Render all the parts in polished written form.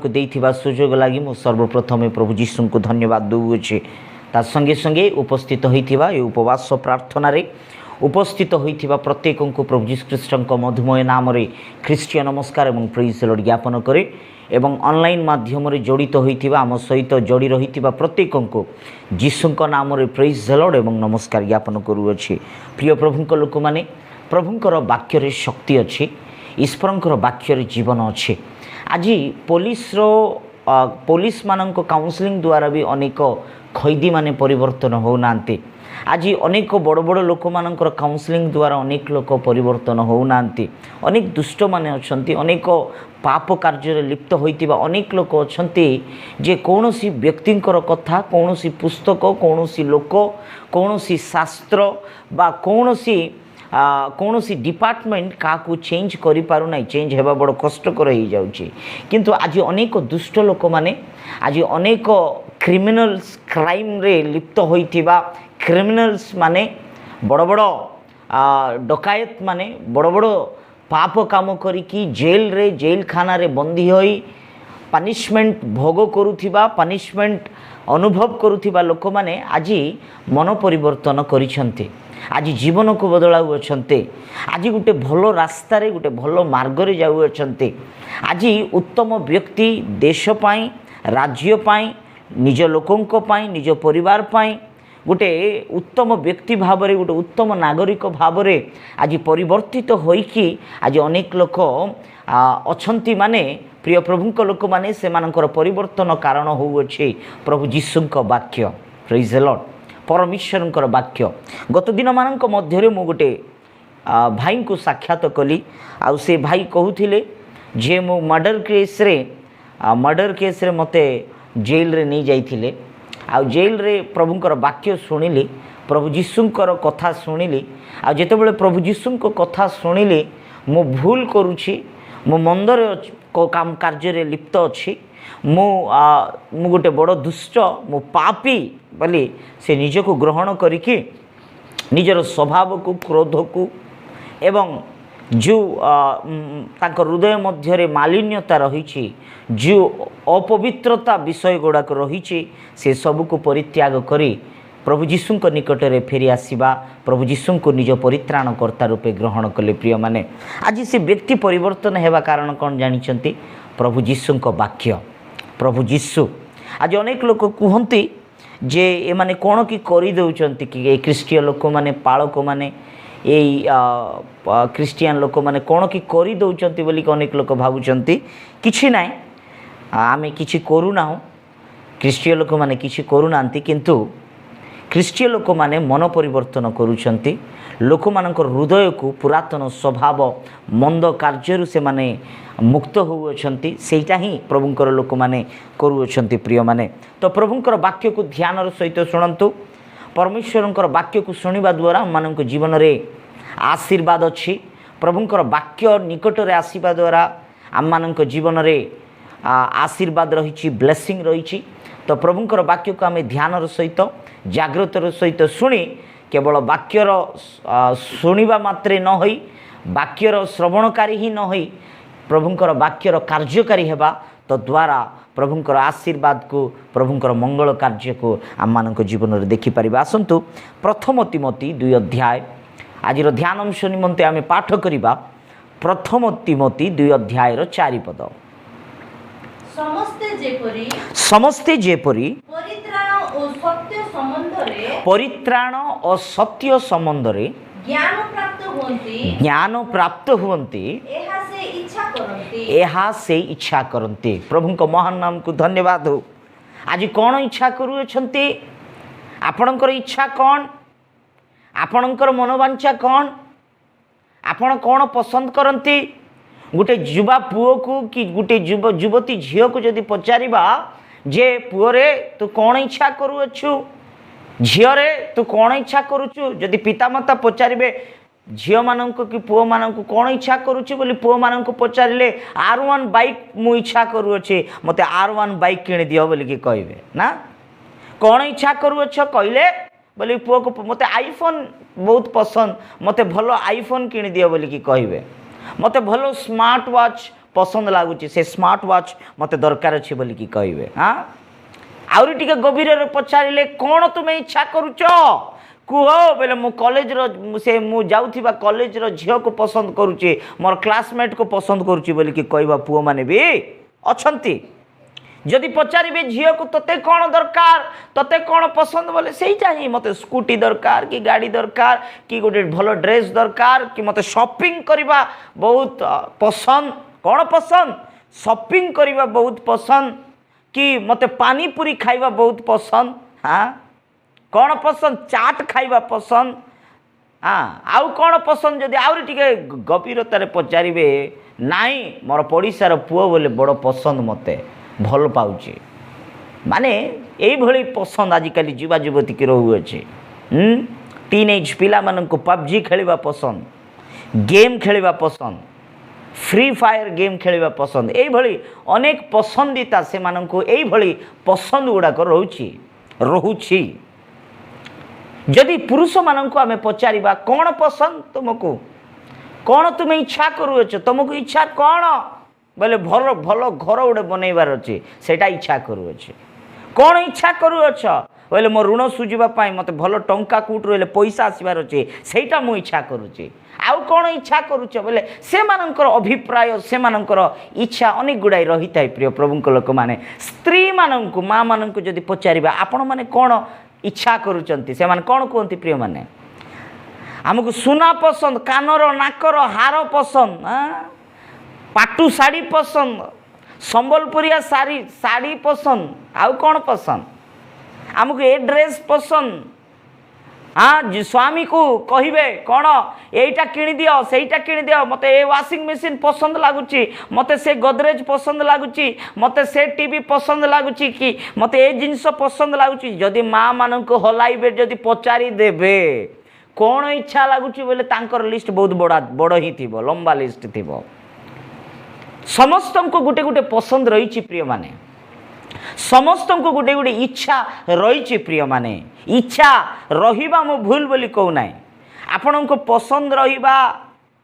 ଦେଇଥିବା ସୁଯୋଗ ଲାଗି ମୁଁ ସର୍ବପ୍ରଥମେ ପ୍ରଭୁ ଯୀଶୁଙ୍କୁ ଧନ୍ୟବାଦ ଦେଉଅଛି। ତା ସଙ୍ଗେ ସଙ୍ଗେ ଉପସ୍ଥିତ ହୋଇଥିବା, ଏ ଉପବାସ ପ୍ରାର୍ଥନାରେ ଉପସ୍ଥିତ ହୋଇଥିବା ପ୍ରତ୍ୟେକଙ୍କୁ ପ୍ରଭୁ ଯୀଶୁଖ୍ରୀଷ୍ଟଙ୍କ ମଧୁମୟ ନାମରେ ଖ୍ରୀଷ୍ଟୀୟ ନମସ୍କାର ଏବଂ ପ୍ରେଜ୍ ଲର୍ଡ଼ ଜ୍ଞାପନ କରେ ଏବଂ ଅନଲାଇନ୍ ମାଧ୍ୟମରେ ଜଡ଼ିତ ହୋଇଥିବା, ଆମ ସହିତ ଯୋଡ଼ି ରହିଥିବା ପ୍ରତ୍ୟେକଙ୍କୁ ଯୀଶୁଙ୍କ ନାମରେ ପ୍ରେଜ୍ ଲର୍ଡ଼ ଏବଂ ନମସ୍କାର ଜ୍ଞାପନ କରୁଅଛି। ପ୍ରିୟ ପ୍ରଭୁଙ୍କ ଲୋକମାନେ, ପ୍ରଭୁଙ୍କର ବାକ୍ୟରେ ଶକ୍ତି ଅଛି, ଈଶ୍ୱରଙ୍କର ବାକ୍ୟରେ ଜୀବନ ଅଛି। ଆଜି ପୋଲିସମାନଙ୍କ କାଉନସିଲିଂ ଦ୍ୱାରା ବି ଅନେକ ଖଇଦୀମାନେ ପରିବର୍ତ୍ତନ ହେଉନାହାନ୍ତି। ଆଜି ଅନେକ ବଡ଼ ବଡ଼ ଲୋକମାନଙ୍କର କାଉନସିଲିଂ ଦ୍ୱାରା ଅନେକ ଲୋକ ପରିବର୍ତ୍ତନ ହେଉନାହାନ୍ତି। ଅନେକ ଦୁଷ୍ଟମାନେ ଅଛନ୍ତି, ଅନେକ ପାପ କାର୍ଯ୍ୟରେ ଲିପ୍ତ ହୋଇଥିବା ଅନେକ ଲୋକ ଅଛନ୍ତି ଯେ କୌଣସି ବ୍ୟକ୍ତିଙ୍କର କଥା, କୌଣସି ପୁସ୍ତକ, କୌଣସି ଲୋକ, କୌଣସି ଶାସ୍ତ୍ର ବା କୌଣସି ଡିପାର୍ଟମେଣ୍ଟ କାହାକୁ ଚେଞ୍ଜ କରିପାରୁନାହିଁ। ଚେଞ୍ଜ ହେବା ବଡ଼ କଷ୍ଟକର ହେଇଯାଉଛି। କିନ୍ତୁ ଆଜି ଅନେକ ଦୁଷ୍ଟ ଲୋକମାନେ, ଆଜି ଅନେକ କ୍ରିମିନାଲ୍ସ, କ୍ରାଇମ୍ରେ ଲିପ୍ତ ହୋଇଥିବା କ୍ରିମିନାଲ୍ସ ମାନେ, ବଡ଼ ବଡ଼ ଡକାୟତ ମାନେ, ବଡ଼ ବଡ଼ ପାପ କାମ କରିକି ଜେଲରେ, ଜେଲଖାନାରେ ବନ୍ଦୀ ହୋଇ ପାନିସମେଣ୍ଟ ଭୋଗ କରୁଥିବା, ପାନିସମେଣ୍ଟ ଅନୁଭବ କରୁଥିବା ଲୋକମାନେ ଆଜି ମନ ପରିବର୍ତ୍ତନ କରିଛନ୍ତି। ଆଜି ଜୀବନକୁ ବଦଳାଉଅଛନ୍ତି। ଆଜି ଗୋଟେ ଭଲ ରାସ୍ତାରେ, ଗୋଟେ ଭଲ ମାର୍ଗରେ ଯାଉଅଛନ୍ତି। ଆଜି ଉତ୍ତମ ବ୍ୟକ୍ତି ଦେଶ ପାଇଁ, ରାଜ୍ୟ ପାଇଁ, ନିଜ ଲୋକଙ୍କ ପାଇଁ, ନିଜ ପରିବାର ପାଇଁ ଗୋଟେ ଉତ୍ତମ ବ୍ୟକ୍ତି ଭାବରେ, ଗୋଟେ ଉତ୍ତମ ନାଗରିକ ଭାବରେ ଆଜି ପରିବର୍ତ୍ତିତ ହୋଇକି ଆଜି ଅନେକ ଲୋକ ଅଛନ୍ତି। ମାନେ ପ୍ରିୟ ପ୍ରଭୁଙ୍କ ଲୋକମାନେ, ସେମାନଙ୍କର ପରିବର୍ତ୍ତନ କାରଣ ହେଉଅଛି ପ୍ରଭୁ ଯୀଶୁଙ୍କ ବାକ୍ୟ। ପ୍ରେଜ୍ ଲର୍ଡ଼। ପରମେଶ୍ୱରଙ୍କର ବାକ୍ୟ। ଗତ ଦିନମାନଙ୍କ ମଧ୍ୟରେ ମୁଁ ଗୋଟେ ଭାଇଙ୍କୁ ସାକ୍ଷାତ କଲି ଆଉ ସେ ଭାଇ କହୁଥିଲେ ଯେ ମୁଁ ମର୍ଡ଼ର କେସ୍ରେ ମୋତେ ଜେଲରେ ନେଇଯାଇଥିଲେ ଆଉ ଜେଲରେ ପ୍ରଭୁଙ୍କର ବାକ୍ୟ ଶୁଣିଲି, ପ୍ରଭୁ ଯୀଶୁଙ୍କର କଥା ଶୁଣିଲି। ଆଉ ଯେତେବେଳେ ପ୍ରଭୁ ଯୀଶୁଙ୍କ କଥା ଶୁଣିଲି, ମୁଁ ଭୁଲ କରୁଛି, ମୁଁ ମନ୍ଦରେ କାମ କାର୍ଯ୍ୟରେ ଲିପ୍ତ ଅଛି, ମୁଁ ଗୋଟେ ବଡ଼ ଦୁଷ୍ଟ, ମୁଁ ପାପୀ ବୋଲି ସେ ନିଜକୁ ଗ୍ରହଣ କରିକି ନିଜର ସ୍ୱଭାବକୁ, କ୍ରୋଧକୁ ଏବଂ ଯେଉଁ ତାଙ୍କ ହୃଦୟ ମଧ୍ୟରେ ମାଲିନ୍ୟତା ରହିଛି, ଯେଉଁ ଅପବିତ୍ରତା ବିଷୟ ଗୁଡ଼ାକ ରହିଛି, ସେ ସବୁକୁ ପରିତ୍ୟାଗ କରି ପ୍ରଭୁ ଯୀଶୁଙ୍କ ନିକଟରେ ଫେରି ଆସିବା, ପ୍ରଭୁ ଯୀଶୁଙ୍କୁ ନିଜ ପରିତ୍ରାଣକର୍ତ୍ତା ରୂପେ ଗ୍ରହଣ କଲେ। ପ୍ରିୟମାନେ, ଆଜି ସେ ବ୍ୟକ୍ତି ପରିବର୍ତ୍ତନ ହେବା କାରଣ କ'ଣ ଜାଣିଛନ୍ତି? ପ୍ରଭୁ ଯୀଶୁଙ୍କ ବାକ୍ୟ, ପ୍ରଭୁ ଯୀଶୁ। ଆଜି ଅନେକ ଲୋକ କୁହନ୍ତି ଯେ ଏମାନେ କ'ଣ କି କରିଦେଉଛନ୍ତି କି, ଏଇ ଖ୍ରୀଷ୍ଟୀୟ ଲୋକମାନେ, ପାଳକମାନେ, ଏଇ ଖ୍ରୀଷ୍ଟିଆନ ଲୋକମାନେ କ'ଣ କି କରିଦେଉଛନ୍ତି ବୋଲିକି ଅନେକ ଲୋକ ଭାବୁଛନ୍ତି। କିଛି ନାହିଁ, ଆମେ କିଛି କରୁନାହୁଁ, ଖ୍ରୀଷ୍ଟୀୟ ଲୋକମାନେ କିଛି କରୁନାହାନ୍ତି। କିନ୍ତୁ ଖ୍ରୀଷ୍ଟୀୟ ଲୋକମାନେ ମନ ପରିବର୍ତ୍ତନ କରୁଛନ୍ତି। ଲୋକମାନଙ୍କର ହୃଦୟକୁ ପୁରାତନ ସ୍ୱଭାବ, ମନ୍ଦ କାର୍ଯ୍ୟରୁ ସେମାନେ ମୁକ୍ତ ହେଉଅଛନ୍ତି। ସେଇଟା ହିଁ ପ୍ରଭୁଙ୍କର ଲୋକମାନେ କରୁଅଛନ୍ତି। ପ୍ରିୟମାନେ, ତ ପ୍ରଭୁଙ୍କର ବାକ୍ୟକୁ ଧ୍ୟାନର ସହିତ ଶୁଣନ୍ତୁ। ପରମେଶ୍ୱରଙ୍କର ବାକ୍ୟକୁ ଶୁଣିବା ଦ୍ୱାରା ଆମମାନଙ୍କ ଜୀବନରେ ଆଶୀର୍ବାଦ ଅଛି। ପ୍ରଭୁଙ୍କର ବାକ୍ୟ ନିକଟରେ ଆସିବା ଦ୍ୱାରା ଆମମାନଙ୍କ ଜୀବନରେ ଆଶୀର୍ବାଦ ରହିଛି, ବ୍ଲେସିଂ ରହିଛି। ତ ପ୍ରଭୁଙ୍କର ବାକ୍ୟକୁ ଆମେ ଧ୍ୟାନର ସହିତ, ଜାଗ୍ରତର ସହିତ ଶୁଣି, କେବଳ ବାକ୍ୟର ଶୁଣିବା ମାତ୍ରେ ନ ହୋଇ, ବାକ୍ୟର ଶ୍ରବଣକାରୀ ହିଁ ନ ହୋଇ ପ୍ରଭୁଙ୍କର ବାକ୍ୟର କାର୍ଯ୍ୟକାରୀ ହେବା, ତଦ୍ୱାରା ପ୍ରଭୁଙ୍କର ଆଶୀର୍ବାଦକୁ, ପ୍ରଭୁଙ୍କର ମଙ୍ଗଳ କାର୍ଯ୍ୟକୁ ଆମମାନଙ୍କ ଜୀବନରେ ଦେଖିପାରିବା। ଆସନ୍ତୁ, ପ୍ରଥମ ତିମୋଥି 2 ଅଧ୍ୟାୟ, ଆଜିର ଧ୍ୟାନ ଅଂଶ ନିମନ୍ତେ ଆମେ ପାଠ କରିବା ପ୍ରଥମ ତିମୋଥି 2 ଅଧ୍ୟାୟର 4 ପଦ। ସମସ୍ତେ ଯେପରି ସମସ୍ତେ ଯେପରି ପରିତ୍ରାଣ ଓ ସତ୍ୟ ସମ୍ବନ୍ଧରେ ପରିତ୍ରାଣ ଓ ସତ୍ୟ ସମ୍ବନ୍ଧରେ ଜ୍ଞାନ ପ୍ରାପ୍ତ ହୁଅନ୍ତି, ଜ୍ଞାନ ପ୍ରାପ୍ତ ହୁଅନ୍ତି, ଏହା ସେ ଇଚ୍ଛା କରନ୍ତି। ଏହା ସେ ଇଚ୍ଛା କରନ୍ତି। ପ୍ରଭୁଙ୍କ ମହାନ ନାମକୁ ଧନ୍ୟବାଦ ହଉ। ଆଜି କ'ଣ ଇଚ୍ଛା କରୁଅଛନ୍ତି? ଆପଣଙ୍କର ଇଚ୍ଛା କ'ଣ? ଆପଣଙ୍କର ମନୋବାଞ୍ଛା କ'ଣ? ଆପଣ କ'ଣ ପସନ୍ଦ କରନ୍ତି? ଗୋଟେ ଯୁବା ପୁଅକୁ କି ଗୋଟେ ଯୁବତୀ ଝିଅକୁ ଯଦି ପଚାରିବା ଯେ ପୁଅରେ, ତୁ କ'ଣ ଇଚ୍ଛା କରୁଅଛୁ? ଝିଅରେ, ତୁ କ'ଣ ଇଚ୍ଛା କରୁଛୁ? ଯଦି ପିତାମାତା ପଚାରିବେ ଝିଅମାନଙ୍କୁ କି ପୁଅମାନଙ୍କୁ, କ'ଣ ଇଚ୍ଛା କରୁଛୁ ବୋଲି ପୁଅମାନଙ୍କୁ ପଚାରିଲେ, "ଆର୍ ୱାନ୍ ବାଇକ୍ ମୁଁ ଇଚ୍ଛା କରୁଅଛି, ମୋତେ ଆର୍ ୱାନ୍ ବାଇକ୍ କିଣିଦିଅ" ବୋଲିକି କହିବେ ନା? କ'ଣ ଇଚ୍ଛା କରୁଅଛ କହିଲେ ବୋଲି ପୁଅକୁ, "ମୋତେ ଆଇଫୋନ୍ ବହୁତ ପସନ୍ଦ, ମୋତେ ଭଲ ଆଇଫୋନ୍ କିଣିଦିଅ" ବୋଲିକି କହିବେ। "ମୋତେ ଭଲ ସ୍ମାର୍ଟ ୱାଚ୍ ପସନ୍ଦ ଲାଗୁଛି, ସେ ସ୍ମାର୍ଟ ୱାଚ୍ ମୋତେ ଦରକାର ଅଛି ବୋଲିକି କହିବେ। ହଁ, ଆହୁରି ଟିକେ ଗଭୀରରେ ପଚାରିଲେ, କ'ଣ ତୁମେ ଇଚ୍ଛା କରୁଛ କୁହ ବୋଇଲେ, ମୁଁ କଲେଜର ସେ ମୁଁ ଯାଉଥିବା କଲେଜର ଝିଅକୁ ପସନ୍ଦ କରୁଛି, ମୋର କ୍ଲାସମେଟ୍କୁ ପସନ୍ଦ କରୁଛି ବୋଲିକି କହିବା ପୁଅମାନେ ବି ଅଛନ୍ତି। ଯଦି ପଚାରିବେ ଝିଅକୁ, ତୋତେ କ'ଣ ଦରକାର, ତୋତେ କ'ଣ ପସନ୍ଦ ବୋଲେ, ସେଇଟା ହିଁ, ମୋତେ ସ୍କୁଟି ଦରକାର କି ଗାଡ଼ି ଦରକାର କି ଗୋଟେ ଭଲ ଡ୍ରେସ୍ ଦରକାର କି ମୋତେ ସପିଂ କରିବା ବହୁତ ପସନ୍ଦ। କ'ଣ ପସନ୍ଦ? ସପିଂ କରିବା ବହୁତ ପସନ୍ଦ କି ମୋତେ ପାନିପୁରୀ ଖାଇବା ବହୁତ ପସନ୍ଦ। ହଁ, କ'ଣ ପସନ୍ଦ? ଚାଟ୍ ଖାଇବା ପସନ୍ଦ। ହଁ, ଆଉ କ'ଣ ପସନ୍ଦ? ଯଦି ଆହୁରି ଟିକେ ଗଭୀରତାରେ ପଚାରିବେ, ନାଇଁ, ମୋର ପଡ଼ିଶାର ପୁଅ ବୋଲେ ବଡ଼ ପସନ୍ଦ, ମୋତେ ଭଲ ପାଉଛି। ମାନେ ଏଇଭଳି ପସନ୍ଦ ଆଜିକାଲି ଯୁବା ଯୁବତୀକି ରହୁଅଛି। ଟିନ୍ ଏଜ୍ ପିଲାମାନଙ୍କୁ ପବଜି ଖେଳିବା ପସନ୍ଦ, ଗେମ୍ ଖେଳିବା ପସନ୍ଦ, ଫ୍ରି ଫାୟାର ଗେମ୍ ଖେଳିବା ପସନ୍ଦ। ଏଇଭଳି ଅନେକ ପସନ୍ଦିତା ସେମାନଙ୍କୁ, ଏଇଭଳି ପସନ୍ଦ ଗୁଡ଼ାକ ରହୁଛି। ଯଦି ପୁରୁଷମାନଙ୍କୁ ଆମେ ପଚାରିବା, କ'ଣ ପସନ୍ଦ ତୁମକୁ, କ'ଣ ତୁମେ ଇଚ୍ଛା କରୁଅଛ, ତୁମକୁ ଇଚ୍ଛା କ'ଣ ବୋଇଲେ, ଭଲ ଭଲ ଘର ଗୋଟେ ବନେଇବାର ଅଛି, ସେଇଟା ଇଚ୍ଛା କରୁଅଛି। କ'ଣ ଇଚ୍ଛା କରୁଅଛ ବୋଇଲେ, ମୋ ଋଣ ସୁଝିବା ପାଇଁ ମୋତେ ଭଲ ଟଙ୍କା କେଉଁଠୁ ରହିଲେ ପଇସା ଆସିବାର ଅଛି, ସେଇଟା ମୁଁ ଇଚ୍ଛା କରୁଛି। ଆଉ କ'ଣ ଇଚ୍ଛା କରୁଛ ବୋଇଲେ, ସେମାନଙ୍କର ଅଭିପ୍ରାୟ, ସେମାନଙ୍କର ଇଚ୍ଛା ଅନେକ ଗୁଡ଼ାଏ ରହିଥାଏ। ପ୍ରିୟ ପ୍ରଭୁଙ୍କ ଲୋକମାନେ, ସ୍ତ୍ରୀମାନଙ୍କୁ, ମାଆମାନଙ୍କୁ ଯଦି ପଚାରିବା, ଆପଣମାନେ କ'ଣ ଇଚ୍ଛା କରୁଛନ୍ତି, ସେମାନେ କ'ଣ କୁହନ୍ତି? ପ୍ରିୟମାନେ, ଆମକୁ ସୁନା ପସନ୍ଦ, କାନର ନାକର ହାର ପସନ୍ଦ, ପାଟୁ ଶାଢ଼ୀ ପସନ୍ଦ, ସମ୍ବଲପୁରିଆ ଶାଢ଼ୀ ପସନ୍ଦ। ଆଉ କ'ଣ ପସନ୍ଦ ଆମକୁ? ଏ ଡ୍ରେସ୍ ପସନ୍ଦ। ହଁ, ସ୍ୱାମୀକୁ କହିବେ କ'ଣ, ଏଇଟା କିଣିଦିଅ, ସେଇଟା କିଣିଦିଅ, ମୋତେ ଏ ୱାସିଂ ମେସିନ୍ ପସନ୍ଦ ଲାଗୁଛି, ମୋତେ ସେ ଗୋଦରେଜ ପସନ୍ଦ ଲାଗୁଛି, ମୋତେ ସେ ଟିଭି ପସନ୍ଦ ଲାଗୁଛି କି ମୋତେ ଏ ଜିନିଷ ପସନ୍ଦ ଲାଗୁଛି। ଯଦି ମାଆମାନଙ୍କୁ ହଲାଇବେ, ଯଦି ପଚାରିଦେବେ କ'ଣ ଇଚ୍ଛା ଲାଗୁଛି ବୋଇଲେ, ତାଙ୍କର ଲିଷ୍ଟ ବହୁତ ବଡ଼ ବଡ଼ ହିଁ ଥିବ, ଲମ୍ବା ଲିଷ୍ଟ ଥିବ। ସମସ୍ତଙ୍କୁ ଗୋଟେ ଗୋଟେ ପସନ୍ଦ ରହିଛି ପ୍ରିୟମାନେ, ସମସ୍ତଙ୍କୁ ଗୋଟେ ଗୋଟେ ଇଚ୍ଛା ରହିଛି ପ୍ରିୟମାନେ। ଇଚ୍ଛା ରହିବା ମୁଁ ଭୁଲ ବୋଲି କହୁନାହିଁ, ଆପଣଙ୍କୁ ପସନ୍ଦ ରହିବା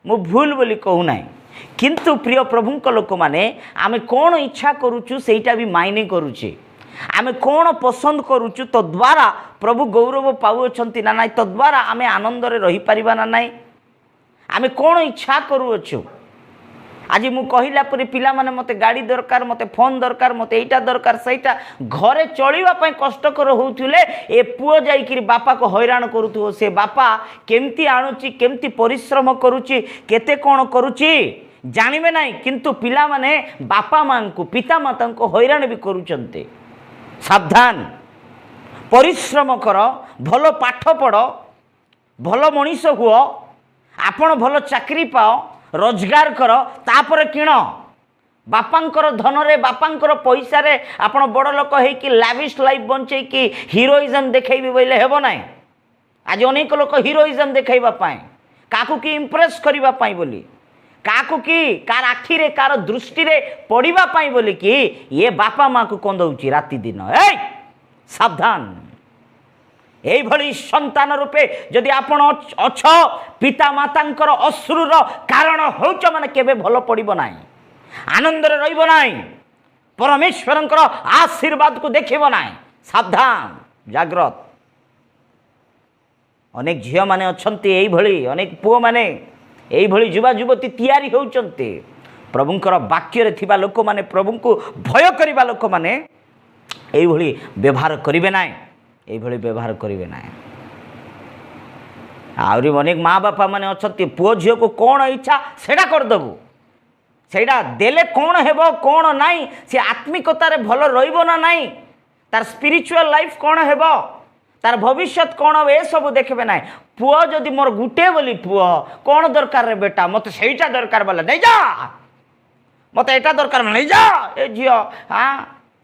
ମୁଁ ଭୁଲ ବୋଲି କହୁନାହିଁ। କିନ୍ତୁ ପ୍ରିୟ ପ୍ରଭୁଙ୍କ ଲୋକମାନେ, ଆମେ କ'ଣ ଇଚ୍ଛା କରୁଛୁ ସେଇଟା ବି ମାଇନେ କରୁଛି। ଆମେ କ'ଣ ପସନ୍ଦ କରୁଛୁ, ତଦ୍ୱାରା ପ୍ରଭୁ ଗୌରବ ପାଉଅଛନ୍ତି ନା ନାହିଁ, ତଦ୍ୱାରା ଆମେ ଆନନ୍ଦରେ ରହିପାରିବା ନା ନାହିଁ, ଆମେ କ'ଣ ଇଚ୍ଛା କରୁଅଛୁ। ଆଜି ମୁଁ କହିଲା ପରି ପିଲାମାନେ, ମୋତେ ଗାଡ଼ି ଦରକାର, ମୋତେ ଫୋନ୍ ଦରକାର, ମୋତେ ଏଇଟା ଦରକାର, ସେଇଟା। ଘରେ ଚଳିବା ପାଇଁ କଷ୍ଟକର ହେଉଥିଲେ ଏ ପୁଅ ଯାଇକିରି ବାପାକୁ ହଇରାଣ କରୁଥିବ। ସେ ବାପା କେମିତି ଆଣୁଛି, କେମିତି ପରିଶ୍ରମ କରୁଛି, କେତେ କ'ଣ କରୁଛି ଜାଣିବେ ନାହିଁ। କିନ୍ତୁ ପିଲାମାନେ ବାପା ମାଆଙ୍କୁ, ପିତାମାତାଙ୍କୁ ହଇରାଣ ବି କରୁଛନ୍ତି। ସାବଧାନ, ପରିଶ୍ରମ କର, ଭଲ ପାଠ ପଢ଼, ଭଲ ମଣିଷ ହୁଅ, ଆପଣ ଭଲ ଚାକିରି ପାଅ, ରୋଜଗାର କର, ତାପରେ କିଣ। ବାପାଙ୍କର ଧନରେ, ବାପାଙ୍କର ପଇସାରେ ଆପଣ ବଡ଼ ଲୋକ ହେଇକି ଲାଭିସ୍ ଲାଇଫ୍ ବଞ୍ଚେଇକି ହିରୋଇଜମ୍ ଦେଖେଇବି ବୋଇଲେ ହେବ ନାହିଁ। ଆଜି ଅନେକ ଲୋକ ହିରୋଇଜମ୍ ଦେଖାଇବା ପାଇଁ, କାହାକୁ କି ଇମ୍ପ୍ରେସ୍ କରିବା ପାଇଁ ବୋଲି, କାହାକୁ କି କାହାର ଆଖିରେ, କାହାର ଦୃଷ୍ଟିରେ ପଡ଼ିବା ପାଇଁ ବୋଲିକି ଇଏ ବାପା ମାଆକୁ କନ୍ଦଉଛି ରାତି ଦିନ। ଏଇ ସାବଧାନ। ଏଇଭଳି ସନ୍ତାନ ରୂପେ ଯଦି ଆପଣ ଅଛ, ପିତା ମାତାଙ୍କର ଅଶ୍ରୁର କାରଣ ହେଉଛ ମାନେ କେବେ ଭଲ ପଡ଼ିବ ନାହିଁ, ଆନନ୍ଦରେ ରହିବ ନାହିଁ, ପରମେଶ୍ୱରଙ୍କର ଆଶୀର୍ବାଦକୁ ଦେଖିବ ନାହିଁ। ସାବଧାନ, ଜାଗ୍ରତ। ଅନେକ ଝିଅମାନେ ଅଛନ୍ତି ଏଇଭଳି, ଅନେକ ପୁଅମାନେ ଏଇଭଳି ଯୁବା ଯୁବତୀ ତିଆରି ହେଉଛନ୍ତି। ପ୍ରଭୁଙ୍କର ବାକ୍ୟରେ ଥିବା ଲୋକମାନେ, ପ୍ରଭୁଙ୍କୁ ଭୟ କରିବା ଲୋକମାନେ ଏଇଭଳି ବ୍ୟବହାର କରିବେ ନାହିଁ, ଏଇଭଳି ବ୍ୟବହାର କରିବେ ନାହିଁ। ଆହୁରି ଅନେକ ମା ବାପା ମାନେ ଅଛନ୍ତି, ପୁଅ ଝିଅକୁ କ'ଣ ଇଚ୍ଛା ସେଇଟା କରିଦେବୁ, ସେଇଟା ଦେଲେ କ'ଣ ହେବ କ'ଣ ନାହିଁ, ସେ ଆତ୍ମିକତାରେ ଭଲ ରହିବ ନା ନାହିଁ, ତାର ସ୍ପିରିଚୁଆଲ ଲାଇଫ୍ କ'ଣ ହେବ, ତାର ଭବିଷ୍ୟତ କ'ଣ ହେବ, ଏସବୁ ଦେଖିବେ ନାହିଁ। ପୁଅ ଯଦି ମୋର ଗୋଟେ ବୋଲି ପୁଅ, କ'ଣ ଦରକାର ରେ ବେଟା? ମୋତେ ସେଇଟା ଦରକାର ବୋଲେ ନେଇଯା, ମୋତେ ଏଇଟା ଦରକାର ନେଇଯା। ଏ ଝିଅ, ହଁ,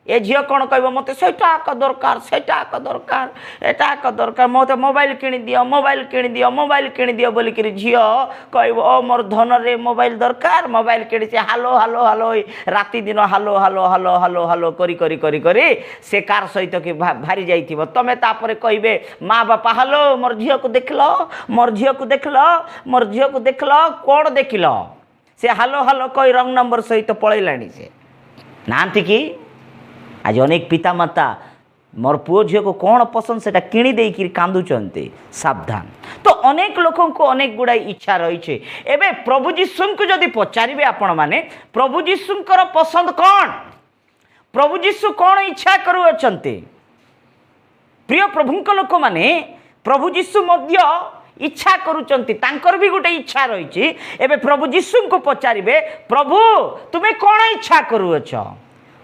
ଏ ଝିଅ କ'ଣ କହିବ? ମୋତେ ସେଇଟା ଏକ ଦରକାର, ସେଇଟା ଏକ ଦରକାର, ଏଇଟା ଏକ ଦରକାର, ମୋତେ ମୋବାଇଲ କିଣିଦିଅ, ମୋବାଇଲ କିଣିଦିଅ, ମୋବାଇଲ କିଣିଦିଅ ବୋଲିକିରି ଝିଅ କହିବ। ଓ ମୋର ଧନରେ ମୋବାଇଲ ଦରକାର, ମୋବାଇଲ କିଣିଛି। ହାଲୋ ହାଲୋ ହାଲୋ ହୋଇ ରାତି ଦିନ hello hello hello hello hello କରି କରି କରି କରି ସେ କାର ସହିତ କି ଭାରି ଯାଇଥିବ। ତମେ ତାପରେ କହିବେ ମା ବାପା, ହାଲୋ, ମୋର ଝିଅକୁ ଦେଖିଲ, ମୋର ଝିଅକୁ ଦେଖିଲ, ମୋର ଝିଅକୁ ଦେଖିଲ? କ'ଣ ଦେଖିଲ? ସେ ହାଲୋ ହାଲୋ କହି ରଙ୍ଗ ନମ୍ବର ସହିତ ପଳେଇଲାଣି। ସେ ନାହାନ୍ତି କି? ଆଜି ଅନେକ ପିତାମାତା ମୋର ପୁଅ ଝିଅକୁ କ'ଣ ପସନ୍ଦ ସେଇଟା କିଣି ଦେଇକିରି କାନ୍ଦୁଛନ୍ତି। ସାବଧାନ। ତ ଅନେକ ଲୋକଙ୍କୁ ଅନେକ ଗୁଡ଼ାଏ ଇଚ୍ଛା ରହିଛି। ଏବେ ପ୍ରଭୁ ଯୀଶୁଙ୍କୁ ଯଦି ପଚାରିବେ ଆପଣମାନେ, ପ୍ରଭୁ ଯୀଶୁଙ୍କର ପସନ୍ଦ କ'ଣ, ପ୍ରଭୁ ଯୀଶୁ କ'ଣ ଇଚ୍ଛା କରୁଅଛନ୍ତି? ପ୍ରିୟ ପ୍ରଭୁଙ୍କ ଲୋକମାନେ, ପ୍ରଭୁ ଯୀଶୁ ମଧ୍ୟ ଇଚ୍ଛା କରୁଛନ୍ତି, ତାଙ୍କର ବି ଗୋଟେ ଇଚ୍ଛା ରହିଛି। ଏବେ ପ୍ରଭୁ ଯୀଶୁଙ୍କୁ ପଚାରିବେ, ପ୍ରଭୁ ତୁମେ କ'ଣ ଇଚ୍ଛା କରୁଅଛ?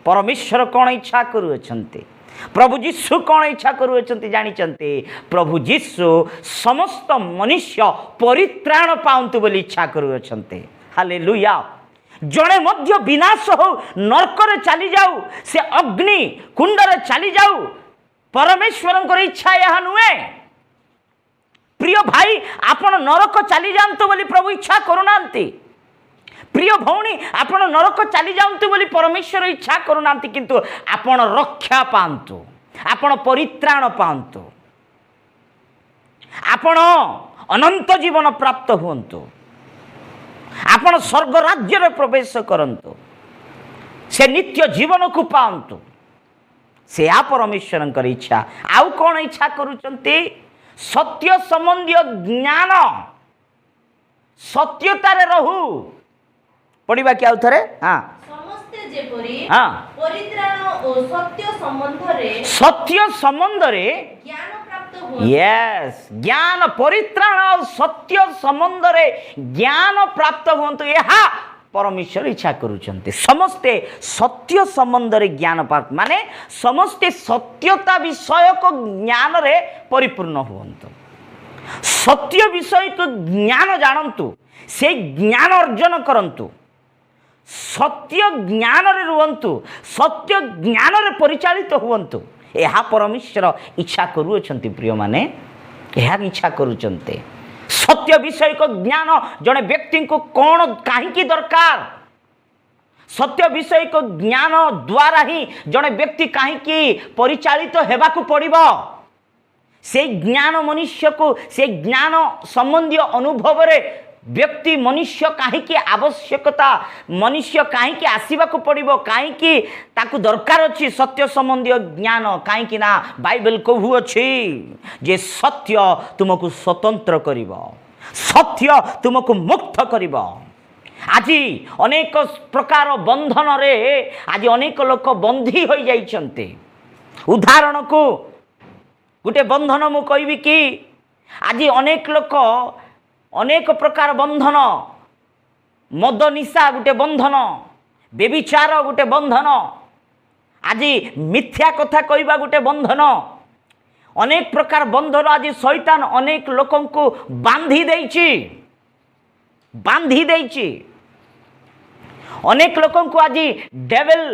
ପରମେଶ୍ୱର କ'ଣ ଇଚ୍ଛା କରୁଅଛନ୍ତି? ପ୍ରଭୁ ଯୀଶୁ କ'ଣ ଇଚ୍ଛା କରୁଅଛନ୍ତି ଜାଣିଛନ୍ତି? ପ୍ରଭୁ ଯୀଶୁ ସମସ୍ତ ମନୁଷ୍ୟ ପରିତ୍ରାଣ ପାଆନ୍ତୁ ବୋଲି ଇଚ୍ଛା କରୁଅଛନ୍ତି। ହାଲେଲୁୟା। ଜଣେ ମଧ୍ୟ ବିନାଶ ହଉ, ନର୍କରେ ଚାଲିଯାଉ, ସେ ଅଗ୍ନି କୁଣ୍ଡରେ ଚାଲିଯାଉ, ପରମେଶ୍ୱରଙ୍କର ଇଚ୍ଛା ଏହା ନୁହେଁ। ପ୍ରିୟ ଭାଇ, ଆପଣ ନରକ ଚାଲିଯାଆନ୍ତୁ ବୋଲି ପ୍ରଭୁ ଇଚ୍ଛା କରୁନାହାନ୍ତି। ପ୍ରିୟ ଭଉଣୀ, ଆପଣ ନରକ ଚାଲିଯାଆନ୍ତୁ ବୋଲି ପରମେଶ୍ୱର ଇଚ୍ଛା କରୁନାହାନ୍ତି, କିନ୍ତୁ ଆପଣ ରକ୍ଷା ପାଆନ୍ତୁ, ଆପଣ ପରିତ୍ରାଣ ପାଆନ୍ତୁ, ଆପଣ ଅନନ୍ତ ଜୀବନ ପ୍ରାପ୍ତ ହୁଅନ୍ତୁ, ଆପଣ ସ୍ୱର୍ଗ ରାଜ୍ୟରେ ପ୍ରବେଶ କରନ୍ତୁ, ସେ ନିତ୍ୟ ଜୀବନକୁ ପାଆନ୍ତୁ। ସେୟା ପରମେଶ୍ୱରଙ୍କର ଇଚ୍ଛା। ଆଉ କ'ଣ ଇଚ୍ଛା କରୁଛନ୍ତି? ସତ୍ୟ ସମ୍ବନ୍ଧୀୟ ଜ୍ଞାନ, ସତ୍ୟତାରେ ରହୁ। ପଢ଼ିବା କି ଆଉ ଥରେ? ହଁ। ସମସ୍ତେ ଯେପରି ହଁ ପରିତ୍ରାଣ ଓ ସତ୍ୟ ସମ୍ବନ୍ଧରେ ସତ୍ୟ ସମ୍ବନ୍ଧରେ ଜ୍ଞାନ ପ୍ରାପ୍ତ ହୁଅନ୍ତି। ୟେସ୍, ଜ୍ଞାନ, ପରିତ୍ରାଣ ଆଉ ସତ୍ୟ ସମ୍ବନ୍ଧରେ ଜ୍ଞାନ ପ୍ରାପ୍ତ ହୁଅନ୍ତୁ, ଏହା ପରମେଶ୍ୱର ଇଚ୍ଛା କରୁଛନ୍ତି। ସମସ୍ତେ ସତ୍ୟ ସମ୍ବନ୍ଧରେ ଜ୍ଞାନ ପ୍ରାପ୍ତ ମାନେ ସମସ୍ତେ ସତ୍ୟତା ବିଷୟକ ଜ୍ଞାନରେ ପରିପୂର୍ଣ୍ଣ ହୁଅନ୍ତୁ, ସତ୍ୟ ବିଷୟକୁ ଜ୍ଞାନ ଜାଣନ୍ତୁ, ସେଇ ଜ୍ଞାନ ଅର୍ଜନ କରନ୍ତୁ, ସତ୍ୟ ଜ୍ଞାନରେ ରୁହନ୍ତୁ, ସତ୍ୟ ଜ୍ଞାନରେ ପରିଚାଳିତ ହୁଅନ୍ତୁ। ଏହା ପରମେଶ୍ୱର ଇଚ୍ଛା କରୁଅଛନ୍ତି। ପ୍ରିୟମାନେ, ଏହା ଇଚ୍ଛା କରୁଛନ୍ତି। ସତ୍ୟ ବିଷୟକ ଜ୍ଞାନ ଜଣେ ବ୍ୟକ୍ତିଙ୍କୁ କ'ଣ କାହିଁକି ଦରକାର? ସତ୍ୟ ବିଷୟକ ଜ୍ଞାନ ଦ୍ୱାରା ହିଁ ଜଣେ ବ୍ୟକ୍ତି କାହିଁକି ପରିଚାଳିତ ହେବାକୁ ପଡ଼ିବ? ସେଇ ଜ୍ଞାନ ମନୁଷ୍ୟକୁ, ସେ ଜ୍ଞାନ ସମ୍ବନ୍ଧୀୟ ଅନୁଭବରେ ବ୍ୟକ୍ତି ମନୁଷ୍ୟ କାହିଁକି ଆବଶ୍ୟକତା, ମନୁଷ୍ୟ କାହିଁକି ଆସିବାକୁ ପଡ଼ିବ, କାହିଁକି ତାକୁ ଦରକାର ଅଛି ସତ୍ୟ ସମ୍ବନ୍ଧୀୟ ଜ୍ଞାନ? କାହିଁକି ନା ବାଇବେଲ କହୁଅଛି ଯେ ସତ୍ୟ ତୁମକୁ ସ୍ୱତନ୍ତ୍ର କରିବ, ସତ୍ୟ ତୁମକୁ ମୁକ୍ତ କରିବ। ଆଜି ଅନେକ ପ୍ରକାର ବନ୍ଧନରେ ଆଜି ଅନେକ ଲୋକ ବନ୍ଦୀ ହୋଇଯାଇଛନ୍ତି। ଉଦାହରଣକୁ ଗୋଟେ ବନ୍ଧନ ମୁଁ କହିବି କି, ଆଜି ଅନେକ ଲୋକ ଅନେକ ପ୍ରକାର ବନ୍ଧନ, ମଦ ନିଶା ଗୋଟେ ବନ୍ଧନ, ବ୍ୟଭିଚାର ଗୋଟେ ବନ୍ଧନ, ଆଜି ମିଥ୍ୟା କଥା କହିବା ଗୋଟେ ବନ୍ଧନ, ଅନେକ ପ୍ରକାର ବନ୍ଧନ ଆଜି ଶୈତାନ ଅନେକ ଲୋକଙ୍କୁ ବାନ୍ଧି ଦେଇଛି, ବାନ୍ଧି ଦେଇଛି ଅନେକ ଲୋକଙ୍କୁ। ଆଜି ଡେଭେଲ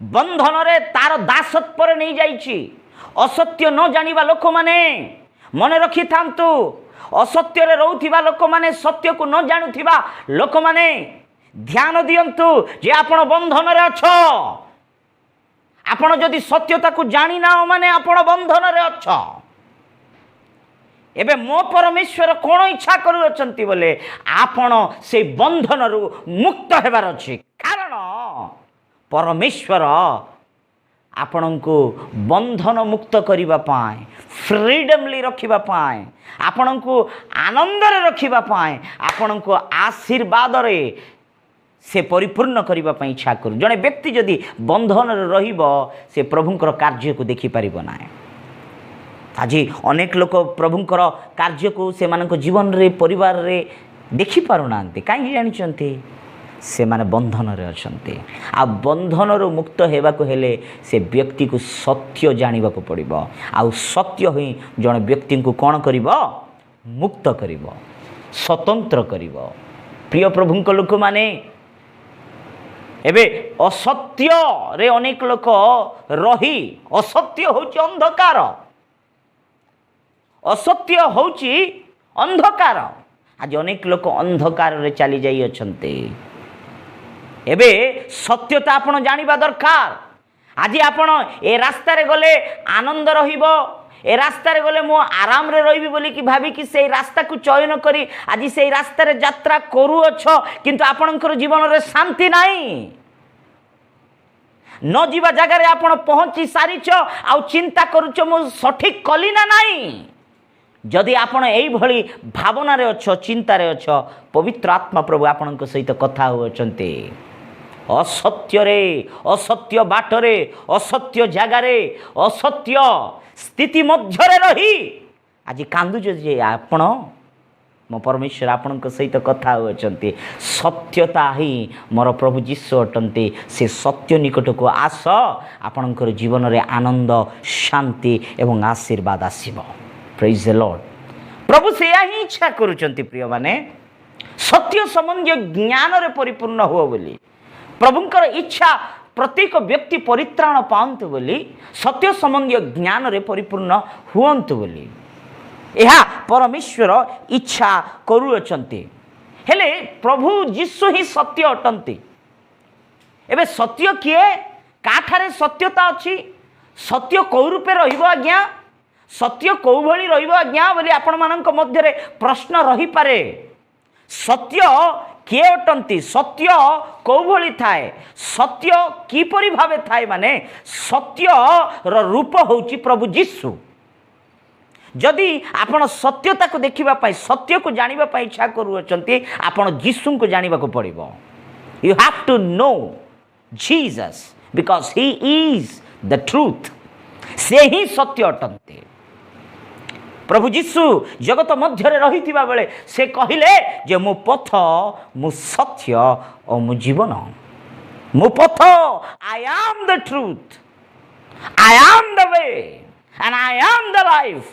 ବନ୍ଧନରେ ତାର ଦାସତ୍ୱରେ ନେଇଯାଇଛି। ଅସତ୍ୟ ନ ଜାଣିବା ଲୋକମାନେ ମନେ ରଖିଥାନ୍ତୁ, ଅସତ୍ୟରେ ରହୁଥିବା ଲୋକମାନେ, ସତ୍ୟକୁ ନ ଜାଣୁଥିବା ଲୋକମାନେ ଧ୍ୟାନ ଦିଅନ୍ତୁ ଯେ ଆପଣ ବନ୍ଧନରେ ଅଛ। ଆପଣ ଯଦି ସତ୍ୟତାକୁ ଜାଣିନାହ ମାନେ ଆପଣ ବନ୍ଧନରେ ଅଛ। ଏବେ ମୋ ପରମେଶ୍ୱର କ'ଣ ଇଚ୍ଛା କରୁଅଛନ୍ତି ବୋଲେ ଆପଣ ସେଇ ବନ୍ଧନରୁ ମୁକ୍ତ ହେବାର ଅଛି। କାରଣ ପରମେଶ୍ୱର ଆପଣଙ୍କୁ ବନ୍ଧନ ମୁକ୍ତ କରିବା ପାଇଁ, ଫ୍ରିଡମଲି ରଖିବା ପାଇଁ, ଆପଣଙ୍କୁ ଆନନ୍ଦରେ ରଖିବା ପାଇଁ, ଆପଣଙ୍କୁ ଆଶୀର୍ବାଦରେ ସେ ପରିପୂର୍ଣ୍ଣ କରିବା ପାଇଁ ଇଚ୍ଛା କରୁ। ଜଣେ ବ୍ୟକ୍ତି ଯଦି ବନ୍ଧନରେ ରହିବ, ସେ ପ୍ରଭୁଙ୍କର କାର୍ଯ୍ୟକୁ ଦେଖିପାରିବ ନାହିଁ। ଆଜି ଅନେକ ଲୋକ ପ୍ରଭୁଙ୍କର କାର୍ଯ୍ୟକୁ ସେମାନଙ୍କ ଜୀବନରେ, ପରିବାରରେ ଦେଖିପାରୁନାହାନ୍ତି। କାହିଁକି ଜାଣିଛନ୍ତି? ସେମାନେ ବନ୍ଧନରେ ଅଛନ୍ତି। ଆଉ ବନ୍ଧନରୁ ମୁକ୍ତ ହେବାକୁ ହେଲେ ସେ ବ୍ୟକ୍ତିକୁ ସତ୍ୟ ଜାଣିବାକୁ ପଡ଼ିବ। ଆଉ ସତ୍ୟ ହିଁ ଜଣେ ବ୍ୟକ୍ତିଙ୍କୁ କ'ଣ କରିବ? ମୁକ୍ତ କରିବ, ସ୍ୱତନ୍ତ୍ର କରିବ। ପ୍ରିୟ ପ୍ରଭୁଙ୍କ ଲୋକମାନେ, ଏବେ ଅସତ୍ୟରେ ଅନେକ ଲୋକ ରହି, ଅସତ୍ୟ ହେଉଛି ଅନ୍ଧକାର, ଅସତ୍ୟ ହେଉଛି ଅନ୍ଧକାର। ଆଜି ଅନେକ ଲୋକ ଅନ୍ଧକାରରେ ଚାଲି ଯାଇଅଛନ୍ତି। ଏବେ ସତ୍ୟତା ଆପଣ ଜାଣିବା ଦରକାର। ଆଜି ଆପଣ ଏ ରାସ୍ତାରେ ଗଲେ ଆନନ୍ଦ ରହିବ, ଏ ରାସ୍ତାରେ ଗଲେ ମୁଁ ଆରାମରେ ରହିବି ବୋଲିକି ଭାବିକି ସେଇ ରାସ୍ତାକୁ ଚୟନ କରି ଆଜି ସେଇ ରାସ୍ତାରେ ଯାତ୍ରା କରୁଅଛ, କିନ୍ତୁ ଆପଣଙ୍କର ଜୀବନରେ ଶାନ୍ତି ନାହିଁ। ନ ଯିବା ଜାଗାରେ ଆପଣ ପହଞ୍ଚି ସାରିଛ, ଆଉ ଚିନ୍ତା କରୁଛ ମୁଁ ସଠିକ କଲି ନା ନାହିଁ। ଯଦି ଆପଣ ଏଇଭଳି ଭାବନାରେ ଅଛ, ଚିନ୍ତାରେ ଅଛ, ପବିତ୍ର ଆତ୍ମା ପ୍ରଭୁ ଆପଣଙ୍କ ସହିତ କଥା ହେଉଅଛନ୍ତି। ଅସତ୍ୟରେ, ଅସତ୍ୟ ବାଟରେ, ଅସତ୍ୟ ଜାଗାରେ, ଅସତ୍ୟ ସ୍ଥିତି ମଧ୍ୟରେ ରହି ଆଜି କାନ୍ଦୁଛ ଯେ ଆପଣ, ମୋ ପରମେଶ୍ୱର ଆପଣଙ୍କ ସହିତ କଥା ହେଉଅଛନ୍ତି। ସତ୍ୟତା ହିଁ ମୋର ପ୍ରଭୁ ଯୀଶୁ ଅଟନ୍ତି। ସେ ସତ୍ୟ ନିକଟକୁ ଆସ, ଆପଣଙ୍କର ଜୀବନରେ ଆନନ୍ଦ, ଶାନ୍ତି ଏବଂ ଆଶୀର୍ବାଦ ଆସିବ। Praise the Lord. ପ୍ରଭୁ ସେୟା ହିଁ ଇଚ୍ଛା କରୁଛନ୍ତି ପ୍ରିୟମାନେ, ସତ୍ୟ ସମ୍ବନ୍ଧୀୟ ଜ୍ଞାନରେ ପରିପୂର୍ଣ୍ଣ ହୁଅ ବୋଲି। ପ୍ରଭୁଙ୍କର ଇଚ୍ଛା ପ୍ରତ୍ୟେକ ବ୍ୟକ୍ତି ପରିତ୍ରାଣ ପାଆନ୍ତୁ ବୋଲି, ସତ୍ୟ ସମ୍ବନ୍ଧୀୟ ଜ୍ଞାନରେ ପରିପୂର୍ଣ୍ଣ ହୁଅନ୍ତୁ ବୋଲି ଏହା ପରମେଶ୍ୱର ଇଚ୍ଛା କରୁଅଛନ୍ତି। ହେଲେ ପ୍ରଭୁ ଯୀଶୁ ହିଁ ସତ୍ୟ ଅଟନ୍ତି। ଏବେ ସତ୍ୟ କିଏ? କାଠାରେ ସତ୍ୟତା ଅଛି? ସତ୍ୟ କେଉଁ ରୂପେ ରହିବ ଆଜ୍ଞା? ସତ୍ୟ କେଉଁ ଭଳି ରହିବ ଆଜ୍ଞା ବୋଲି ଆପଣମାନଙ୍କ ମଧ୍ୟରେ ପ୍ରଶ୍ନ ରହିପାରେ। ସତ୍ୟ କିଏ ଅଟନ୍ତି? ସତ୍ୟ କେଉଁ ଭଳି ଥାଏ? ସତ୍ୟ କିପରି ଭାବେ ଥାଏ? ମାନେ ସତ୍ୟର ରୂପ ହେଉଛି ପ୍ରଭୁ ଯୀଶୁ। ଯଦି ଆପଣ ସତ୍ୟତାକୁ ଦେଖିବା ପାଇଁ, ସତ୍ୟକୁ ଜାଣିବା ପାଇଁ ଇଚ୍ଛା କରୁଅଛନ୍ତି, ଆପଣ ଯୀଶୁଙ୍କୁ ଜାଣିବାକୁ ପଡ଼ିବ। You have to know Jesus because he is the truth. ସେ ହିଁ ସତ୍ୟ ଅଟନ୍ତି। ପ୍ରଭୁ ଯୀଶୁ ଜଗତ ମଧ୍ୟରେ ରହିଥିବା ବେଳେ ସେ କହିଲେ ଯେ ମୁଁ ପଥ, ମୁଁ ସତ୍ୟ ଓ ମୁଁ ଜୀବନ। ମୁଁ ପଥ, I am the truth, I am the way and I am the life.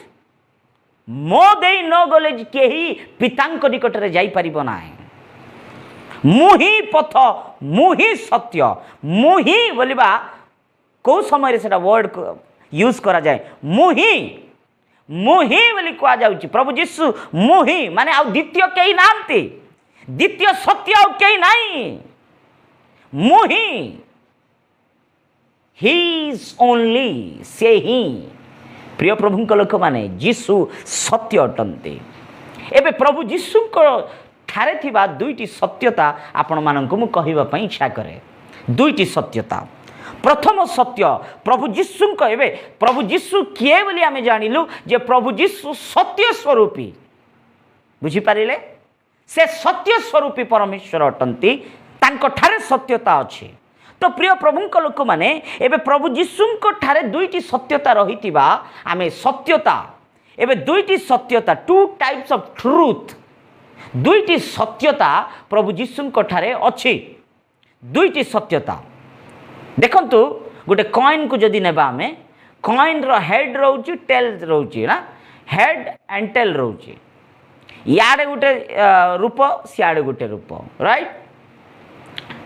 ମୋ ଦେଇ ନ ଗଲେ କେହି ପିତାଙ୍କ ନିକଟରେ ଯାଇପାରିବ ନାହିଁ। ମୁଁ ହିଁ ପଥ, ମୁଁ ହିଁ ସତ୍ୟ। ମୁଁ ହିଁ ବୋଲିବା କେଉଁ ସମୟରେ ସେଟା ୱାର୍ଡ଼ ୟୁଜ୍ କରାଯାଏ? ମୁଁ ହିଁ, ମୁଁ ହିଁ ବୋଲି କୁହାଯାଉଛି। ପ୍ରଭୁ ଯୀଶୁ ମୁଁ ହିଁ ମାନେ ଆଉ ଦ୍ୱିତୀୟ କେହି ନାହାନ୍ତି, ଦ୍ୱିତୀୟ ସତ୍ୟ ଆଉ କେହି ନାହିଁ, ମୁଁ ହିଁ। He is only, ସେ ହିଁ। ପ୍ରିୟ ପ୍ରଭୁଙ୍କ ଲୋକମାନେ, ଯୀଶୁ ସତ୍ୟ ଅଟନ୍ତି। ଏବେ ପ୍ରଭୁ ଯୀଶୁଙ୍କ ଠାରେ ଥିବା ଦୁଇଟି ସତ୍ୟତା ଆପଣମାନଙ୍କୁ ମୁଁ କହିବା ପାଇଁ ଇଚ୍ଛା କରେ। ଦୁଇଟି ସତ୍ୟତା। ପ୍ରଥମ ସତ୍ୟ ପ୍ରଭୁ ଯୀଶୁଙ୍କ, ଏବେ ପ୍ରଭୁ ଯୀଶୁ କିଏ ବୋଲି ଆମେ ଜାଣିଲୁ ଯେ ପ୍ରଭୁ ଯୀଶୁ ସତ୍ୟ ସ୍ୱରୂପୀ। ବୁଝିପାରିଲେ? ସେ ସତ୍ୟ ସ୍ୱରୂପୀ ପରମେଶ୍ୱର ଅଟନ୍ତି, ତାଙ୍କଠାରେ ସତ୍ୟତା ଅଛି। ତ ପ୍ରିୟ ପ୍ରଭୁଙ୍କ ଲୋକମାନେ, ଏବେ ପ୍ରଭୁ ଯୀଶୁଙ୍କ ଠାରେ ଦୁଇଟି ସତ୍ୟତା ରହିଥିବା ଆମେ ସତ୍ୟତା, ଏବେ ଦୁଇଟି ସତ୍ୟତା, ଟୁ ଟାଇପ୍ସ ଅଫ୍ ଟ୍ରୁଥ୍, ଦୁଇଟି ସତ୍ୟତା ପ୍ରଭୁ ଯୀଶୁଙ୍କ ଠାରେ ଅଛି। ଦୁଇଟି ସତ୍ୟତା ଦେଖନ୍ତୁ, ଗୋଟେ କଏନ୍କୁ ଯଦି ନେବା ଆମେ, କଏନ୍ର ହେଡ଼୍ ରହୁଛି, ଟେଲ୍ ରହୁଛି ନା, ହେଡ଼୍ ଆଣ୍ଡ ଟେଲ୍ ରହୁଛି। ଇଆଡ଼େ ଗୋଟେ ରୂପ, ସିଆଡ଼େ ଗୋଟେ ରୂପ, ରାଇଟ୍?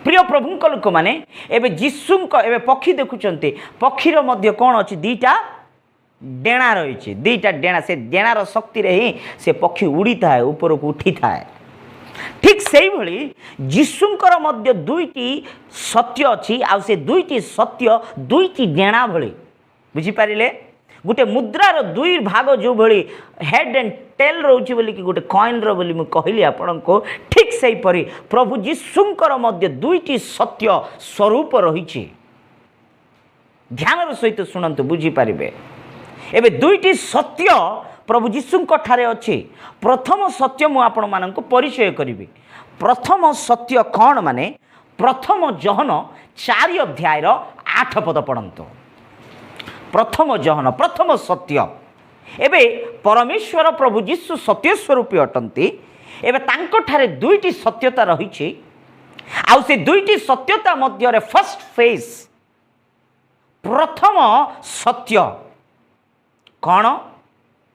ପ୍ରିୟ ପ୍ରଭୁଙ୍କ ଲୋକମାନେ, ଏବେ ଯୀଶୁଙ୍କ, ଏବେ ପକ୍ଷୀ ଦେଖୁଛନ୍ତି, ପକ୍ଷୀର ମଧ୍ୟ କ'ଣ ଅଛି? ଦୁଇଟା ଡେଣା ରହିଛି, ଦୁଇଟା ଡେଣା। ସେ ଡେଣାର ଶକ୍ତିରେ ହିଁ ସେ ପକ୍ଷୀ ଉଡ଼ିଥାଏ, ଉପରକୁ ଉଠିଥାଏ। ଠିକ୍ ସେଇଭଳି ଯୀଶୁଙ୍କର ମଧ୍ୟ ଦୁଇଟି ସତ୍ୟ ଅଛି, ଆଉ ସେ ଦୁଇଟି ସତ୍ୟ ଦୁଇଟି ଡେଣା ଭଳି। ବୁଝିପାରିଲେ? ଗୋଟେ ମୁଦ୍ରାର ଦୁଇ ଭାଗ ଯେଉଁଭଳି ହେଡ଼୍ ଆଣ୍ଡ ଟେଲ୍ ରହୁଛି ବୋଲିକି ଗୋଟେ କଏନ୍ର ବୋଲି ମୁଁ କହିଲି ଆପଣଙ୍କୁ, ଠିକ୍ ସେହିପରି ପ୍ରଭୁ ଯୀଶୁଙ୍କର ମଧ୍ୟ ଦୁଇଟି ସତ୍ୟ ସ୍ୱରୂପ ରହିଛି। ଧ୍ୟାନର ସହିତ ଶୁଣନ୍ତୁ, ବୁଝିପାରିବେ। ଏବେ ଦୁଇଟି ସତ୍ୟ ପ୍ରଭୁ ଯୀଶୁଙ୍କ ଠାରେ ଅଛି। ପ୍ରଥମ ସତ୍ୟ ମୁଁ ଆପଣମାନଙ୍କୁ ପରିଚୟ କରିବି। ପ୍ରଥମ ସତ୍ୟ କ'ଣ ମାନେ ପ୍ରଥମ ଯୋହନ 4 ଅଧ୍ୟାୟର 8 ପଦ ପଢ଼ନ୍ତୁ। ପ୍ରଥମ ଯୋହନ, ପ୍ରଥମ ସତ୍ୟ। ଏବେ ପରମେଶ୍ୱର ପ୍ରଭୁ ଯୀଶୁ ସତ୍ୟ ସ୍ୱରୂପୀ ଅଟନ୍ତି। ଏବେ ତାଙ୍କଠାରେ ଦୁଇଟି ସତ୍ୟତା ରହିଛି, ଆଉ ସେ ଦୁଇଟି ସତ୍ୟତା ମଧ୍ୟରେ ଫର୍ଷ୍ଟ ଫେସ୍, ପ୍ରଥମ ସତ୍ୟ କ'ଣ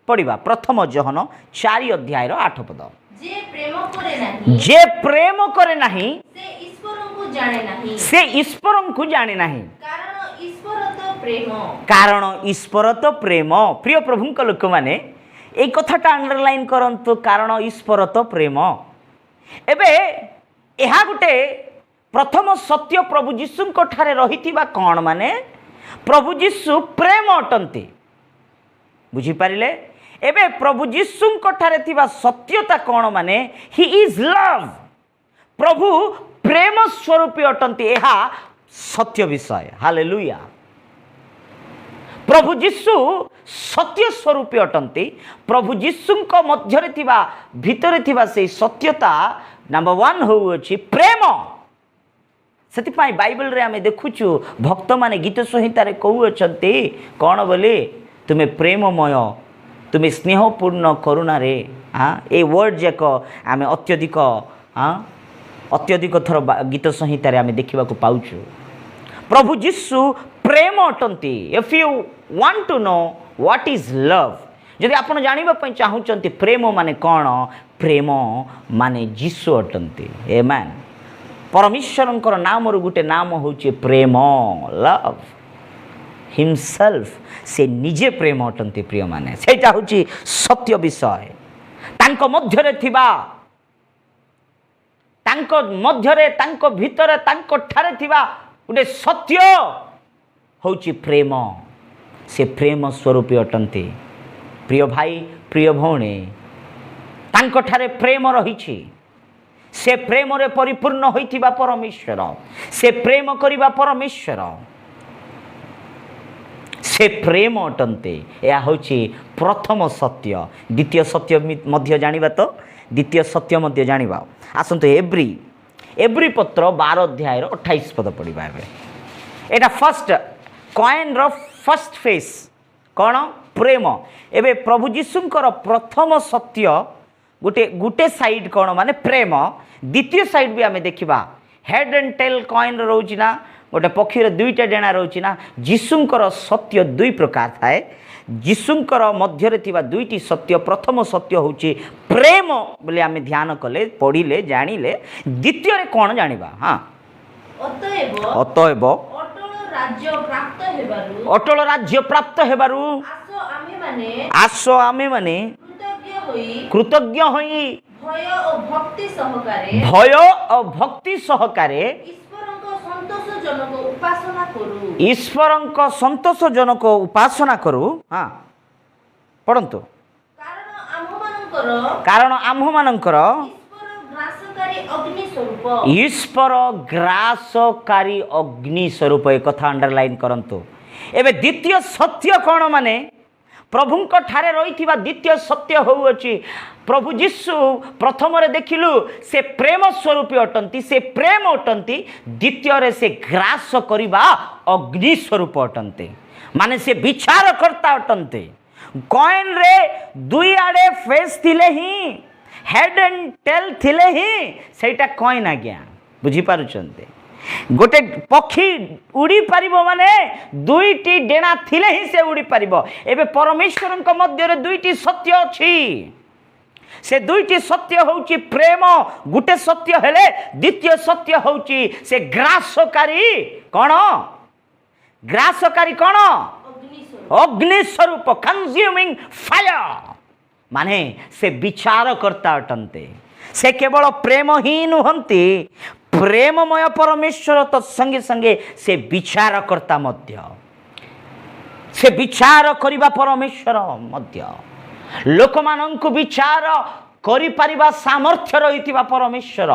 ପଢ଼ିବା। ପ୍ରଥମ ଯୋହନ 4 ଅଧ୍ୟାୟର 8 ପଦ। ଯେ ପ୍ରେମ କରେ ନାହିଁ, ଯେ ପ୍ରେମ କରେ ନାହିଁ, ସେ ଈଶ୍ୱରଙ୍କୁ ଜାଣେ ନାହିଁ, ସେ ଈଶ୍ୱରଙ୍କୁ ଜାଣେ ନାହିଁ, କାରଣ ଈଶ୍ୱର ତ ପ୍ରେମ। କାରଣ ଈଶ୍ୱର ତ ପ୍ରେମ। ପ୍ରିୟ ପ୍ରଭୁଙ୍କ ଲୋକମାନେ, ଏଇ କଥାଟା ଅଣ୍ଡରଲାଇନ୍ କରନ୍ତୁ, କାରଣ ଈଶ୍ୱର ତ ପ୍ରେମ। ଏବେ ଏହା ଗୋଟେ ପ୍ରଥମ ସତ୍ୟ ପ୍ରଭୁ ଯୀଶୁଙ୍କ ଠାରେ ରହିଥିବା କ'ଣ ମାନେ ପ୍ରଭୁ ଯୀଶୁ ପ୍ରେମ ଅଟନ୍ତି। ବୁଝିପାରିଲେ? ଏବେ ପ୍ରଭୁ ଯୀଶୁଙ୍କ ଠାରେ ଥିବା ସତ୍ୟତା କ'ଣ ମାନେ, He is love. ପ୍ରଭୁ ପ୍ରେମ ସ୍ୱରୂପୀ ଅଟନ୍ତି। ଏହା ସତ୍ୟ ବିଷୟ। ହାଲେଲୁୟା। ପ୍ରଭୁ ଯୀଶୁ ସତ୍ୟ ସ୍ୱରୂପୀ ଅଟନ୍ତି। ପ୍ରଭୁ ଯୀଶୁଙ୍କ ମଧ୍ୟରେ ଥିବା, ଭିତରେ ଥିବା ସେଇ ସତ୍ୟତା ନମ୍ବର ୱାନ୍ ହେଉଅଛି ପ୍ରେମ। ସେଥିପାଇଁ ବାଇବଲରେ ଆମେ ଦେଖୁଛୁ, ଭକ୍ତମାନେ ଗୀତ ସଂହିତାରେ କହୁଅଛନ୍ତି କ'ଣ ବୋଲି? ତୁମେ ପ୍ରେମମୟ, ତୁମେ ସ୍ନେହପୂର୍ଣ୍ଣ କରୁଣାରେ। ଏ ୱାର୍ଡ଼ ଯାକ ଆମେ ଅତ୍ୟଧିକ ଥର ଗୀତ ସଂହିତାରେ ଆମେ ଦେଖିବାକୁ ପାଉଛୁ। ପ୍ରଭୁ ଯୀଶୁ ପ୍ରେମ ଅଟନ୍ତି। If you want to know what is love, ଯଦି ଆପଣ ଜାଣିବା ପାଇଁ ଚାହୁଁଛନ୍ତି ପ୍ରେମ ମାନେ କ'ଣ, ପ୍ରେମ ମାନେ ଯୀଶୁ ଅଟନ୍ତି। ଆମେନ୍। ପରମେଶ୍ୱରଙ୍କର ନାମରୁ ଗୋଟେ ନାମ ହେଉଛି ପ୍ରେମ, ଲଭ୍ ହିମସେଲ୍ଫ। ସେ ନିଜେ ପ୍ରେମ ଅଟନ୍ତି ପ୍ରିୟମାନେ। ସେଇଟା ହେଉଛି ସତ୍ୟ ବିଷୟ। ତାଙ୍କ ମଧ୍ୟରେ ଥିବା, ତାଙ୍କ ମଧ୍ୟରେ, ତାଙ୍କ ଭିତରେ, ତାଙ୍କ ଠାରେ ଥିବା ଗୋଟେ ସତ୍ୟ ହେଉଛି ପ୍ରେମ। ସେ ପ୍ରେମ ସ୍ୱରୂପୀ ଅଟନ୍ତି। ପ୍ରିୟ ଭାଇ, ପ୍ରିୟ ଭଉଣୀ, ତାଙ୍କଠାରେ ପ୍ରେମ ରହିଛି। ସେ ପ୍ରେମରେ ପରିପୂର୍ଣ୍ଣ ହୋଇଥିବା ପରମେଶ୍ୱର। ସେ ପ୍ରେମ କରିବା ପରମେଶ୍ୱର। ସେ ପ୍ରେମ ଅଟନ୍ତି। ଏହା ହେଉଛି ପ୍ରଥମ ସତ୍ୟ। ଦ୍ୱିତୀୟ ସତ୍ୟ ମଧ୍ୟ ଜାଣିବା ତ? ଦ୍ୱିତୀୟ ସତ୍ୟ ମଧ୍ୟ ଜାଣିବା। ଆସନ୍ତୁ, ଏବ୍ରୀ ପତ୍ର 12 ଅଧ୍ୟାୟର 28 ପଦ ପଢ଼ିବା ଏବେ। ଏଇଟା ଫାର୍ଷ୍ଟ କଏନ୍ର ଫାର୍ଷ୍ଟ ଫେସ୍ କ'ଣ? ପ୍ରେମ। ଏବେ ପ୍ରଭୁ ଯୀଶୁଙ୍କର ପ୍ରଥମ ସତ୍ୟ ଗୋଟେ ସାଇଡ୍ କ'ଣ ମାନେ ପ୍ରେମ। ଦ୍ୱିତୀୟ ସାଇଡ୍ ବି ଆମେ ଦେଖିବା। ହେଡ୍ ଆଣ୍ଡ ଟେଲ୍ କଏନ୍ର ରହୁଛି ନା, ଗୋଟେ ପକ୍ଷୀର ଦୁଇଟା ଡେଣା ରହୁଛି ନା? ଯୀଶୁଙ୍କର ସତ୍ୟ ଦୁଇ ପ୍ରକାର ଥାଏ। ଯୀଶୁଙ୍କର ମଧ୍ୟରେ ଥିବା ଦୁଇଟି ସତ୍ୟ, ପ୍ରଥମ ସତ୍ୟ ହେଉଛି ପ୍ରେମ ବୋଲି ଆମେ ଧ୍ୟାନ କଲେ, ପଢ଼ିଲେ, ଜାଣିଲେ। ଦ୍ୱିତୀୟରେ କ'ଣ ଜାଣିବା? ହଁ। ଅତଏବ ଅତଏବ ଅଟଳ ରାଜ୍ୟ ପ୍ରାପ୍ତ ହେବାରୁ ଅଟଳ ରାଜ୍ୟ ପ୍ରାପ୍ତ ହେବାରୁ ଆସ ଆମ୍ଭେମାନେ ଆସ ଆମେମାନେ କୃତଜ୍ଞ ହୋଇ କୃତଜ୍ଞ ହୋଇ ଭୟ ଓ ଭକ୍ତି ସହକାରେ ଭୟ ଓ ଭକ୍ତି ସହକାରେ ଈଶ୍ୱରଙ୍କ ସନ୍ତୋଷଜନକ ଉପାସନା କରୁ। ଈଶ୍ୱରଙ୍କ ସନ୍ତୋଷଜନକ ଉପାସନା କରୁ। ହଁ, ପଢ଼ନ୍ତୁ। କାରଣ ଆମ୍ଭମାନଙ୍କର କାରଣ ଆମ୍ଭମାନଙ୍କର ଈଶ୍ୱର ଗ୍ରାସକାରୀ ଅଗ୍ନି ସ୍ୱରୂପ। ଈଶ୍ୱର ଗ୍ରାସକାରୀ ଅଗ୍ନି ସ୍ୱରୂପ। ଏ କଥା ଅଣ୍ଡରଲାଇନ୍ କରନ୍ତୁ। ଏବେ ଦ୍ୱିତୀୟ ସତ୍ୟ କ'ଣ ମାନେ, ପ୍ରଭୁଙ୍କ ଠାରେ ରହିଥିବା ଦ୍ୱିତୀୟ ସତ୍ୟ ହେଉଅଛି, ପ୍ରଭୁ ଯୀଶୁ ପ୍ରଥମରେ ଦେଖିଲୁ ସେ ପ୍ରେମ ସ୍ୱରୂପୀ ଅଟନ୍ତି, ସେ ପ୍ରେମ ଅଟନ୍ତି। ଦ୍ୱିତୀୟରେ ସେ ଗ୍ରାସ କରିବା ଅଗ୍ନି ସ୍ୱରୂପ ଅଟନ୍ତି, ମାନେ ସେ ବିଚାରକର୍ତ୍ତା ଅଟନ୍ତି। କଏନ୍ରେ ଦୁଇ ଆଡ଼େ ଫେସ୍ ଥିଲେ ହିଁ, ହେଡ୍ ଆଣ୍ଡ ଟେଲ୍ ଥିଲେ ହିଁ ସେଇଟା କଏନ୍ ଆଜ୍ଞା। ବୁଝିପାରୁଛନ୍ତି? ଗୋଟେ ପକ୍ଷୀ ଉଡ଼ି ପାରିବ ମାନେ ଦୁଇଟି ଡେଣା ଥିଲେ ହିଁ ସେ ଉଡ଼ି ପାରିବ। ଏବେ ପରମେଶ୍ୱରଙ୍କ ମଧ୍ୟରେ ଦୁଇଟି ସତ୍ୟ ଅଛି। ସେ ଦୁଇଟି ସତ୍ୟ ହେଉଛି ପ୍ରେମ ଗୋଟେ ସତ୍ୟ ହେଲେ, ଦ୍ୱିତୀୟ ସତ୍ୟ ହେଉଛି ସେ ଗ୍ରାସକାରୀ କ'ଣ? ଗ୍ରାସକାରୀ କ'ଣ? ଅଗ୍ନି ସ୍ୱରୂପ। ଅଗ୍ନି ସ୍ୱରୂପ, କନଜ୍ୟୁମିଂ ଫାୟାର, ମାନେ ସେ ବିଚାରକର୍ତ୍ତା ଅଟନ୍ତି। ସେ କେବଳ ପ୍ରେମ ହିଁ ନୁହନ୍ତି, ପ୍ରେମମୟ ପରମେଶ୍ୱର ତ ସଙ୍ଗେ ସଙ୍ଗେ ସେ ବିଚାରକର୍ତ୍ତା ମଧ୍ୟ। ସେ ବିଚାର କରିବା ପରମେଶ୍ୱର ମଧ୍ୟ। ଲୋକମାନଙ୍କୁ ବିଚାର କରିପାରିବା ସାମର୍ଥ୍ୟ ରହିଥିବା ପରମେଶ୍ୱର।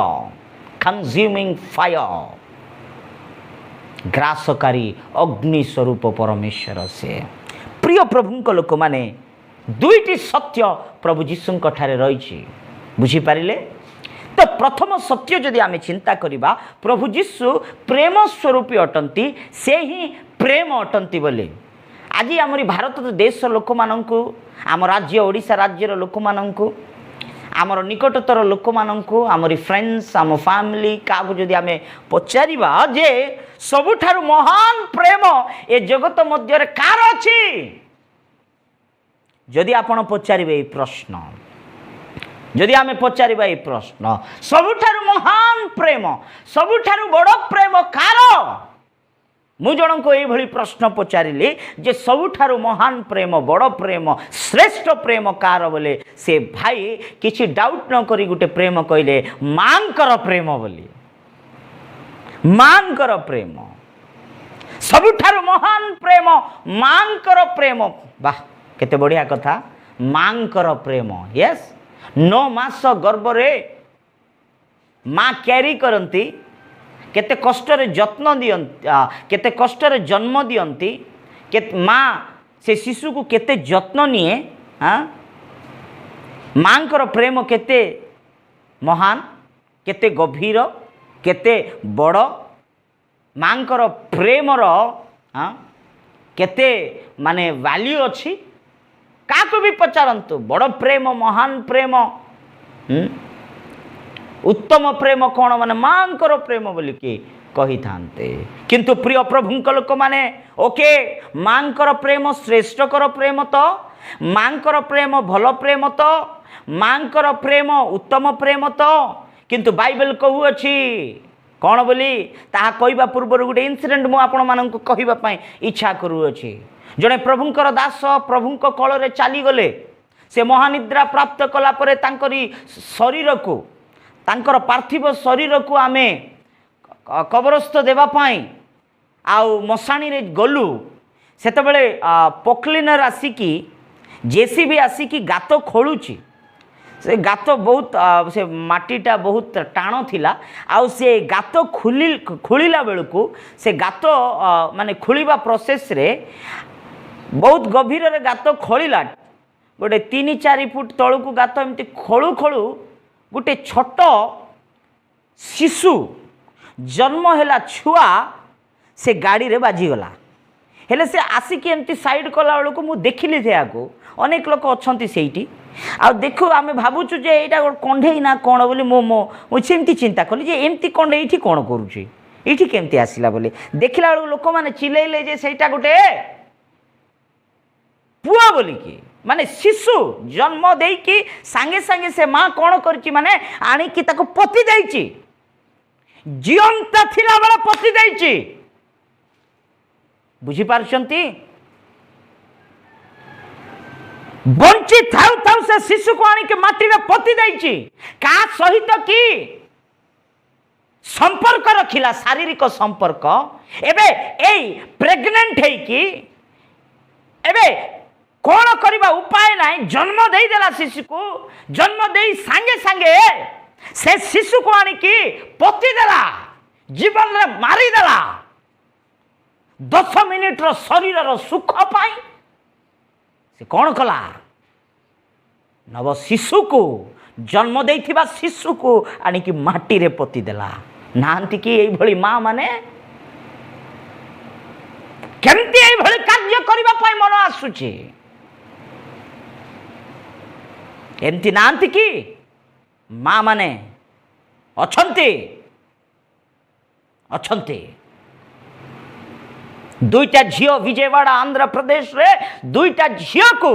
କନଜ୍ୟୁମିଂ ଫାୟାର, ଗ୍ରାସକାରୀ ଅଗ୍ନି ସ୍ୱରୂପ ପରମେଶ୍ୱର ସେ। ପ୍ରିୟ ପ୍ରଭୁଙ୍କ ଲୋକମାନେ, ଦୁଇଟି ସତ୍ୟ ପ୍ରଭୁ ଯୀଶୁଙ୍କ ଠାରେ ରହିଛି। ବୁଝିପାରିଲେ ତ? ପ୍ରଥମ ସତ୍ୟ ଯଦି ଆମେ ଚିନ୍ତା କରିବା, ପ୍ରଭୁ ଯୀଶୁ ପ୍ରେମ ସ୍ୱରୂପୀ ଅଟନ୍ତି, ସେ ହିଁ ପ୍ରେମ ଅଟନ୍ତି ବୋଲି। ଆଜି ଆମରି ଭାରତ ଦେଶ ଲୋକମାନଙ୍କୁ, ଆମ ରାଜ୍ୟ ଓଡ଼ିଶା ରାଜ୍ୟର ଲୋକମାନଙ୍କୁ, ଆମର ନିକଟତର ଲୋକମାନଙ୍କୁ, ଆମରି ଫ୍ରେଣ୍ଡସ୍, ଆମ ଫ୍ୟାମିଲି, କାହାକୁ ଯଦି ଆମେ ପଚାରିବା ଯେ ସବୁଠାରୁ ମହାନ ପ୍ରେମ ଏ ଜଗତ ମଧ୍ୟରେ କାହାର ଅଛି? ଯଦି ଆପଣ ପଚାରିବେ ଏଇ ପ୍ରଶ୍ନ, ଯଦି ଆମେ ପଚାରିବା ଏଇ ପ୍ରଶ୍ନ, ସବୁଠାରୁ ମହାନ ପ୍ରେମ, ସବୁଠାରୁ ବଡ଼ ପ୍ରେମ କାହାର? ମୁଁ ଜଣଙ୍କୁ ଏଇଭଳି ପ୍ରଶ୍ନ ପଚାରିଲି ଯେ ସବୁଠାରୁ ମହାନ ପ୍ରେମ, ବଡ଼ ପ୍ରେମ, ଶ୍ରେଷ୍ଠ ପ୍ରେମ କାହାର ବୋଲି। ସେ ଭାଇ କିଛି ଡାଉଟ୍ ନ କରି ଗୋଟେ ପ୍ରେମ କହିଲେ, ମାଙ୍କର ପ୍ରେମ ବୋଲି। ମାଙ୍କର ପ୍ରେମ ସବୁଠାରୁ ମହାନ ପ୍ରେମ, ମାଙ୍କର ପ୍ରେମ। ବାহ, କେତେ ବଢ଼ିଆ କଥା, ମାଙ୍କର ପ୍ରେମ। ୟେସ୍, 9 ମାସ ଗର୍ଭରେ ମା କ୍ୟାରି କରନ୍ତି, କେତେ କଷ୍ଟରେ ଯତ୍ନ ଦିଅନ୍ତି, କେତେ କଷ୍ଟରେ ଜନ୍ମ ଦିଅନ୍ତି, କେତେ ମା ସେ ଶିଶୁକୁ କେତେ ଯତ୍ନ ନିଏ। ଆଁ ମାଙ୍କର ପ୍ରେମ କେତେ ମହାନ, କେତେ ଗଭୀର, କେତେ ବଡ଼। ମାଙ୍କର ପ୍ରେମର କେତେ ମାନେ ଭ୍ୟାଲ୍ୟୁ ଅଛି। କାହାକୁ ବି ପଚାରନ୍ତୁ, ବଡ଼ ପ୍ରେମ, ମହାନ ପ୍ରେମ, ଉତ୍ତମ ପ୍ରେମ କ'ଣ ମାନେ ମାଙ୍କର ପ୍ରେମ ବୋଲିକି କହିଥାନ୍ତେ। କିନ୍ତୁ ପ୍ରିୟ ପ୍ରଭୁଙ୍କ ଲୋକମାନେ, ଓକେ, ମାଙ୍କର ପ୍ରେମ ଶ୍ରେଷ୍ଠକର ପ୍ରେମ ତ, ମାଙ୍କର ପ୍ରେମ ଭଲ ପ୍ରେମ ତ, ମାଙ୍କର ପ୍ରେମ ଉତ୍ତମ ପ୍ରେମ ତ, କିନ୍ତୁ ବାଇବେଲ କହୁଅଛି କ'ଣ ବୋଲି, ତାହା କହିବା ପୂର୍ବରୁ ଗୋଟେ ଇନସିଡେଣ୍ଟ ମୁଁ ଆପଣମାନଙ୍କୁ କହିବା ପାଇଁ ଇଚ୍ଛା କରୁଅଛି। ଜଣେ ପ୍ରଭୁଙ୍କର ଦାସ ପ୍ରଭୁଙ୍କ କୋଳରେ ଚାଲିଗଲେ। ସେ ମହାନିଦ୍ରା ପ୍ରାପ୍ତ କଲା ପରେ ତାଙ୍କରି ଶରୀରକୁ, ତାଙ୍କର ପାର୍ଥିବ ଶରୀରକୁ ଆମେ କବରସ୍ଥ ଦେବା ପାଇଁ ଆଉ ମଶାଣିରେ ଗଲୁ। ସେତେବେଳେ ପକ୍ଲିନର ଆସିକି, ଜେସିବି ଆସିକି ଗାତ ଖୋଳୁଛି। ସେ ଗାତ ବହୁତ, ସେ ମାଟିଟା ବହୁତ ଟାଣ ଥିଲା। ଆଉ ସେ ଗାତ ଖୋଳିଲା ବେଳକୁ, ସେ ଗାତ ମାନେ ଖୋଳିବା ପ୍ରୋସେସ୍ରେ ବହୁତ ଗଭୀରରେ ଗାତ ଖୋଳିଲା। ଗୋଟେ 3-4 ଫୁଟ ତଳକୁ ଗାତ ଏମିତି ଖୋଳୁ ଖୋଳୁ ଗୋଟେ ଛୋଟ ଶିଶୁ, ଜନ୍ମ ହେଲା ଛୁଆ, ସେ ଗାଡ଼ିରେ ବାଜିଗଲା। ହେଲେ ସେ ଆସିକି ଏମିତି ସାଇଡ଼୍ କଲା ବେଳକୁ ମୁଁ ଦେଖିଲି ସେୟାକୁ। ଅନେକ ଲୋକ ଅଛନ୍ତି ସେଇଠି। ଆଉ ଦେଖୁ ଆମେ ଭାବୁଛୁ ଯେ ଏଇଟା ଗୋଟେ କଣ୍ଢେଇ ନା କ'ଣ ବୋଲି। ମୁଁ ମୋ ମୁଁ ସେମିତି ଚିନ୍ତା କଲି ଯେ ଏମିତି କଣ୍ଢେଇ ଏଇଠି କ'ଣ କରୁଛି, ଏଇଠି କେମିତି ଆସିଲା ବୋଲି। ଦେଖିଲା ବେଳକୁ ଲୋକମାନେ ଚିଲେଇଲେ ଯେ ସେଇଟା ଗୋଟେ ପୁଅ ବୋଲିକି। ମାନେ ଶିଶୁ ଜନ୍ମ ଦେଇକି ସାଙ୍ଗେ ସାଙ୍ଗେ ସେ ମା କ'ଣ କରିଛି ମାନେ ଆଣିକି ତାକୁ ପୋତି ଦେଇଛି। ଜିଅନ୍ତା ଥିଲାବେଳେ ପୋତି ଦେଇଛି। ବୁଝିପାରୁଛନ୍ତି? ବଞ୍ଚି ଥାଉ ଥାଉ ସେ ଶିଶୁକୁ ଆଣିକି ମାଟିରେ ପୋତି ଦେଇଛି। କାହା ସହିତ କି ସମ୍ପର୍କ ରଖିଲା? ଶାରୀରିକ ସମ୍ପର୍କ। ଏବେ ଏଇ ପ୍ରେଗନେଣ୍ଟ ହେଇକି ଏବେ କ'ଣ କରିବା ଉପାୟ ନାହିଁ। ଜନ୍ମ ଦେଇଦେଲା ଶିଶୁକୁ। ଜନ୍ମ ଦେଇ ସାଙ୍ଗେ ସାଙ୍ଗେ ସେ ଶିଶୁକୁ ଆଣିକି ପୋତିଦେଲା, ଜୀବନରେ ମାରିଦେଲା। 10 ମିନିଟର ଶରୀରର ସୁଖ ପାଇଁ ସେ କ'ଣ କଲା? ନବ ଶିଶୁକୁ, ଜନ୍ମ ଦେଇଥିବା ଶିଶୁକୁ ଆଣିକି ମାଟିରେ ପୋତିଦେଲା। ନାହାନ୍ତି କି ଏଇଭଳି ମା ମାନେ? କେମିତି ଏଇଭଳି କାର୍ଯ୍ୟ କରିବା ପାଇଁ ମନ ଆସୁଛି? ଏମିତି ନାହାନ୍ତି କି ମା ମାନେ? ଅଛନ୍ତି, ଅଛନ୍ତି। ଦୁଇଟା ଝିଅ, ବିଜୟବାଡ଼ା, ଆନ୍ଧ୍ରପ୍ରଦେଶରେ ଦୁଇଟା ଝିଅକୁ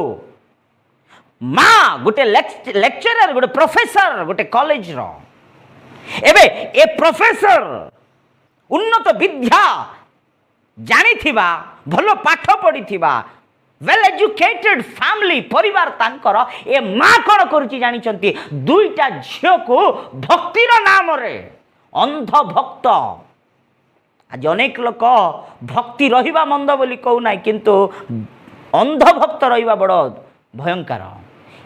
ମା, ଗୋଟେ ଲେକ୍ଚରର, ଗୋଟେ ପ୍ରଫେସର ଗୋଟେ କଲେଜର। ଏବେ ଏ ପ୍ରଫେସର, ଉନ୍ନତ ବିଦ୍ୟା ଜାଣିଥିବା, ଭଲ ପାଠ ପଢ଼ିଥିବା, ୱେଲ୍ ଏଜୁକେଟେଡ୍ ଫ୍ୟାମିଲି, ପରିବାର ତାଙ୍କର, ଏ ମା କ'ଣ କରୁଛି ଜାଣିଛନ୍ତି? ଦୁଇଟା ଝିଅକୁ ଭକ୍ତିର ନାମରେ, ଅନ୍ଧ ଭକ୍ତ। ଆଜି ଅନେକ ଲୋକ ଭକ୍ତି ରହିବା ମନ୍ଦ ବୋଲି କହୁନାହିଁ, କିନ୍ତୁ ଅନ୍ଧଭକ୍ତ ରହିବା ବଡ଼ ଭୟଙ୍କର।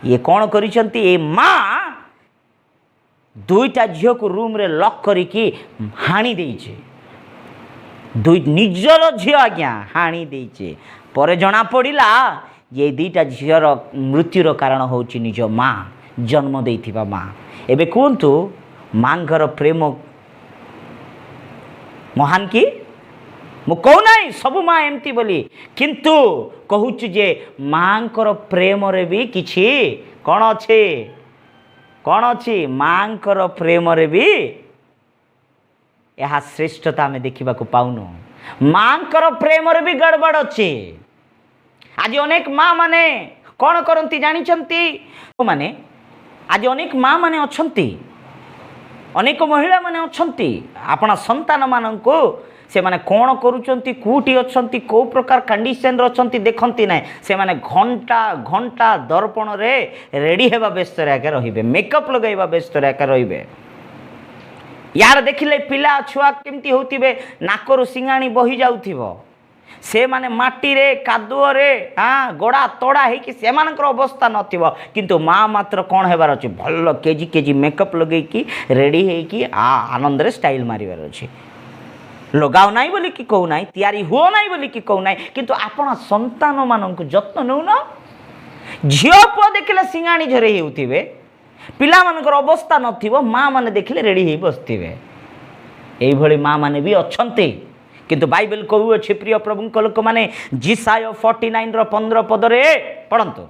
ଇଏ କ'ଣ କରିଛନ୍ତି? ଏ ମା ଦୁଇଟା ଝିଅକୁ ରୁମ୍ରେ ଲକ୍ କରିକି ହାଣି ଦେଇଛି। ଦୁଇ ନିଜର ଝିଅ ଆଜ୍ଞା, ହାଣି ଦେଇଛି। ପରେ ଜଣା ପଡ଼ିଲା ଯେ ଏଇ ଦୁଇଟା ଝିଅର ମୃତ୍ୟୁର କାରଣ ହେଉଛି ନିଜ ମା, ଜନ୍ମ ଦେଇଥିବା ମା। ଏବେ କୁହନ୍ତୁ, ମାଙ୍କର ପ୍ରେମ ମହାନ କି? ମୁଁ କହୁନାହିଁ ସବୁ ମା ଏମିତି ବୋଲି, କିନ୍ତୁ କହୁଛି ଯେ ମାଙ୍କର ପ୍ରେମରେ ବି କିଛି କ'ଣ ଅଛି? କ'ଣ ଅଛି? ମାଙ୍କର ପ୍ରେମରେ ବି ଏହା ଶ୍ରେଷ୍ଠତା ଆମେ ଦେଖିବାକୁ ପାଉନୁ। ମାଙ୍କର ପ୍ରେମରେ ବି ଗଡ଼ବଡ଼ ଅଛି। ଆଜି ଅନେକ ମା ମାନେ କ'ଣ କରନ୍ତି ଜାଣିଛନ୍ତି? ମାନେ ଆଜି ଅନେକ ମା ମାନେ ଅଛନ୍ତି, ଅନେକ ମହିଳାମାନେ ଅଛନ୍ତି, ଆପଣା ସନ୍ତାନମାନଙ୍କୁ ସେମାନେ କ'ଣ କରୁଛନ୍ତି, କେଉଁଠି ଅଛନ୍ତି, କେଉଁ ପ୍ରକାର କଣ୍ଡିସନରେ ଅଛନ୍ତି ଦେଖନ୍ତି ନାହିଁ। ସେମାନେ ଘଣ୍ଟା ଘଣ୍ଟା ଦର୍ପଣରେ ରେଡ଼ି ହେବା ବ୍ୟସ୍ତରେ ଏକା ରହିବେ, ମେକଅପ୍ ଲଗାଇବା ବ୍ୟସ୍ତରେ ଏକା ରହିବେ। ୟାର ଦେଖିଲେ ପିଲା ଛୁଆ କେମିତି ହେଉଥିବେ, ନାକରୁ ସିଙ୍ଗାଣି ବହି ଯାଉଥିବ। ସେମାନେ ମାଟିରେ କାଦୁଅରେ, ହଁ, ଗୋଡ଼ା ତଡ଼ା ହେଇକି ସେମାନଙ୍କର ଅବସ୍ଥା ନଥିବ, କିନ୍ତୁ ମା ମାତ୍ର କ'ଣ ହେବାର ଅଛି? ଭଲ କେଜି କେଜି ମେକଅପ୍ ଲଗେଇକି ରେଡ଼ି ହେଇକି ଆନନ୍ଦରେ ଷ୍ଟାଇଲ୍ ମାରିବାର ଅଛି। ଲଗାଅ ନାହିଁ ବୋଲିକି କହୁନାହିଁ, ତିଆରି ହୁଅ ନାହିଁ ବୋଲିକି କହୁନାହିଁ, କିନ୍ତୁ ଆପଣ ସନ୍ତାନମାନଙ୍କୁ ଯତ୍ନ ନେଉନ। ଝିଅ ପୁଅ ଦେଖିଲେ ସିଙ୍ଗାଣି ଝରେଇ ହେଉଥିବେ, ପିଲାମାନଙ୍କର ଅବସ୍ଥା ନଥିବ, ମା ମାନେ ଦେଖିଲେ ରେଡ଼ି ହେଇ ବସିଥିବେ। ଏଇଭଳି ମା ମାନେ ବି ଅଛନ୍ତି। କିନ୍ତୁ ବାଇବେଲ କହୁଅଛି, ପ୍ରିୟ ପ୍ରଭୁଙ୍କ ଲୋକମାନେ, ଯିଶାଇୟ 49ର 15 ପଦରେ ପଢ଼ନ୍ତୁ।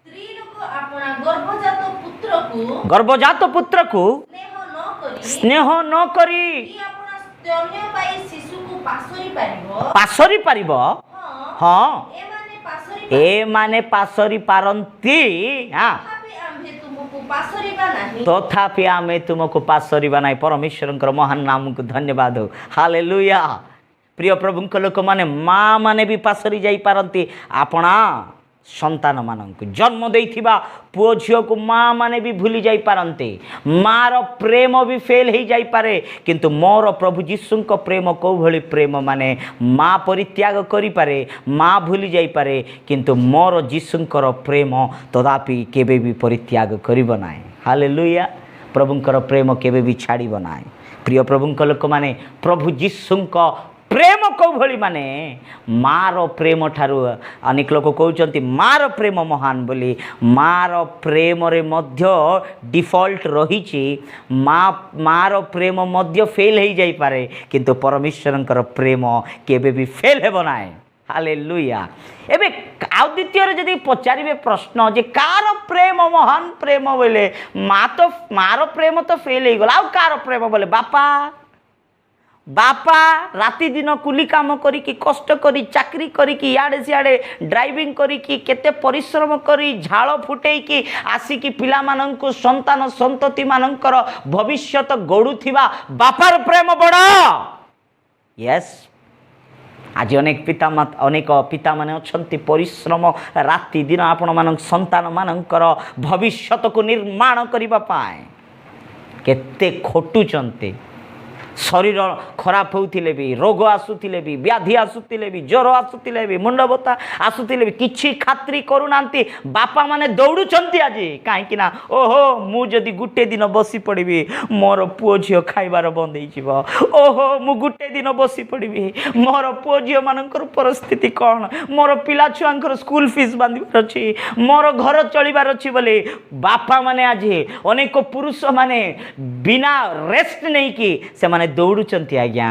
ସ୍ତ୍ରୀ ଲୋକ ଆପଣା ଗର୍ଭଜାତ ପୁତ୍ରକୁ ଗର୍ଭଜାତ ପୁତ୍ରକୁ ସ୍ନେହ ନ କରି ସ୍ନେହ ନ କରି କି ଆପଣା ସ୍ତନ୍ୟପାୟୀ ଶିଶୁକୁ ପାସୋରି ପାରିବ? ପାସରି ପାରିବ? ହଁ, ହଁ, ଏମାନେ ପାସୋରି ଏମାନେ ପାସରି ପାରନ୍ତି, ହଁ। ତଥାପି ଆମ୍ଭେ ତୁମକୁ ପାସୋରିବା ନାହିଁ। ତଥାପି ଆମେ ତୁମକୁ ପାସରିବା ନାହିଁ। ପରମେଶ୍ୱରଙ୍କର ମହାନ ନାମକୁ ଧନ୍ୟବାଦ ହଉ। ହାଲେଲୁୟା। ପ୍ରିୟ ପ୍ରଭୁଙ୍କ ଲୋକମାନେ, ମା ମାନେ ବି ପାସରି ଯାଇପାରନ୍ତି ଆପଣା ସନ୍ତାନମାନଙ୍କୁ। ଜନ୍ମ ଦେଇଥିବା ପୁଅ ଝିଅକୁ ମା ମାନେ ବି ଭୁଲି ଯାଇପାରନ୍ତି। ମାର ପ୍ରେମ ବି ଫେଲ୍ ହେଇଯାଇପାରେ, କିନ୍ତୁ ମୋର ପ୍ରଭୁ ଯୀଶୁଙ୍କ ପ୍ରେମ କେଉଁ ଭଳି ପ୍ରେମ ମାନେ ମା ପରିତ୍ୟାଗ କରିପାରେ, ମା ଭୁଲି ଯାଇପାରେ, କିନ୍ତୁ ମୋର ଯୀଶୁଙ୍କର ପ୍ରେମ ତଦାପି କେବେ ବି ପରିତ୍ୟାଗ କରିବ ନାହିଁ। ହାଲେଲୁୟା। ପ୍ରଭୁଙ୍କର ପ୍ରେମ କେବେ ବି ଛାଡ଼ିବ ନାହିଁ। ପ୍ରିୟ ପ୍ରଭୁଙ୍କ ଲୋକମାନେ, ପ୍ରଭୁ ଯୀଶୁଙ୍କ ପ୍ରେମ କେଉଁ ଭଳି ମାନେ ମାର ପ୍ରେମ ଠାରୁ, ଅନେକ ଲୋକ କହୁଛନ୍ତି ମାର ପ୍ରେମ ମହାନ ବୋଲି। ମାର ପ୍ରେମରେ ମଧ୍ୟ ଡିଫଲ୍ଟ ରହିଛି। ମାର ପ୍ରେମ ମଧ୍ୟ ଫେଲ୍ ହେଇଯାଇପାରେ, କିନ୍ତୁ ପରମେଶ୍ୱରଙ୍କର ପ୍ରେମ କେବେ ବି ଫେଲ୍ ହେବ ନାହିଁ। ହାଲେଲୁୟା। ଏବେ ଆଉ ଦ୍ୱିତୀୟରେ ଯଦି ପଚାରିବେ ପ୍ରଶ୍ନ ଯେ କାହାର ପ୍ରେମ ମହାନ ପ୍ରେମ ବୋଇଲେ, ମା ତ ମାର ପ୍ରେମ ତ ଫେଲ୍ ହେଇଗଲା, ଆଉ କାହାର ପ୍ରେମ ବୋଲେ, ବାପା। ବାପା ରାତି ଦିନ କୁଲି କାମ କରିକି, କଷ୍ଟ କରି, ଚାକିରି କରିକି, ଇଆଡ଼େ ସିଆଡ଼େ ଡ୍ରାଇଭିଂ କରିକି, କେତେ ପରିଶ୍ରମ କରି, ଝାଳ ଫୁଟେଇକି ଆସିକି ପିଲାମାନଙ୍କୁ, ସନ୍ତାନ ସନ୍ତତିମାନଙ୍କର ଭବିଷ୍ୟତ ଗଢ଼ୁଥିବା ବାପାର ପ୍ରେମ ବଡ଼। ୟେସ୍, ଆଜି ଅନେକ ପିତା, ଅନେକ ପିତାମାନେ ଅଛନ୍ତି, ପରିଶ୍ରମ ରାତି ଦିନ ଆପଣମାନଙ୍କ ସନ୍ତାନମାନଙ୍କର ଭବିଷ୍ୟତକୁ ନିର୍ମାଣ କରିବା ପାଇଁ କେତେ ଖଟୁଛନ୍ତି। ଶରୀର ଖରାପ ହେଉଥିଲେ ବି, ରୋଗ ଆସୁଥିଲେ ବି, ବ୍ୟାଧି ଆସୁଥିଲେ ବି, ଜ୍ୱର ଆସୁଥିଲେ ବି, ମୁଣ୍ଡବଥା ଆସୁଥିଲେ ବି କିଛି ଖାତିର କରୁନାହାନ୍ତି। ବାପାମାନେ ଦୌଡ଼ୁଛନ୍ତି ଆଜି। କାହିଁକି ନା ଓହୋ, ମୁଁ ଯଦି ଗୋଟେ ଦିନ ବସି ପଡ଼ିବି, ମୋର ପୁଅ ଝିଅ ଖାଇବାର ବନ୍ଦ ହେଇଯିବ। ଓହୋ, ମୁଁ ଗୋଟେ ଦିନ ବସି ପଡ଼ିବି, ମୋର ପୁଅ ଝିଅମାନଙ୍କର ପରିସ୍ଥିତି କ'ଣ? ମୋର ପିଲା ଛୁଆଙ୍କର ସ୍କୁଲ ଫିସ୍ ବାନ୍ଧିବାର ଅଛି, ମୋର ଘର ଚଳିବାର ଅଛି ବୋଲି ବାପାମାନେ ଆଜି, ଅନେକ ପୁରୁଷମାନେ ବିନା ରେଷ୍ଟ ନେଇକି ସେମାନେ ଦୌଡ଼ୁଛନ୍ତି ଆଜ୍ଞା।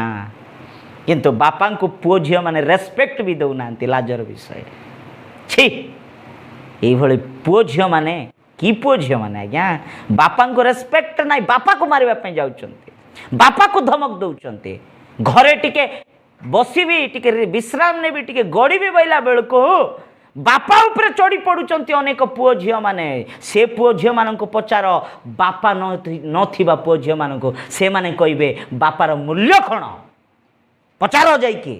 କିନ୍ତୁ ବାପାଙ୍କୁ ପୁଅ ଝିଅମାନେ ରେସପେକ୍ଟ ବି ଦେଉନାହାନ୍ତି। ଲାଜର ବିଷୟ, ଛି। ଏଇଭଳି ପୁଅ ଝିଅମାନେ, କି ପୁଅ ଝିଅମାନେ ଆଜ୍ଞା, ବାପାଙ୍କୁ ରେସପେକ୍ଟ ନାହିଁ, ବାପାକୁ ମାରିବା ପାଇଁ ଯାଉଛନ୍ତି, ବାପାକୁ ଧମକ ଦେଉଛନ୍ତି। ଘରେ ଟିକେ ବସିବି, ଟିକେ ବିଶ୍ରାମ ନେବି, ଟିକେ ଗଡ଼ିବି ବୋଇଲା ବେଳକୁ ବାପା ଉପରେ ଚଢ଼ି ପଡ଼ୁଛନ୍ତି ଅନେକ ପୁଅ ଝିଅମାନେ। ସେ ପୁଅ ଝିଅମାନଙ୍କୁ ପଚାର, ବାପା ନଥିବା ପୁଅ ଝିଅମାନଙ୍କୁ, ସେମାନେ କହିବେ ବାପାର ମୂଲ୍ୟ କ'ଣ। ପଚାର ଯାଇକି,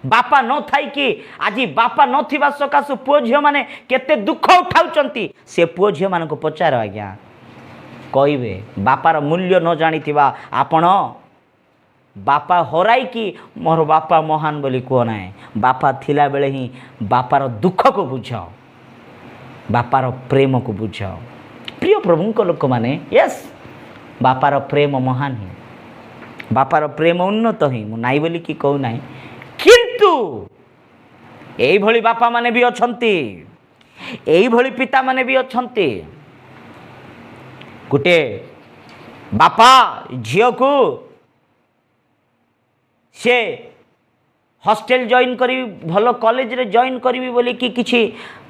ବାପା ନଥାଇକି, ଆଜି ବାପା ନଥିବା ସକାଶୁ ପୁଅ ଝିଅମାନେ କେତେ ଦୁଃଖ ଉଠାଉଛନ୍ତି, ସେ ପୁଅ ଝିଅମାନଙ୍କୁ ପଚାର ଆଜ୍ଞା, କହିବେ। ବାପାର ମୂଲ୍ୟ ନ ଜାଣିଥିବା ଆପଣ ବାପା ହରାଇକି ମୋର ବାପା ମହାନ ବୋଲି କୁହ ନାହିଁ। ବାପା ଥିଲାବେଳେ ହିଁ ବାପାର ଦୁଃଖକୁ ବୁଝ, ବାପାର ପ୍ରେମକୁ ବୁଝ। ପ୍ରିୟ ପ୍ରଭୁଙ୍କ ଲୋକମାନେ, ୟେସ୍, ବାପାର ପ୍ରେମ ମହାନ ହିଁ, ବାପାର ପ୍ରେମ ଉନ୍ନତ ହିଁ, ମୁଁ ନାଇଁ ବୋଲିକି କହୁନାହିଁ। କିନ୍ତୁ ଏଇଭଳି ବାପାମାନେ ବି ଅଛନ୍ତି, ଏଇଭଳି ପିତାମାନେ ବି ଅଛନ୍ତି। ଗୋଟେ ବାପା ଝିଅକୁ ସେ ହଷ୍ଟେଲ ଜଏନ୍ କରିବି, ଭଲ କଲେଜରେ ଜଏନ୍ କରିବି ବୋଲିକି କିଛି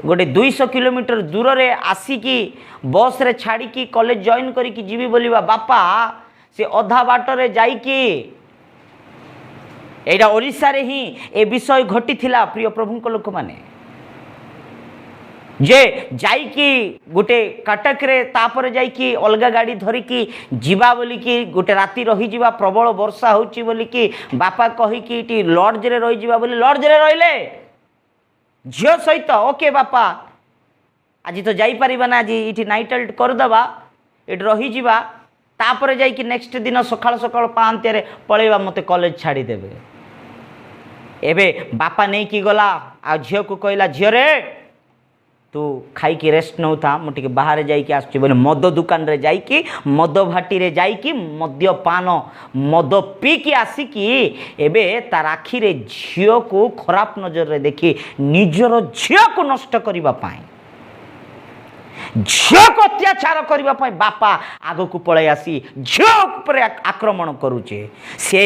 ଗୋଟେ 200 କିଲୋମିଟର ଦୂରରେ ଆସିକି ବସ୍ରେ ଛାଡ଼ିକି କଲେଜ ଜଏନ୍ କରିକି ଯିବି ବୋଲିବା ବାପା, ସେ ଅଧା ବାଟରେ ଯାଇକି, ଏଇଟା ଓଡ଼ିଶାରେ ହିଁ ଏ ବିଷୟ ଘଟିଥିଲା, ପ୍ରିୟ ପ୍ରଭୁଙ୍କ ଲୋକମାନେ, ଯେ ଯାଇକି ଗୋଟେ କଟକରେ, ତାପରେ ଯାଇକି ଅଲଗା ଗାଡ଼ି ଧରିକି ଯିବା ବୋଲିକି, ଗୋଟେ ରାତି ରହିଯିବା, ପ୍ରବଳ ବର୍ଷା ହେଉଛି ବୋଲିକି ବାପା କହିକି ଏଠି ଲଡ଼୍ଜରେ ରହିଯିବା ବୋଲି ଲଡ଼୍ଜରେ ରହିଲେ ଝିଅ ସହିତ। ଓକେ ବାପା, ଆଜି ତ ଯାଇପାରିବା ନା, ଆଜି ଏଇଠି ନାଇଟ୍ ହଲ୍ଟ କରିଦେବା, ଏଠି ରହିଯିବା, ତାପରେ ଯାଇକି ନେକ୍ସଟ ଦିନ ସକାଳ ସକାଳ ପାହାନ୍ତିଆରେ ପଳେଇବା, ମୋତେ କଲେଜ ଛାଡ଼ିଦେବେ। ଏବେ ବାପା ନେଇକି ଗଲା ଆଉ ଝିଅକୁ କହିଲା, "ଝିଅରେ, ତୁ ଖାଇକି ରେଷ୍ଟ ନେଉଥା, ମୁଁ ଟିକେ ବାହାରେ ଯାଇକି ଆସୁଛି" ବୋଲି ମଦ ଦୋକାନରେ ଯାଇକି, ମଦ ଭାଟିରେ ଯାଇକି ମଦ୍ୟପାନ, ମଦ ପିଇକି ଆସିକି ଏବେ ତାର ଆଖିରେ ଝିଅକୁ ଖରାପ ନଜରରେ ଦେଖି ନିଜର ଝିଅକୁ ନଷ୍ଟ କରିବା ପାଇଁ, ଝିଅକୁ ଅତ୍ୟାଚାର କରିବା ପାଇଁ ବାପା ଆଗକୁ ପଳାଇ ଆସି ଝିଅ ଉପରେ ଆକ୍ରମଣ କରୁଛେ। ସେ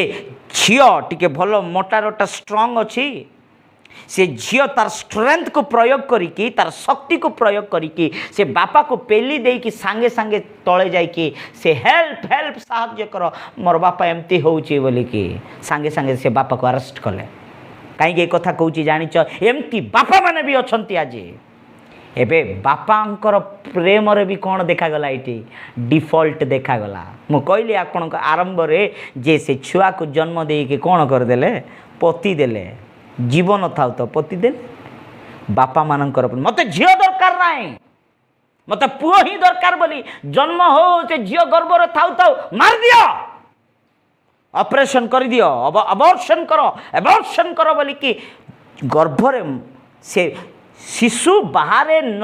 ଝିଅ ଟିକେ ଭଲ ମୋଟାରୋଟା ଷ୍ଟ୍ରଙ୍ଗ ଅଛି। ସେ ଝିଅ ତାର ଷ୍ଟ୍ରେନ୍ଥକୁ ପ୍ରୟୋଗ କରିକି, ତାର ଶକ୍ତିକୁ ପ୍ରୟୋଗ କରିକି ସେ ବାପାକୁ ପେଲି ଦେଇକି ସାଙ୍ଗେ ସାଙ୍ଗେ ତଳେ ଯାଇକି ସେ "ହେଲ୍ପ, ହେଲ୍ପ, ସାହାଯ୍ୟ କର, ମୋର ବାପା ଏମିତି ହେଉଛି" ବୋଲିକି ସାଙ୍ଗେ ସାଙ୍ଗେ ସେ ବାପାକୁ ଆରେଷ୍ଟ କଲେ। କାହିଁକି ଏ କଥା କହୁଛି ଜାଣିଛ? ଏମିତି ବାପାମାନେ ବି ଅଛନ୍ତି ଆଜି। ଏବେ ବାପାଙ୍କର ପ୍ରେମରେ ବି କ'ଣ ଦେଖାଗଲା ଏଇଠି? ଡିଫଲ୍ଟ ଦେଖାଗଲା। ମୁଁ କହିଲି ଆପଣଙ୍କ ଆରମ୍ଭରେ ଯେ ସେ ଛୁଆକୁ ଜନ୍ମ ଦେଇକି କ'ଣ କରିଦେଲେ? ପୋତି ଦେଲେ। ଜୀବନ ଥାଉ ତ ପୋତି ଦେଲେ। ବାପାମାନଙ୍କର "ମୋତେ ଝିଅ ଦରକାର ନାହିଁ, ମୋତେ ପୁଅ ହିଁ ଦରକାର" ବୋଲି ଜନ୍ମ ହଉ, ସେ ଝିଅ ଗର୍ଭରେ ଥାଉ ଥାଉ ମାରିଦିଅ, ଅପରେସନ୍ କରିଦିଅ, ଅବର୍ସନ୍ କର, ଏବର୍ସନ୍ କର ବୋଲିକି ଗର୍ଭରେ ସେ ଶିଶୁ ବାହାରେ ନ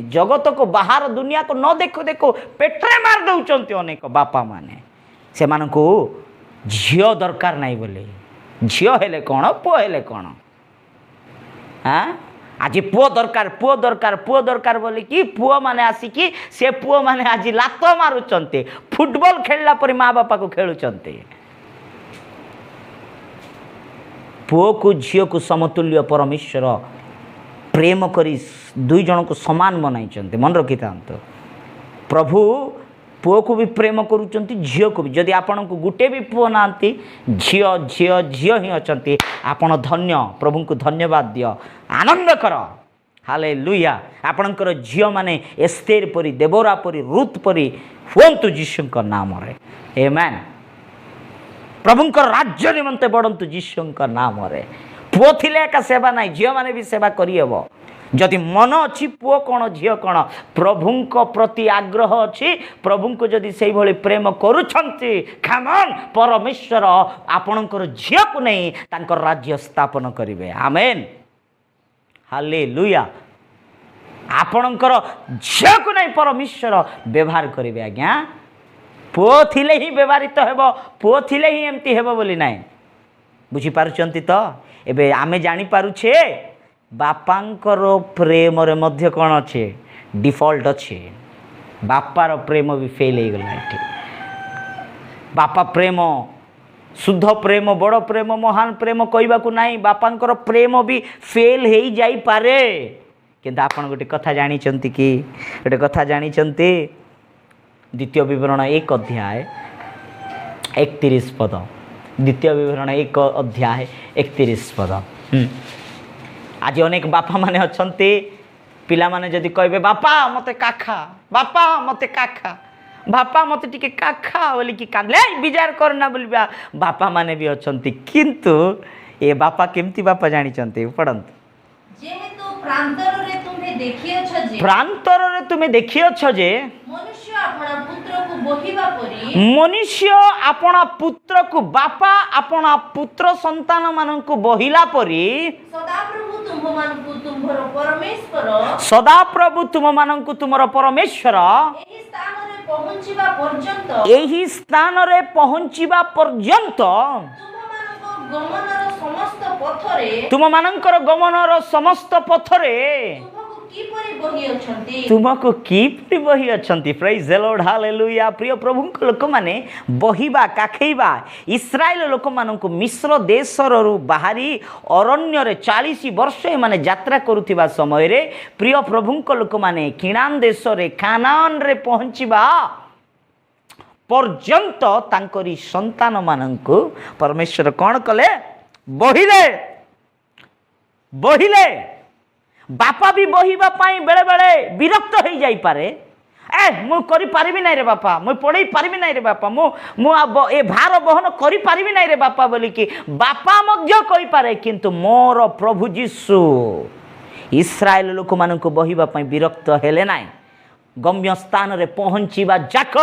ଜଗତକୁ, ବାହାର ଦୁନିଆକୁ ନ ଦେଖୁ ଦେଖୁ ପେଟରେ ମାରି ଦେଉଛନ୍ତି ଅନେକ ବାପାମାନେ, ସେମାନଙ୍କୁ ଝିଅ ଦରକାର ନାହିଁ ବୋଲି। ଝିଅ ହେଲେ କ'ଣ, ପୁଅ ହେଲେ କ'ଣ? ଆଁ ଆଜି ପୁଅ ଦରକାର, ପୁଅ ଦରକାର, ପୁଅ ଦରକାର ବୋଲିକି ପୁଅମାନେ ଆସିକି, ସେ ପୁଅମାନେ ଆଜି ଲାତ ମାରୁଛନ୍ତି, ଫୁଟବଲ ଖେଳିଲା ପରି ମା ବାପାକୁ ଖେଳୁଛନ୍ତି। ପୁଅକୁ ଝିଅକୁ ସମତୁଲ୍ୟ ପରମେଶ୍ୱର ପ୍ରେମ କରି ଦୁଇ ଜଣଙ୍କୁ ସମାନ ବନାଇଛନ୍ତି। ମନେ ରଖିଥାନ୍ତୁ, ପ୍ରଭୁ ପୁଅକୁ ବି ପ୍ରେମ କରୁଛନ୍ତି, ଝିଅକୁ ବି। ଯଦି ଆପଣଙ୍କୁ ଗୋଟେ ବି ପୁଅ ନାହାନ୍ତି, ଝିଅ, ଝିଅ, ଝିଅ ହିଁ ଅଛନ୍ତି, ଆପଣ ଧନ୍ୟ। ପ୍ରଭୁଙ୍କୁ ଧନ୍ୟବାଦ ଦିଅ, ଆନନ୍ଦ କର। ହାଲେ ଲୁୟା। ଆପଣଙ୍କର ଝିଅମାନେ ଏସ୍ତେର ପରି, ଦେବରା ପରି, ରୁତ ପରି ହୁଅନ୍ତୁ ଯୀଶୁଙ୍କ ନାମରେ। ଏମେନ୍। ପ୍ରଭୁଙ୍କର ରାଜ୍ୟ ନିମନ୍ତେ ବଢ଼ନ୍ତୁ ଯୀଶୁଙ୍କ ନାମରେ। ପୁଅ ଥିଲେ ଏକା ସେବା ନାହିଁ, ଝିଅମାନେ ବି ସେବା କରିହେବ। ଯଦି ମନ ଅଛି, ପୁଅ କ'ଣ ଝିଅ କ'ଣ, ପ୍ରଭୁଙ୍କ ପ୍ରତି ଆଗ୍ରହ ଅଛି, ପ୍ରଭୁଙ୍କୁ ଯଦି ସେଇଭଳି ପ୍ରେମ କରୁଛନ୍ତି, ଖାମନ୍, ପରମେଶ୍ୱର ଆପଣଙ୍କର ଝିଅକୁ ନେଇ ତାଙ୍କର ରାଜ୍ୟ ସ୍ଥାପନ କରିବେ। ଆମେନ୍, ହାଲେ ଲୁୟା। ଆପଣଙ୍କର ଝିଅକୁ ନେଇ ପରମେଶ୍ୱର ବ୍ୟବହାର କରିବେ ଆଜ୍ଞା। ପୁଅ ଥିଲେ ହିଁ ବ୍ୟବହୃତ ହେବ, ପୁଅ ଥିଲେ ହିଁ ଏମିତି ହେବ ବୋଲି ନାହିଁ। ବୁଝିପାରୁଛନ୍ତି ତ? ଏବେ ଆମେ ଜାଣିପାରୁଛେ, ବାପାଙ୍କର ପ୍ରେମରେ ମଧ୍ୟ କ'ଣ ଅଛି? ଡିଫଲ୍ଟ ଅଛି। ବାପାର ପ୍ରେମ ବି ଫେଲ୍ ହେଇଗଲା ଏଠି। ବାପା ପ୍ରେମ, ଶୁଦ୍ଧ ପ୍ରେମ, ବଡ଼ ପ୍ରେମ, ମହାନ ପ୍ରେମ କହିବାକୁ ନାହିଁ। ବାପାଙ୍କର ପ୍ରେମ ବି ଫେଲ୍ ହେଇଯାଇପାରେ। କିନ୍ତୁ ଆପଣ ଗୋଟେ କଥା ଜାଣିଛନ୍ତି କି? ଗୋଟେ କଥା ଜାଣିଛନ୍ତି? ଦ୍ୱିତୀୟ ବିବରଣ 1 ଅଧ୍ୟାୟ 31 ପଦ। ଦ୍ୱିତୀୟ ବିବରଣ 1 ଅଧ୍ୟାୟ 31 ପଦ। ଆଜି ଅନେକ ବାପାମାନେ ଅଛନ୍ତି, ପିଲାମାନେ ଯଦି କହିବେ, "ବାପା, ମୋତେ କାଖା, ବାପା, ମୋତେ କାଖା, ବାପା, ମୋତେ ଟିକେ କାଖା" ବୋଲିକି କାନ୍ଦିଲେ, "ଏଇ, ବିଜାର କରନା" ବୋଲି ବାପାମାନେ ବି ଅଛନ୍ତି। କିନ୍ତୁ ଏ ବାପା କେମିତି ବାପା ଜାଣିଛନ୍ତି? ପଢ଼ନ୍ତୁ। ଯେହେତୁ ପ୍ରାନ୍ତରରେ ତୁମ୍ଭେ ଦେଖିଅଛ ଯେ ପ୍ରାନ୍ତରରେ ତୁମେ ଦେଖିଅଛ ଯେ ମନୁଷ୍ୟ ଆପଣା ପୁତ୍ରକୁ ବୋହିବା ପରି ମନୁଷ୍ୟ ଆପଣା ପୁତ୍ରକୁ, ବାପା ଆପଣା ପୁତ୍ର ସନ୍ତାନମାନଙ୍କୁ ବହିଲା ପରି ସଦାପ୍ରଭୁ ତୁମ୍ଭମାନଙ୍କୁ ତୁମ୍ଭର ପରମେଶ୍ୱର ସଦାପ୍ରଭୁ ତୁମମାନଙ୍କୁ ତୁମର ପରମେଶ୍ୱର ଏହି ସ୍ଥାନରେ ପହଞ୍ଚିବା ପର୍ଯ୍ୟନ୍ତ ଏହି ସ୍ଥାନରେ ପହଞ୍ଚିବା ପର୍ଯ୍ୟନ୍ତ ତୁମ୍ଭମାନଙ୍କ ଗମନର ସମସ୍ତ ପଥରେ ତୁମମାନଙ୍କର ଗମନର ସମସ୍ତ ପଥରେ ତୁମ୍ଭକୁ କିପରି ବହି ଅଛନ୍ତି। ତୁମକୁ କିପରି ବହି ଅଛନ୍ତି। ପ୍ରେଜ୍ ଦ ଲର୍ଡ, ହାଲେଲୁୟା। ପ୍ରିୟ ପ୍ରଭୁଙ୍କ ଲୋକମାନେ, ବହିବା, କାଖେଇବା, ଇସ୍ରାଏଲ ଲୋକମାନଙ୍କୁ ମିଶ୍ର ଦେଶରୁ ବାହାରି ଅରଣ୍ୟରେ 40 ବର୍ଷ ଏମାନେ ଯାତ୍ରା କରୁଥିବା ସମୟରେ, ପ୍ରିୟ ପ୍ରଭୁଙ୍କ ଲୋକମାନେ କିଣାନ ଦେଶରେ, ଖାନାନରେ ପହଞ୍ଚିବା ପର୍ଯ୍ୟନ୍ତ ତାଙ୍କରି ସନ୍ତାନମାନଙ୍କୁ ପରମେଶ୍ୱର କ'ଣ କଲେ? ବହିଲେ, ବହିଲେ। ବାପା ବି ବହିବା ପାଇଁ ବେଳେବେଳେ ବିରକ୍ତ ହେଇଯାଇପାରେ। "ଏ, ମୁଁ କରିପାରିବି ନାହିଁ ରେ ବାପା, ମୁଁ ପଢ଼େଇ ପାରିବି ନାହିଁ ରେ ବାପା, ମୁଁ ମୁଁ ଆଉ ଏ ଭାର ବହନ କରିପାରିବି ନାହିଁ ରେ ବାପା" ବୋଲିକି ବାପା ମଧ୍ୟ କହିପାରେ। କିନ୍ତୁ ମୋର ପ୍ରଭୁ ଯୀଶୁ ଇସ୍ରାଏଲ ଲୋକମାନଙ୍କୁ ବହିବା ପାଇଁ ବିରକ୍ତ ହେଲେ ନାହିଁ। ଗମ୍ୟ ସ୍ଥାନରେ ପହଞ୍ଚିବା ଯାକ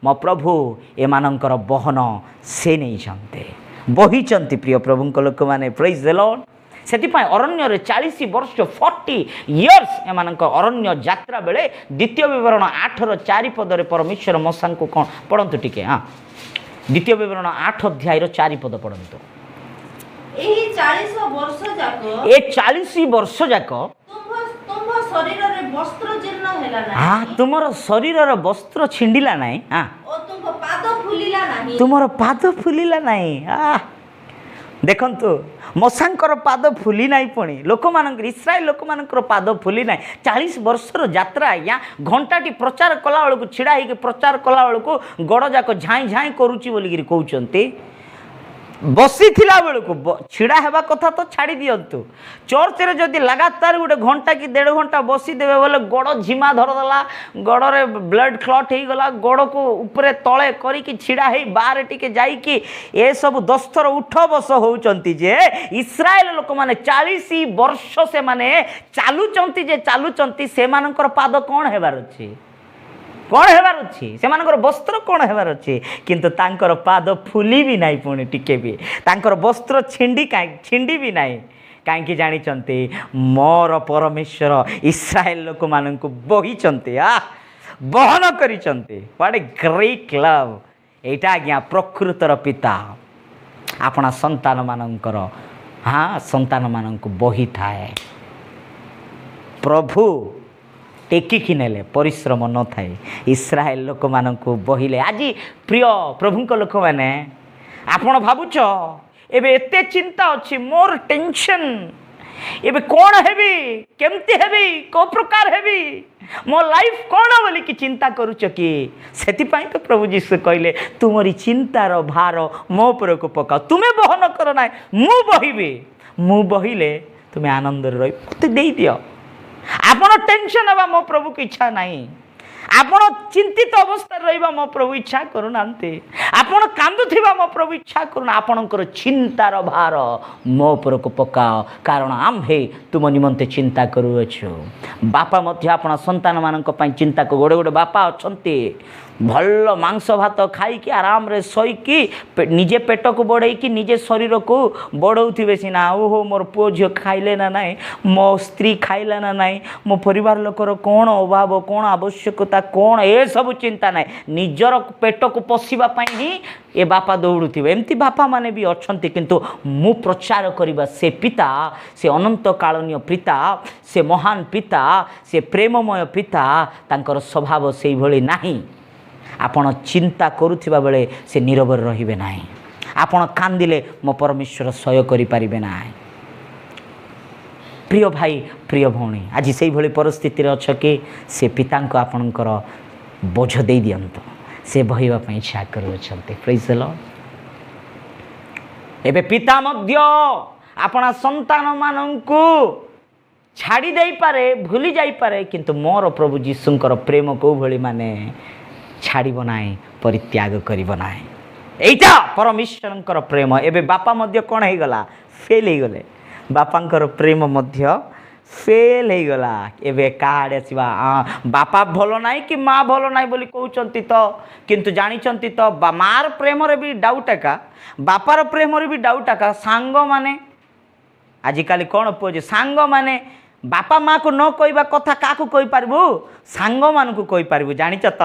ମୋ ପ୍ରଭୁ ଏମାନଙ୍କର ବହନ ସେ ନେଇଛନ୍ତି। ବହିଛନ୍ତି। ପ୍ରିୟ ପ୍ରଭୁଙ୍କ ଲୋକମାନେ, ପ୍ରେଜ୍ ଦ ଲର୍ଡ। ସେଥିପାଇଁ ଅରଣ୍ୟରେ 40 ବର୍ଷ, 40 ଇୟର୍ସ ଏମାନଙ୍କ ଅରଣ୍ୟ ଯାତ୍ରା ବେଳେ ଦ୍ୱିତୀୟ ବିବରଣ 8ର 4 ପଦରେ ପରମେଶ୍ୱର ମୋଶାଙ୍କୁ କ'ଣ, ପଢ଼ନ୍ତୁ ଟିକେ। ହଁ, ଦ୍ୱିତୀୟ ବିବରଣ 8 ଅଧ୍ୟାୟର 4 ପଦ ପଢ଼ନ୍ତୁ। ଏହି 40 ବର୍ଷ ଯାକ ଏ 40 ବର୍ଷ ଯାକ ତୁମ୍ଭ ତୁମ୍ଭ ଶରୀରରେ ବସ୍ତ୍ର ଜୀର୍ଣ୍ଣ ହେଲା ନାହିଁ ତୁମର ଶରୀରର ବସ୍ତ୍ର ଛିଣ୍ଡିଲା ନାହିଁ। ଓ ତୁମ୍ଭ ପାଦ ଫୁଲିଲା ନାହିଁ। ତୁମର ପାଦ ଫୁଲିଲା ନାହିଁ। ଦେଖନ୍ତୁ, ମୋଶାଙ୍କର ପାଦ ଫୁଲି ନାହିଁ, ପୁଣି ଲୋକମାନଙ୍କର, ଇସ୍ରାଏଲ ଲୋକମାନଙ୍କର ପାଦ ଫୁଲି ନାହିଁ। 40 ବର୍ଷର ଯାତ୍ରା ଆଜ୍ଞା, ଘଣ୍ଟାଟି ପ୍ରଚାର କଲାବେଳକୁ, ଛିଡ଼ା ହେଇକି ପ୍ରଚାର କଲାବେଳକୁ ଗୋଡ଼ ଯାକ ଝାଇଁ ଝାଇଁ କରୁଛି ବୋଲିକିରି କହୁଛନ୍ତି। ବସିଥିଲା ବେଳକୁ, ଛିଡ଼ା ହେବା କଥା ତ ଛାଡ଼ି ଦିଅନ୍ତୁ, ଚର୍ଚ୍ଚରେ ଯଦି ଲଗାତାର ଗୋଟେ ଘଣ୍ଟା କି ଦେଢ଼ ଘଣ୍ଟା ବସିଦେବେ ବୋଲେ ଗୋଡ଼ ଝିମା ଧରିଦେଲା, ଗୋଡ଼ରେ ବ୍ଲଡ଼ କ୍ଲଟ୍ ହେଇଗଲା। ଗୋଡ଼କୁ ଉପରେ ତଳେ କରିକି ଛିଡ଼ା ହେଇ ବାହାରେ ଟିକେ ଯାଇକି ଏସବୁ 10 ଥର ଉଠ ବସ ହେଉଛନ୍ତି ଯେ, ଇସ୍ରାଏଲ ଲୋକମାନେ 40 ବର୍ଷ ସେମାନେ ଚାଲୁଛନ୍ତି ଯେ ଚାଲୁଛନ୍ତି, ସେମାନଙ୍କର ପାଦ କ'ଣ ହେବାର ଅଛି? କ'ଣ ହେବାର ଅଛି? ସେମାନଙ୍କର ବସ୍ତ୍ର କ'ଣ ହେବାର ଅଛି? କିନ୍ତୁ ତାଙ୍କର ପାଦ ଫୁଲି ବି ନାହିଁ, ପୁଣି ଟିକେ ବି ତାଙ୍କର ବସ୍ତ୍ର ଛିଣ୍ଡି କାହିଁ ଛିଣ୍ଡି ବି ନାହିଁ। କାହିଁକି ଜାଣିଛନ୍ତି? ମୋର ପରମେଶ୍ୱର ଇସ୍ରାଏଲ ଲୋକମାନଙ୍କୁ ବହିଛନ୍ତି, ବହନ କରିଛନ୍ତି। What a great love! ଏଇଟା ଆଜ୍ଞା ପ୍ରକୃତର ପିତା ଆପଣା ସନ୍ତାନମାନଙ୍କର, ସନ୍ତାନମାନଙ୍କୁ ବହିଥାଏ। ପ୍ରଭୁ ଟେକିକି ନେଲେ, ପରିଶ୍ରମ ନଥାଏ, ଇସ୍ରାଏଲ ଲୋକମାନଙ୍କୁ ବହିଲେ। ଆଜି ପ୍ରିୟ ପ୍ରଭୁଙ୍କ ଲୋକମାନେ, ଆପଣ ଭାବୁଛ ଏବେ ଏତେ ଚିନ୍ତା ଅଛି, ମୋର ଟେନସନ୍, ଏବେ କ'ଣ ହେବି, କେମିତି ହେବି, କେଉଁ ପ୍ରକାର ହେବି, ମୋ ଲାଇଫ୍ କ'ଣ ବୋଲିକି ଚିନ୍ତା କରୁଛ କି? ସେଥିପାଇଁ ତ ପ୍ରଭୁ ଯୀଶୁ କହିଲେ, ତୁମରି ଚିନ୍ତାର ଭାର ମୋ ଉପରକୁ ପକାଅ, ତୁମେ ବହନ କର ନାହିଁ, ମୁଁ ବହିବି। ମୁଁ ବହିଲେ ତୁମେ ଆନନ୍ଦରେ ରହିବ। ମୋତେ ଦେଇଦିଅ। ଆପଣ ଟେନସନ୍ ହେବା ମୋ ପ୍ରଭୁକୁ ଇଚ୍ଛା ନାହିଁ। ଆପଣ ଚିନ୍ତିତ ଅବସ୍ଥାରେ ରହିବା ମୋ ପ୍ରଭୁ ଇଚ୍ଛା କରୁନାହାନ୍ତି। ଆପଣ କାନ୍ଦୁଥିବା ମୋ ପ୍ରଭୁ ଇଚ୍ଛା କରୁନା। ଆପଣଙ୍କର ଚିନ୍ତାର ଭାର ମୋ ଉପରକୁ ପକାଅ, କାରଣ ଆମ୍ଭେ ତୁମ ନିମନ୍ତେ ଚିନ୍ତା କରୁଅଛୁ। ବାପା ମଧ୍ୟ ଆପଣ ସନ୍ତାନମାନଙ୍କ ପାଇଁ ଚିନ୍ତା। ଗୋଟେ ଗୋଟେ ବାପା ଅଛନ୍ତି, ଭଲ ମାଂସ ଭାତ ଖାଇକି ଆରାମରେ ଶୋଇକି ନିଜେ ପେଟକୁ ବଢ଼େଇକି ନିଜେ ଶରୀରକୁ ବଢ଼ଉଥିବେ ସିନା, ଓହୋ, ମୋର ପୁଅ ଝିଅ ଖାଇଲେ ନା ନାହିଁ, ମୋ ସ୍ତ୍ରୀ ଖାଇଲା ନା ନାହିଁ, ମୋ ପରିବାର ଲୋକର କ'ଣ ଅଭାବ, କ'ଣ ଆବଶ୍ୟକତା କ'ଣ, ଏସବୁ ଚିନ୍ତା ନାହିଁ। ନିଜର ପେଟକୁ ପୋଷିବା ପାଇଁ ହିଁ ଏ ବାପା ଦୌଡ଼ୁଥିବେ। ଏମିତି ବାପାମାନେ ବି ଅଛନ୍ତି। କିନ୍ତୁ ମୁଁ ପ୍ରଚାର କରିବା ସେ ପିତା, ସେ ଅନନ୍ତ କାଳନୀୟ ପିତା, ସେ ମହାନ ପିତା, ସେ ପ୍ରେମମୟ ପିତା, ତାଙ୍କର ସ୍ୱଭାବ ସେଇଭଳି ନାହିଁ। ଆପଣ ଚିନ୍ତା କରୁଥିବା ବେଳେ ସେ ନୀରବରେ ରହିବେ ନାହିଁ। ଆପଣ କାନ୍ଦିଲେ ମୋ ପରମେଶ୍ୱର ସହ୍ୟ କରିପାରିବେ ନାହିଁ। ପ୍ରିୟ ଭାଇ, ପ୍ରିୟ ଭଉଣୀ, ଆଜି ସେଇଭଳି ପରିସ୍ଥିତିରେ ଅଛ କି? ସେ ପିତାଙ୍କୁ ଆପଣଙ୍କର ବୋଝ ଦେଇ ଦିଅନ୍ତୁ। ସେ ବହିବା ପାଇଁ ଇଚ୍ଛା କରୁଅଛନ୍ତି। ପ୍ରେଜ୍ ଦ ଲର୍ଡ। ଏବେ ପିତା ମଧ୍ୟ ଆପଣା ସନ୍ତାନମାନଙ୍କୁ ଛାଡ଼ି ଦେଇପାରେ, ଭୁଲି ଯାଇପାରେ, କିନ୍ତୁ ମୋର ପ୍ରଭୁ ଯୀଶୁଙ୍କର ପ୍ରେମ କେଉଁ ଭଳି ମାନେ ଛାଡ଼ିବ ନାହିଁ, ପରିତ୍ୟାଗ କରିବ ନାହିଁ। ଏଇଟା ପରମେଶ୍ୱରଙ୍କର ପ୍ରେମ। ଏବେ ବାପା ମଧ୍ୟ କ'ଣ ହେଇଗଲା? ଫେଲ୍ ହେଇଗଲେ। ବାପାଙ୍କର ପ୍ରେମ ମଧ୍ୟ ଫେଲ୍ ହେଇଗଲା। ଏବେ କାହା ଆଡ଼େ ଆସିବା? ବାପା ଭଲ ନାହିଁ କି ମା ଭଲ ନାହିଁ ବୋଲି କହୁଛନ୍ତି ତ, କିନ୍ତୁ ଜାଣିଛନ୍ତି ତ, ମାର ପ୍ରେମରେ ବି ଡାଉଟ୍ ଏକା, ବାପାର ପ୍ରେମରେ ବି ଡାଉଟ୍ ଏକା। ସାଙ୍ଗମାନେ ଆଜିକାଲି କ'ଣ ପୁଅ ଯେ ସାଙ୍ଗମାନେ ବାପା ମାଆକୁ ନ କହିବା କଥା କାହାକୁ କହିପାରିବୁ? ସାଙ୍ଗମାନଙ୍କୁ କହିପାରିବୁ। ଜାଣିଛ ତ,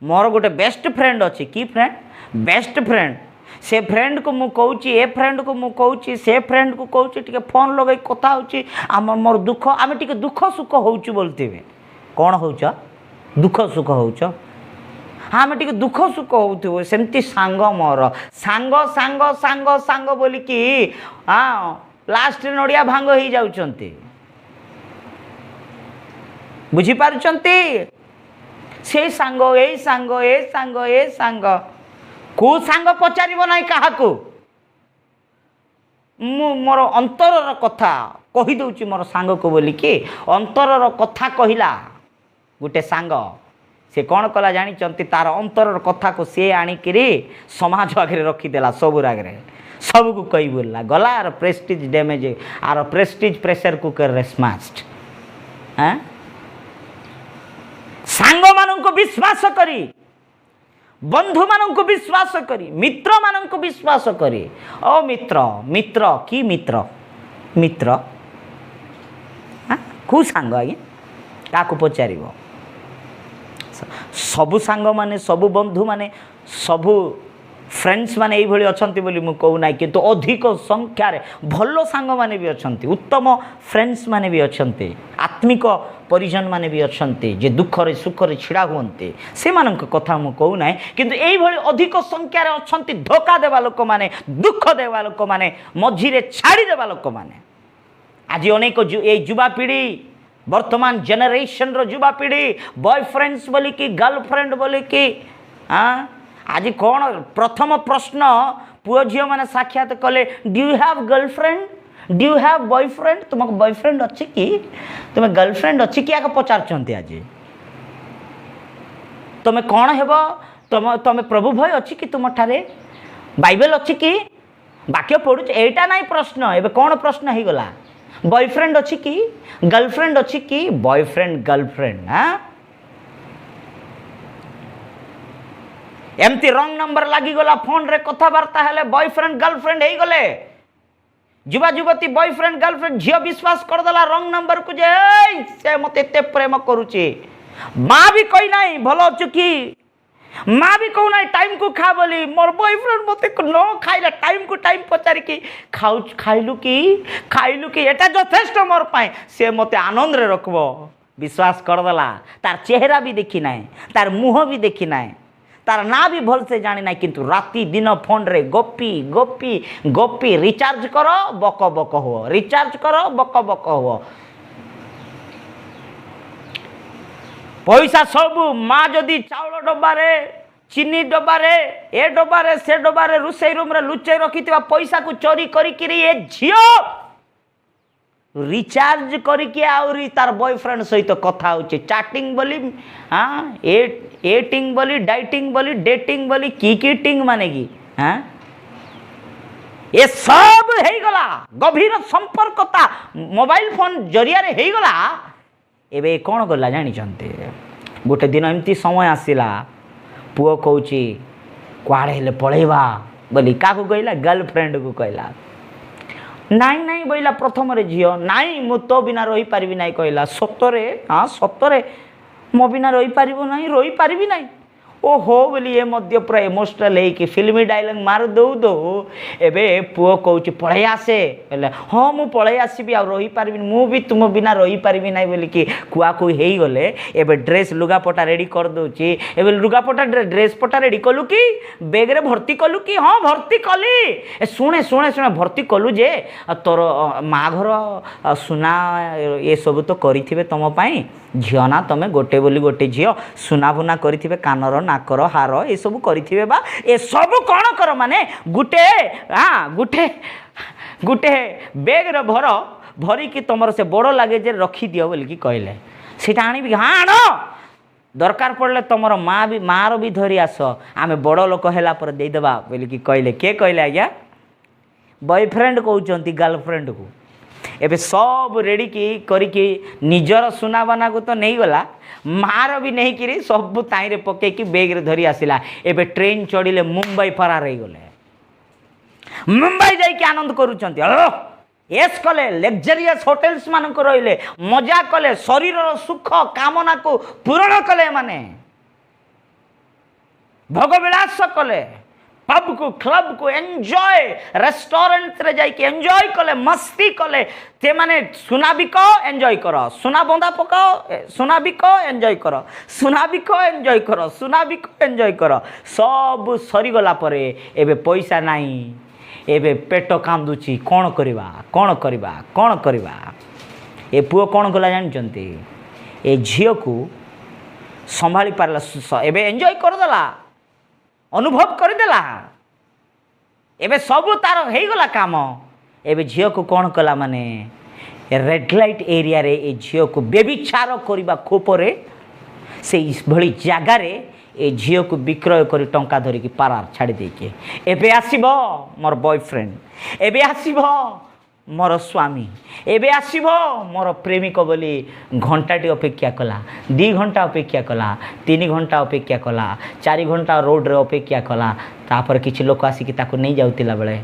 ମୋର ଗୋଟେ ବେଷ୍ଟ ଫ୍ରେଣ୍ଡ ଅଛି। କି ଫ୍ରେଣ୍ଡ? Best friend. ସେ ଫ୍ରେଣ୍ଡକୁ ମୁଁ କହୁଛି, ଏ ଫ୍ରେଣ୍ଡକୁ ମୁଁ କହୁଛି, ସେ ଫ୍ରେଣ୍ଡକୁ କହୁଛି, ଟିକେ ଫୋନ୍ ଲଗାଇ କଥା ହେଉଛି, ଆମ ମୋର ଦୁଃଖ, ଆମେ ଟିକେ ଦୁଃଖ ସୁଖ ହେଉଛୁ ବୋଲୁଥିବେ। କ'ଣ ହେଉଛ? ଦୁଃଖ ସୁଖ ହେଉଛ? ହଁ, ଆମେ ଟିକେ ଦୁଃଖ ସୁଖ ହେଉଥିବୁ। ସେମିତି ସାଙ୍ଗ ମୋର, ସାଙ୍ଗ ସାଙ୍ଗ ସାଙ୍ଗ ସାଙ୍ଗ ବୋଲିକି ଲାଷ୍ଟରେ ନଡ଼ିଆ ଭାଙ୍ଗ ହେଇଯାଉଛନ୍ତି। ବୁଝିପାରୁଛନ୍ତି? ସେ ସାଙ୍ଗ, ଏଇ ସାଙ୍ଗ, ଏ ସାଙ୍ଗ, ଏ ସାଙ୍ଗ, କେଉଁ ସାଙ୍ଗ ପଚାରିବ ନାହିଁ କାହାକୁ। ମୁଁ ମୋର ଅନ୍ତରର କଥା କହିଦେଉଛି ମୋର ସାଙ୍ଗକୁ ବୋଲିକି ଅନ୍ତରର କଥା କହିଲା ଗୋଟେ ସାଙ୍ଗ। ସେ କ'ଣ କଲା ଜାଣିଛନ୍ତି? ତାର ଅନ୍ତରର କଥାକୁ ସିଏ ଆଣିକିରି ସମାଜ ଆଗରେ ରଖିଦେଲା, ସବୁର ଆଗରେ ସବୁକୁ କହି ବୁଲିଲା। ଗଲା ଆର ପ୍ରେଷ୍ଟିଜ୍ ଡ୍ୟାମେଜ୍, ଆର ପ୍ରେଷ୍ଟିଜ୍ ପ୍ରେସର କୁକରରେ ସ୍ମାସ୍ଡ। ସାଙ୍ଗମାନଙ୍କୁ ବିଶ୍ୱାସ କରି ବନ୍ଧୁମାନଙ୍କୁ ବିଶ୍ୱାସ କରି, ମିତ୍ରମାନଙ୍କୁ ବିଶ୍ୱାସ କରି। ଓ ମିତ୍ର, ମିତ୍ର କି ମିତ୍ର? ମିତ୍ର କେଉଁ ସାଙ୍ଗ ଆଜ୍ଞା? କାହାକୁ ପଚାରିବ? ସବୁ ସାଙ୍ଗମାନେ, ସବୁ ବନ୍ଧୁମାନେ, ସବୁ ଫ୍ରେଣ୍ଡସ୍ ମାନେ ଏଇଭଳି ଅଛନ୍ତି ବୋଲି ମୁଁ କହୁନାହିଁ, କିନ୍ତୁ ଅଧିକ ସଂଖ୍ୟାରେ ଭଲ ସାଙ୍ଗମାନେ ବି ଅଛନ୍ତି, ଉତ୍ତମ ଫ୍ରେଣ୍ଡସ୍ ମାନେ ବି ଅଛନ୍ତି, ଆତ୍ମିକ ପରିଜନ ମାନେ ବି ଅଛନ୍ତି, ଯେ ଦୁଃଖରେ ସୁଖରେ ଛିଡ଼ା ହୁଅନ୍ତି, ସେମାନଙ୍କ କଥା ମୁଁ କହୁନାହିଁ। କିନ୍ତୁ ଏଇଭଳି ଅଧିକ ସଂଖ୍ୟାରେ ଅଛନ୍ତି ଧୋକା ଦେବା ଲୋକମାନେ, ଦୁଃଖ ଦେବା ଲୋକମାନେ, ମଝିରେ ଛାଡ଼ିଦେବା ଲୋକମାନେ। ଆଜି ଅନେକ ଏଇ ଯୁବାପିଢ଼ି, ବର୍ତ୍ତମାନ ଜେନେରେସନର ଯୁବାପିଢ଼ି, ବୟଫ୍ରେଣ୍ଡସ୍ ବୋଲିକି, ଗାର୍ଲଫ୍ରେଣ୍ଡ ବୋଲିକି, ଆଜି କ'ଣ ପ୍ରଥମ ପ୍ରଶ୍ନ ପୁଅ ଝିଅମାନେ ସାକ୍ଷାତ କଲେ, "Do you have girlfriend? Do you have boyfriend?" ତୁମକୁ ବୟଫ୍ରେଣ୍ଡ ଅଛି କି? ତୁମେ ଗାର୍ଲଫ୍ରେଣ୍ଡ ଅଛି କି? ଆଗ ପଚାରୁଛନ୍ତି ଆଜି। ତୁମେ କ'ଣ ହେବ? ତମେ ପ୍ରଭୁ ଭୟ ଅଛି କି ତୁମଠାରେ? ବାଇବେଲ ଅଛି କି? ବାକ୍ୟ ପଢ଼ୁଛ? ଏଇଟା ନାହିଁ ପ୍ରଶ୍ନ। ଏବେ କ'ଣ ପ୍ରଶ୍ନ ହେଇଗଲା? ବୟଫ୍ରେଣ୍ଡ ଅଛି କି? ଗାର୍ଲଫ୍ରେଣ୍ଡ ଅଛି କି? ବୟଫ୍ରେଣ୍ଡ, ଗାର୍ଲଫ୍ରେଣ୍ଡ, ହଁ, ଏମିତି ରଙ୍ଗ ନମ୍ବର ଲାଗିଗଲା, ଫୋନରେ କଥାବାର୍ତ୍ତା ହେଲେ, ବୟଫ୍ରେଣ୍ଡ ଗାର୍ଲଫ୍ରେଣ୍ଡ ହେଇଗଲେ। ଯୁବା ଯୁବତୀ ବୟଫ୍ରେଣ୍ଡ ଗାର୍ଲଫ୍ରେଣ୍ଡ, ଝିଅ ବିଶ୍ୱାସ କରିଦେଲା ରଙ୍ଗ ନମ୍ବରକୁ ଯେ ଏଇ ସେ ମୋତେ ଏତେ ପ୍ରେମ କରୁଛି। ମା ବି କହିନାହିଁ ଭଲ ଅଛୁ କି, ମା ବି କହୁନାହିଁ ଟାଇମ୍କୁ ଖା ବୋଲି। ମୋର ବୟଫ୍ରେଣ୍ଡ ମୋତେ ନ ଖାଇଲେ ଟାଇମ୍କୁ ଟାଇମ୍ ପଚାରିକି ଖାଉ, ଖାଇଲୁ କି, ଖାଇଲୁ କି, ଏଟା ଯଥେଷ୍ଟ ମୋର ପାଇଁ, ସେ ମୋତେ ଆନନ୍ଦରେ ରଖିବ। ବିଶ୍ୱାସ କରିଦେଲା। ତାର ଚେହେରା ବି ଦେଖି ନାହିଁ, ତାର ମୁହଁ ବି ଦେଖି ନାହିଁ, ତାର ନାଁ ବି ଭଲସେ ଜାଣି ନାହିଁ, କିନ୍ତୁ ରାତି ଦିନ ଫୋନରେ ଗପି ଗପି ଗପି, ରିଚାର୍ଜ କର ବକ ବକ ହୁଅ, ରିଚାର୍ଜ କର ବକ ବକ ହୁଅ। ପଇସା ସବୁ ମା ଯଦି ଚାଉଳ ଡବାରେ, ଚିନି ଡବାରେ, ଏ ଡବାରେ, ସେ ଡବାରେ, ରୋଷେଇ ରୁମ୍ରେ ଲୁଚେଇ ରଖିଥିବା ପଇସାକୁ ଚୋରି କରିକିରି ଏ ଝିଅ ରିଚାର୍ଜ କରିକି ଆହୁରି ତାର ବୟଫ୍ରେଣ୍ଡ ସହିତ କଥା ହେଉଛି, ଚାଟିଂ ବୋଲି, ହଁ, ଏ ଏଟିଂ ବୋଲି, ଡାଇଟିଂ ବୋଲି, ଡେଟିଂ ବୋଲି, କି କି ଟିଂ ମାନେ କି, ହଁ, ଏସବୁ ହେଇଗଲା। ଗଭୀର ସମ୍ପର୍କତା ମୋବାଇଲ ଫୋନ୍ ଜରିଆରେ ହେଇଗଲା। ଏବେ କ'ଣ କଲା ଜାଣିଛନ୍ତି? ଗୋଟେ ଦିନ ଏମିତି ସମୟ ଆସିଲା, ପୁଅ କହୁଛି କୁଆଡ଼େ ହେଲେ ପଳେଇବା ବୋଲି। କାହାକୁ କହିଲା? ଗାର୍ଲଫ୍ରେଣ୍ଡକୁ କହିଲା। ନାଇଁ ନାଇଁ ବୋଇଲା ପ୍ରଥମରେ ଝିଅ, ନାଇଁ ମୁଁ ତୋ ବିନା ରହିପାରିବି ନାହିଁ କହିଲା। ସତରେ? ହଁ ସତରେ, ମୋ ବିନା ରହିପାରିବ ନାହିଁ? ରହିପାରିବି ନାହିଁ। ଓହୋ ବୋଲି ଏ ମଧ୍ୟ ପୁରା ଇମୋସନାଲ୍ ହେଇକି ଫିଲ୍ମ ଡାଇଲଗ୍ ମାରି ଦଉ ଦଉ ଏବେ ପୁଅ କହୁଛି ପଳେଇ ଆସେ। ହେଲେ ହଁ ମୁଁ ପଳେଇ ଆସିବି, ଆଉ ରହିପାରିବିନି, ମୁଁ ବି ତୁମ ବିନା ରହିପାରିବି ନାହିଁ ବୋଲିକି କୁହାକୁହି ହେଇଗଲେ। ଏବେ ଡ୍ରେସ୍ ଲୁଗାପଟା ରେଡ଼ି କରିଦେଉଛି। ଏବେ ଲୁଗାପଟା ଡ୍ରେସ୍ ପଟା ରେଡ଼ି କଲୁ କି? ବେଗ୍ରେ ଭର୍ତ୍ତି କଲୁ କି? ହଁ ଭର୍ତ୍ତି କଲି। ଏ ଶୁଣେ ଶୁଣେ ଶୁଣେ, ଭର୍ତ୍ତି କଲୁ ଯେ ତୋର ମା ଘର ସୁନା ଏସବୁ ତ କରିଥିବେ ତୁମ ପାଇଁ, ଝିଅ ନା ତମେ ଗୋଟେ ବୋଲି ଗୋଟେ ଝିଅ, ସୁନା ଫୁନା କରିଥିବେ, କାନର ନାକର ହାର ଏସବୁ କରିଥିବେ ବା, ଏସବୁ କ'ଣ କର ମାନେ ଗୋଟେ ଗୋଟେ ଗୋଟେ ବେଗ୍ରେ ଭର, ଭରିକି ତୁମର ସେ ବଡ଼ ଲାଗେଜରେ ରଖିଦିଅ ବୋଲିକି କହିଲେ। ସେଇଟା ଆଣିବି? ହଁ ଆଣ, ଦରକାର ପଡ଼ିଲେ ତୁମର ମା ବି ମାଆର ବି ଧରି ଆସ, ଆମେ ବଡ଼ ଲୋକ ହେଲା ପରେ ଦେଇଦେବା ବୋଲିକି କହିଲେ। କିଏ କହିଲେ ଆଜ୍ଞା? ବୟଫ୍ରେଣ୍ଡ କହୁଛନ୍ତି ଗାର୍ଲଫ୍ରେଣ୍ଡକୁ। ଏବେ ସବୁ ରେଡ଼ି କରିକି ନିଜର ସୁନାବାନାକୁ ତ ନେଇଗଲା, ମାଆର ବି ନେଇକିରି ସବୁ ତାଇଁରେ ପକେଇକି ବେଗ୍ରେ ଧରି ଆସିଲା। ଏବେ ଟ୍ରେନ୍ ଚଢ଼ିଲେ, ମୁମ୍ବାଇ ଫରାର ହେଇଗଲେ। ମୁମ୍ବାଇ ଯାଇକି ଆନନ୍ଦ କରୁଛନ୍ତି, ଏସ୍ କଲେ, ଲକ୍ଜରିୟସ୍ ହୋଟେଲ୍ସ ମାନଙ୍କୁ ରହିଲେ, ମଜା କଲେ, ଶରୀରର ସୁଖ କାମନାକୁ ପୂରଣ କଲେ, ଏମାନେ ଭୋଗବିଳାସ କଲେ, ପବ୍କୁ କ୍ଲବ୍କୁ ଏନ୍ଜୟ, ରେଷ୍ଟୁରାଣ୍ଟରେ ଯାଇକି ଏନ୍ଜୟ କଲେ, ମସ୍ତି କଲେ। ସେମାନେ ସୁନା ବିକ ଏନ୍ଜୟ କର, ସୁନା ବନ୍ଧା ପକାଅ, ସୁନା ବିକ ଏନ୍ଜୟ କର, ସୁନା ବିକ ଏନ୍ଜୟ କର, ସୁନା ବିକ ଏନ୍ଜୟ କର। ସବୁ ସରିଗଲା ପରେ ଏବେ ପଇସା ନାହିଁ, ଏବେ ପେଟ କାନ୍ଦୁଛି, କ'ଣ କରିବା କ'ଣ କରିବା କ'ଣ କରିବା। ଏ ପୁଅ କ'ଣ କଲା ଜାଣିଛନ୍ତି? ଏ ଝିଅକୁ ସମ୍ଭାଳି ପାରିଲା, ଏବେ ଏନ୍ଜୟ କରିଦେଲା, ଅନୁଭବ କରିଦେଲା, ଏବେ ସବୁ ତାର ହେଇଗଲା କାମ। ଏବେ ଝିଅକୁ କ'ଣ କଲା ମାନେ ରେଡ୍ ଲାଇଟ୍ ଏରିଆରେ ଏ ଝିଅକୁ ବ୍ୟଭିଚାର କରିବା ଖୋପରେ ସେଇଭଳି ଜାଗାରେ ଏ ଝିଅକୁ ବିକ୍ରୟ କରି ଟଙ୍କା ଧରିକି ପାରାର ଛାଡ଼ି ଦେଇକି, ଏବେ ଆସିବ ମୋର ବୟଫ୍ରେଣ୍ଡ, ଏବେ ଆସିବ ମୋର ସ୍ୱାମୀ, ଏବେ ଆସିବ ମୋର ପ୍ରେମିକ ବୋଲି ଘଣ୍ଟାଟି ଅପେକ୍ଷା କଲା, 2 ଘଣ୍ଟା ଅପେକ୍ଷା କଲା, 3 ଘଣ୍ଟା ଅପେକ୍ଷା କଲା, 4 ଘଣ୍ଟା ରୋଡ଼ରେ ଅପେକ୍ଷା କଲା। ତାପରେ କିଛି ଲୋକ ଆସିକି ତାକୁ ନେଇଯାଉଥିଲା ବେଳେ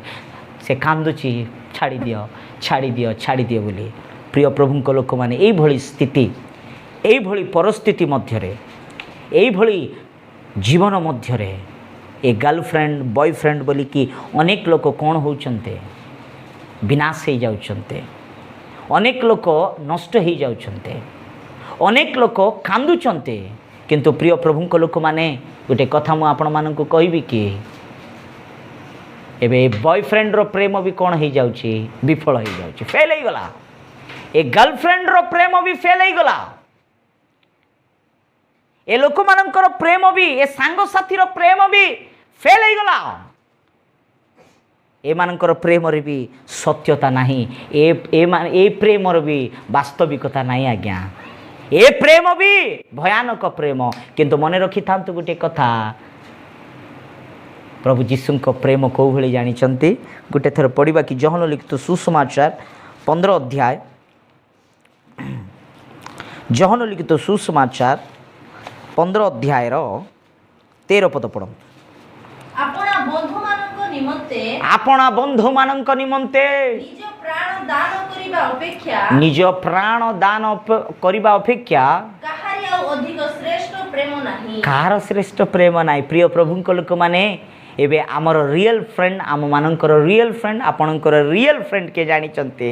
ସେ କାନ୍ଦୁଛି, "ଛାଡ଼ିଦିଅ, ଛାଡ଼ିଦିଅ, ଛାଡ଼ିଦିଅ" ବୋଲି। ପ୍ରିୟ ପ୍ରଭୁଙ୍କ ଲୋକମାନେ, ଏଇଭଳି ସ୍ଥିତି, ଏଇଭଳି ପରିସ୍ଥିତି ମଧ୍ୟରେ, ଏଇଭଳି ଜୀବନ ମଧ୍ୟରେ ଏ ଗାର୍ଲଫ୍ରେଣ୍ଡ, ବୟଫ୍ରେଣ୍ଡ ବୋଲିକି ଅନେକ ଲୋକ କ'ଣ ହେଉଛନ୍ତି? ବିନାଶ ହେଇଯାଉଛନ୍ତି। ଅନେକ ଲୋକ ନଷ୍ଟ ହେଇଯାଉଛନ୍ତି। ଅନେକ ଲୋକ କାନ୍ଦୁଛନ୍ତି। କିନ୍ତୁ ପ୍ରିୟ ପ୍ରଭୁଙ୍କ ଲୋକମାନେ, ଗୋଟେ କଥା ମୁଁ ଆପଣମାନଙ୍କୁ କହିବି କି ଏବେ ବୟଫ୍ରେଣ୍ଡର ପ୍ରେମ ବି କ'ଣ ହେଇଯାଉଛି? ବିଫଳ ହେଇଯାଉଛି, ଫେଲ୍ ହେଇଗଲା। ଏ ଗାର୍ଲଫ୍ରେଣ୍ଡର ପ୍ରେମ ବି ଫେଲ୍ ହେଇଗଲା। ଏ ଲୋକମାନଙ୍କର ପ୍ରେମ ବି, ଏ ସାଙ୍ଗସାଥିର ପ୍ରେମ ବି ଫେଲ୍ ହେଇଗଲା। ଏମାନଙ୍କର ପ୍ରେମରେ ବି ସତ୍ୟତା ନାହିଁ। ଏ ଏ ପ୍ରେମର ବି ବାସ୍ତବିକତା ନାହିଁ ଆଜ୍ଞା। ଏ ପ୍ରେମ ବି ଭୟାନକ ପ୍ରେମ। କିନ୍ତୁ ମନେ ରଖିଥାନ୍ତୁ ଗୋଟିଏ କଥା, ପ୍ରଭୁ ଯୀଶୁଙ୍କ ପ୍ରେମ କେଉଁ ଭଳି ଜାଣିଛନ୍ତି? ଗୋଟେ ଥର ପଢ଼ିବା କି? ଯୋହନ ଲିଖିତ ସୁସମାଚାର 15 ଅଧ୍ୟାୟ, ଯୋହନ ଲିଖିତ ସୁସମାଚାର 15 ଅଧ୍ୟାୟର 13 ପଦ ପଢ଼ନ୍ତୁ। ଆପଣା ବନ୍ଧୁମାନଙ୍କ ନିମନ୍ତେ ଆପଣା ବନ୍ଧୁମାନଙ୍କ ନିମନ୍ତେ ନିଜ ପ୍ରାଣ ଦାନ କରିବା ଅପେକ୍ଷା ନିଜ ପ୍ରାଣ ଦାନ କରିବା ଅପେକ୍ଷା କାହାରି ଆଉ ଅଧିକ ଶ୍ରେଷ୍ଠ ପ୍ରେମ ନାହିଁ। କାହାର ଶ୍ରେଷ୍ଠ ପ୍ରେମ ନାହିଁ। ପ୍ରିୟ ପ୍ରଭୁଙ୍କ ଲୋକମାନେ, ଏବେ ଆମର ରିଏଲ୍ ଫ୍ରେଣ୍ଡ, ଆମମାନଙ୍କର ରିଏଲ୍ ଫ୍ରେଣ୍ଡ, ଆପଣଙ୍କର ରିଏଲ୍ ଫ୍ରେଣ୍ଡ କିଏ ଜାଣିଛନ୍ତି?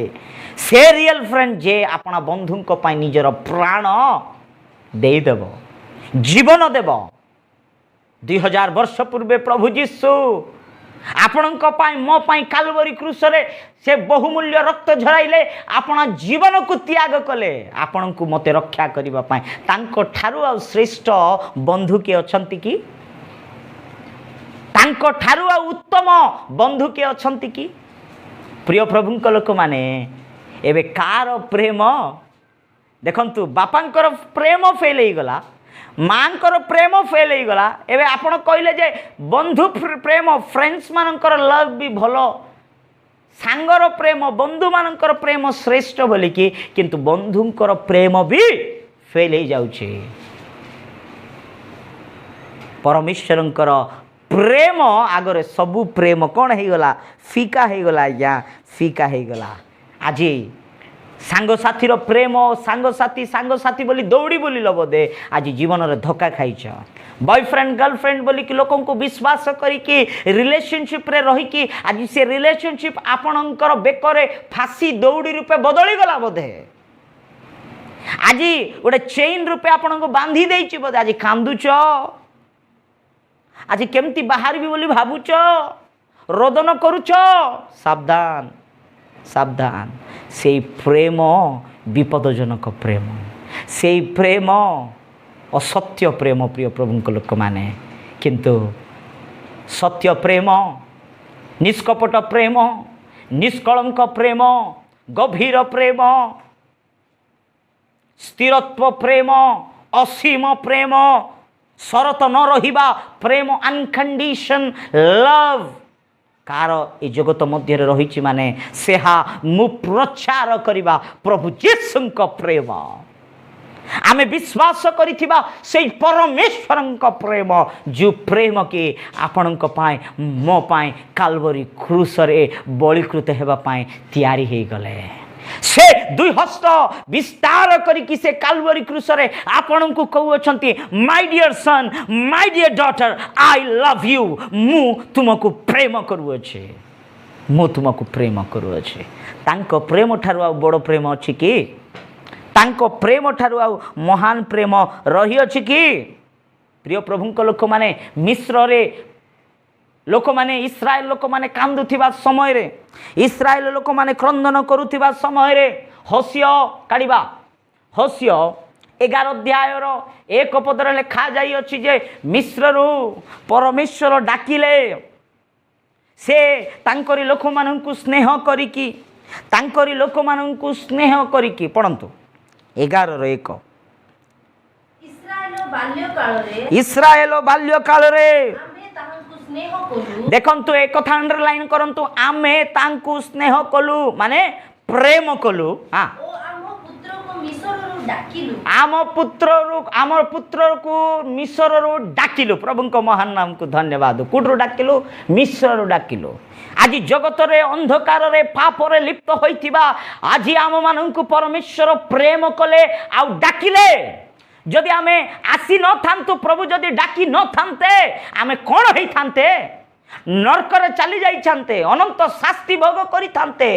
ସେ ରିଏଲ୍ ଫ୍ରେଣ୍ଡ ଯେ ଆପଣା ବନ୍ଧୁଙ୍କ ପାଇଁ ନିଜର ପ୍ରାଣ ଦେଇଦେବ, ଜୀବନ ଦେବ। 2000 ବର୍ଷ ପୂର୍ବେ ପ୍ରଭୁ ଯୀଶୁ ଆପଣଙ୍କ ପାଇଁ, ମୋ ପାଇଁ କାଲବରୀ କ୍ରୁଶରେ ସେ ବହୁମୂଲ୍ୟ ରକ୍ତ ଝରାଇଲେ, ଆପଣ ଜୀବନକୁ ତ୍ୟାଗ କଲେ ଆପଣଙ୍କୁ ମୋତେ ରକ୍ଷା କରିବା ପାଇଁ। ତାଙ୍କ ଠାରୁ ଆଉ ଶ୍ରେଷ୍ଠ ବନ୍ଧୁ କିଏ ଅଛନ୍ତି କି? ତାଙ୍କ ଠାରୁ ଆଉ ଉତ୍ତମ ବନ୍ଧୁ କିଏ ଅଛନ୍ତି କି? ପ୍ରିୟ ପ୍ରଭୁଙ୍କ ଲୋକମାନେ, ଏବେ କାର ପ୍ରେମ ଦେଖନ୍ତୁ। ବାପାଙ୍କର ପ୍ରେମ ଫେଲ୍ ହେଇଗଲା, ମାଙ୍କର ପ୍ରେମ ଫେଲ୍ ହେଇଗଲା। ଏବେ ଆପଣ କହିଲେ ଯେ ବନ୍ଧୁ ପ୍ରେମ, ଫ୍ରେଣ୍ଡସ୍ ମାନଙ୍କର ଲଭ୍ ବି ଭଲ, ସାଙ୍ଗର ପ୍ରେମ, ବନ୍ଧୁମାନଙ୍କର ପ୍ରେମ ଶ୍ରେଷ୍ଠ ବୋଲିକି। କିନ୍ତୁ ବନ୍ଧୁଙ୍କର ପ୍ରେମ ବି ଫେଲ୍ ହେଇଯାଉଛି। ପରମେଶ୍ୱରଙ୍କର ପ୍ରେମ ଆଗରେ ସବୁ ପ୍ରେମ କ'ଣ ହେଇଗଲା? ଫିକା ହେଇଗଲା ଆଜ୍ଞା, ଫିକା ହେଇଗଲା। ଆଜି ସାଙ୍ଗସାଥିର ପ୍ରେମ, ସାଙ୍ଗସାଥି ସାଙ୍ଗସାଥି ବୋଲି ଦୌଡ଼ି ବୁଲିଲ ବୋଧେ, ଆଜି ଜୀବନରେ ଧୋକା ଖାଇଛ। ବୟଫ୍ରେଣ୍ଡ, ଗାର୍ଲଫ୍ରେଣ୍ଡ ବୋଲିକି ଲୋକଙ୍କୁ ବିଶ୍ୱାସ କରିକି ରିଲେସନସିପ୍ରେ ରହିକି ଆଜି ସେ ରିଲେସନସିପ୍ ଆପଣଙ୍କର ବେକରେ ଫାଶୀ ଦଉଡ଼ି ରୂପେ ବଦଳିଗଲା ବୋଧେ। ଆଜି ଗୋଟେ ଚେଇନ୍ ରୂପେ ଆପଣଙ୍କୁ ବାନ୍ଧି ଦେଇଛି ବୋଧେ। ଆଜି କାନ୍ଦୁଛ, ଆଜି କେମିତି ବାହାରିବି ବୋଲି ଭାବୁଛ, ରୋଦନ କରୁଛ। ସାବଧାନ, ସାବଧାନ। ସେଇ ପ୍ରେମ ବିପଦଜନକ ପ୍ରେମ, ସେଇ ପ୍ରେମ ଅସତ୍ୟ ପ୍ରେମ, ପ୍ରିୟ ପ୍ରଭୁଙ୍କ ଲୋକମାନେ। କିନ୍ତୁ ସତ୍ୟ ପ୍ରେମ, ନିଷ୍କପଟ ପ୍ରେମ, ନିଷ୍କଳଙ୍କ ପ୍ରେମ, ଗଭୀର ପ୍ରେମ, ସ୍ଥିରତ୍ୱ ପ୍ରେମ, ଅସୀମ ପ୍ରେମ, ଶରତ ନ ରହିବା ପ୍ରେମ, ଅନକଣ୍ଡିସନ ଲଭ୍ କାର ଏ ଜଗତ ମଧ୍ୟରେ ରହିଛି ମାନେ ସେହା ମୁଁ ପ୍ରଚାର କରିବା ପ୍ରଭୁ ଯୀଶୁଙ୍କ ପ୍ରେମ, ଆମେ ବିଶ୍ୱାସ କରିଥିବା ସେଇ ପରମେଶ୍ୱରଙ୍କ ପ୍ରେମ, ଯେଉଁ ପ୍ରେମ କି ଆପଣଙ୍କ ପାଇଁ, ମୋ ପାଇଁ କାଲବରୀ କ୍ରୁଶରେ ବଳିକୃତ ହେବା ପାଇଁ ତିଆରି ହେଇଗଲେ। ସେ ଦୁଇ ହସ୍ତ ବିସ୍ତାର କରିକି ସେ କାଲବରୀ କ୍ରୁଶରେ ଆପଣଙ୍କୁ କହୁଅଛନ୍ତି, "My dear son, my dear daughter, I love you." ମୁଁ ତୁମକୁ ପ୍ରେମ କରୁଅଛି, ମୁଁ ତୁମକୁ ପ୍ରେମ କରୁଅଛି। ତାଙ୍କ ପ୍ରେମ ଠାରୁ ଆଉ ବଡ଼ ପ୍ରେମ ଅଛି କି? ତାଙ୍କ ପ୍ରେମ ଠାରୁ ଆଉ ମହାନ ପ୍ରେମ ରହିଅଛି କି? ପ୍ରିୟ ପ୍ରଭୁଙ୍କ ଲୋକମାନେ, ମିଶ୍ରରେ ଲୋକମାନେ, ଇସ୍ରାଏଲ ଲୋକମାନେ କାନ୍ଦୁଥିବା ସମୟରେ, ଇସ୍ରାଏଲ ଲୋକମାନେ କ୍ରନ୍ଦନ କରୁଥିବା ସମୟରେ ହୋଶିୟ କାଢ଼ିବା। ହୋଶିୟ 11 ଅଧ୍ୟାୟର 1 ପଦରେ ଲେଖାଯାଇଅଛି ଯେ ମିଶ୍ରରୁ ପରମେଶ୍ୱର ଡାକିଲେ। ସେ ତାଙ୍କରି ଲୋକମାନଙ୍କୁ ସ୍ନେହ କରିକି, ତାଙ୍କରି ଲୋକମାନଙ୍କୁ ସ୍ନେହ କରିକି। ପଢ଼ନ୍ତୁ 11ର 1। ଇସ୍ରାଏଲ ବାଲ୍ୟକାଳରେ ଇସ୍ରାଏଲ ବାଲ୍ୟକାଳରେ ଆମ୍ଭେ ତାହାଙ୍କୁ ସ୍ନେହ କଲୁ। ଦେଖନ୍ତୁ, ଏ କଥା ଅଣ୍ଡରଲାଇନ୍ କରନ୍ତୁ। ଆମେ ତାଙ୍କୁ ସ୍ନେହ କଲୁ ମାନେ ପ୍ରେମ କଲୁ। ହଁ। ଓ ଆମ ପୁତ୍ରକୁ ମିଶରରୁ ଡାକିଲୁ। ଆମ ପୁତ୍ରକୁ ମିଶରରୁ ଡାକିଲୁ। ପ୍ରଭୁଙ୍କ ମହାନ ନାମକୁ ଧନ୍ୟବାଦ। କୋଉଠୁ ଡାକିଲୁ? ମିଶ୍ରରୁ ଡାକିଲୁ। ଆଜି ଜଗତରେ ଅନ୍ଧକାରରେ ପାପରେ ଲିପ୍ତ ହୋଇଥିବା ଆଜି ଆମମାନଙ୍କୁ ପରମେଶ୍ୱର ପ୍ରେମ କଲେ ଆଉ ଡାକିଲେ। ଯଦି ଆମେ ଆସି ନଥାନ୍ତୁ, ପ୍ରଭୁ ଯଦି ଡାକି ନଥାନ୍ତେ, ଆମେ କ'ଣ ହେଇଥାନ୍ତେ? ନର୍କରେ ଚାଲି ଯାଇଥାନ୍ତେ, ଅନନ୍ତ ଶାସ୍ତି ଭୋଗ କରିଥାନ୍ତେ,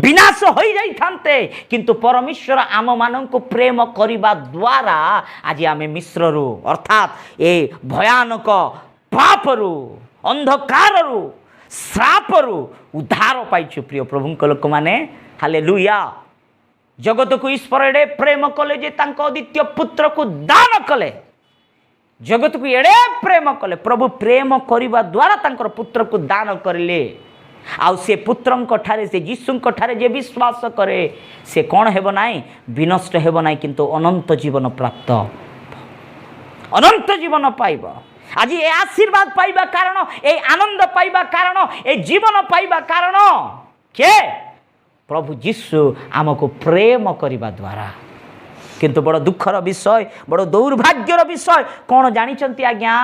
ବିନାଶ ହୋଇଯାଇଥାନ୍ତେ। କିନ୍ତୁ ପରମେଶ୍ୱର ଆମମାନଙ୍କୁ ପ୍ରେମ କରିବା ଦ୍ୱାରା ଆଜି ଆମେ ମିଶ୍ରରୁ, ଅର୍ଥାତ୍ ଏ ଭୟାନକ ପାପରୁ, ଅନ୍ଧକାରରୁ, ଶ୍ରାପରୁ ଉଦ୍ଧାର ପାଇଛୁ। ପ୍ରିୟ ପ୍ରଭୁଙ୍କ ଲୋକମାନେ, ହାଲେ ଲୁୟା। ଜଗତକୁ ଈଶ୍ୱର ଏଡ଼େ ପ୍ରେମ କଲେ ଯେ ତାଙ୍କ ଅଦ୍ୱିତୀୟ ପୁତ୍ରକୁ ଦାନ କଲେ। ଜଗତକୁ ଏଡ଼େ ପ୍ରେମ କଲେ ପ୍ରଭୁ, ପ୍ରେମ କରିବା ଦ୍ୱାରା ତାଙ୍କର ପୁତ୍ରକୁ ଦାନ କରିଲେ। ଆଉ ସେ ପୁତ୍ରଙ୍କ ଠାରେ, ସେ ଯୀଶୁଙ୍କ ଠାରେ ଯେ ବିଶ୍ୱାସ କରେ, ସେ କ'ଣ ହେବ ନାହିଁ? ବିନଷ୍ଟ ହେବ ନାହିଁ, କିନ୍ତୁ ଅନନ୍ତ ଜୀବନ ପ୍ରାପ୍ତ, ଅନନ୍ତ ଜୀବନ ପାଇବ। ଆଜି ଏ ଆଶୀର୍ବାଦ ପାଇବା କାରଣ, ଏ ଆନନ୍ଦ ପାଇବା କାରଣ, ଏ ଜୀବନ ପାଇବା କାରଣ କିଏ? ପ୍ରଭୁ ଯୀଶୁ ଆମକୁ ପ୍ରେମ କରିବା ଦ୍ୱାରା। କିନ୍ତୁ ବଡ଼ ଦୁଃଖର ବିଷୟ, ବଡ଼ ଦୌର୍ଭାଗ୍ୟର ବିଷୟ କ'ଣ ଜାଣିଛନ୍ତି ଆଜ୍ଞା?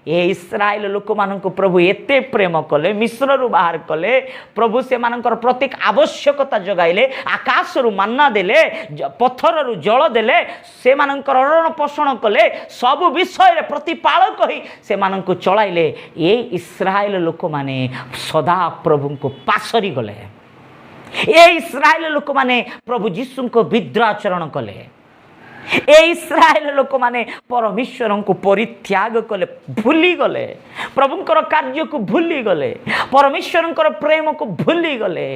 ଏ ଇସ୍ରାଏଲ ଲୋକମାନଙ୍କୁ ପ୍ରଭୁ ଏତେ ପ୍ରେମ କଲେ, ମିଶ୍ରରୁ ବାହାର କଲେ, ପ୍ରଭୁ ସେମାନଙ୍କର ପ୍ରତ୍ୟେକ ଆବଶ୍ୟକତା ଯୋଗାଇଲେ, ଆକାଶରୁ ମାନ୍ନା ଦେଲେ, ପଥରରୁ ଜଳ ଦେଲେ, ସେମାନଙ୍କର ଭରଣ ପୋଷଣ କଲେ, ସବୁ ବିଷୟରେ ପ୍ରତିପାଳକ ହୋଇ ସେମାନଙ୍କୁ ଚଳାଇଲେ। ଏ ଇସ୍ରାଏଲ ଲୋକମାନେ ସଦା ପ୍ରଭୁଙ୍କୁ ପାସରି ଗଲେ। ଏ ଇସ୍ରାଏଲ ଲୋକମାନେ ପ୍ରଭୁ ଯୀଶୁଙ୍କ ବିଦ୍ରୋହାଚରଣ କଲେ। ଏ ଇସ୍ରାଏଲ ଲୋକମାନେ ପରମେଶ୍ୱରଙ୍କୁ ପରିତ୍ୟାଗ କଲେ, ଭୁଲିଗଲେ, ପ୍ରଭୁଙ୍କର କାର୍ଯ୍ୟକୁ ଭୁଲିଗଲେ, ପରମେଶ୍ୱରଙ୍କର ପ୍ରେମକୁ ଭୁଲିଗଲେ।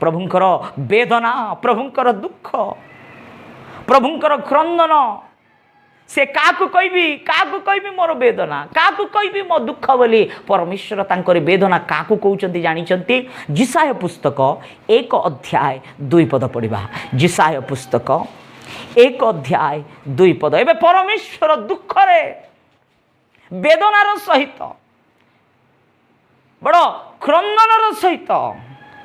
ପ୍ରଭୁଙ୍କର ବେଦନା, ପ୍ରଭୁଙ୍କର ଦୁଃଖ, ପ୍ରଭୁଙ୍କର କ୍ରନ୍ଦନ, ସେ କାହାକୁ କହିବି, କାହାକୁ କହିବି ମୋର ବେଦନା, କାହାକୁ କହିବି ମୋ ଦୁଃଖ ବୋଲି ପରମେଶ୍ୱର ତାଙ୍କର ବେଦନା କାହାକୁ କହୁଛନ୍ତି ଜାଣିଛନ୍ତି? ଯିଶାଇୟ ପୁସ୍ତକ 1 ଅଧ୍ୟାୟ 2 ପଦ ପଢ଼ିବା। ଯିଶାଇୟ ପୁସ୍ତକ 1 ଅଧ୍ୟାୟ 2 ପଦ। ଏବେ ପରମେଶ୍ୱର ଦୁଃଖରେ, ବେଦନାର ସହିତ, ବଡ଼ କ୍ରନ୍ଦନର ସହିତ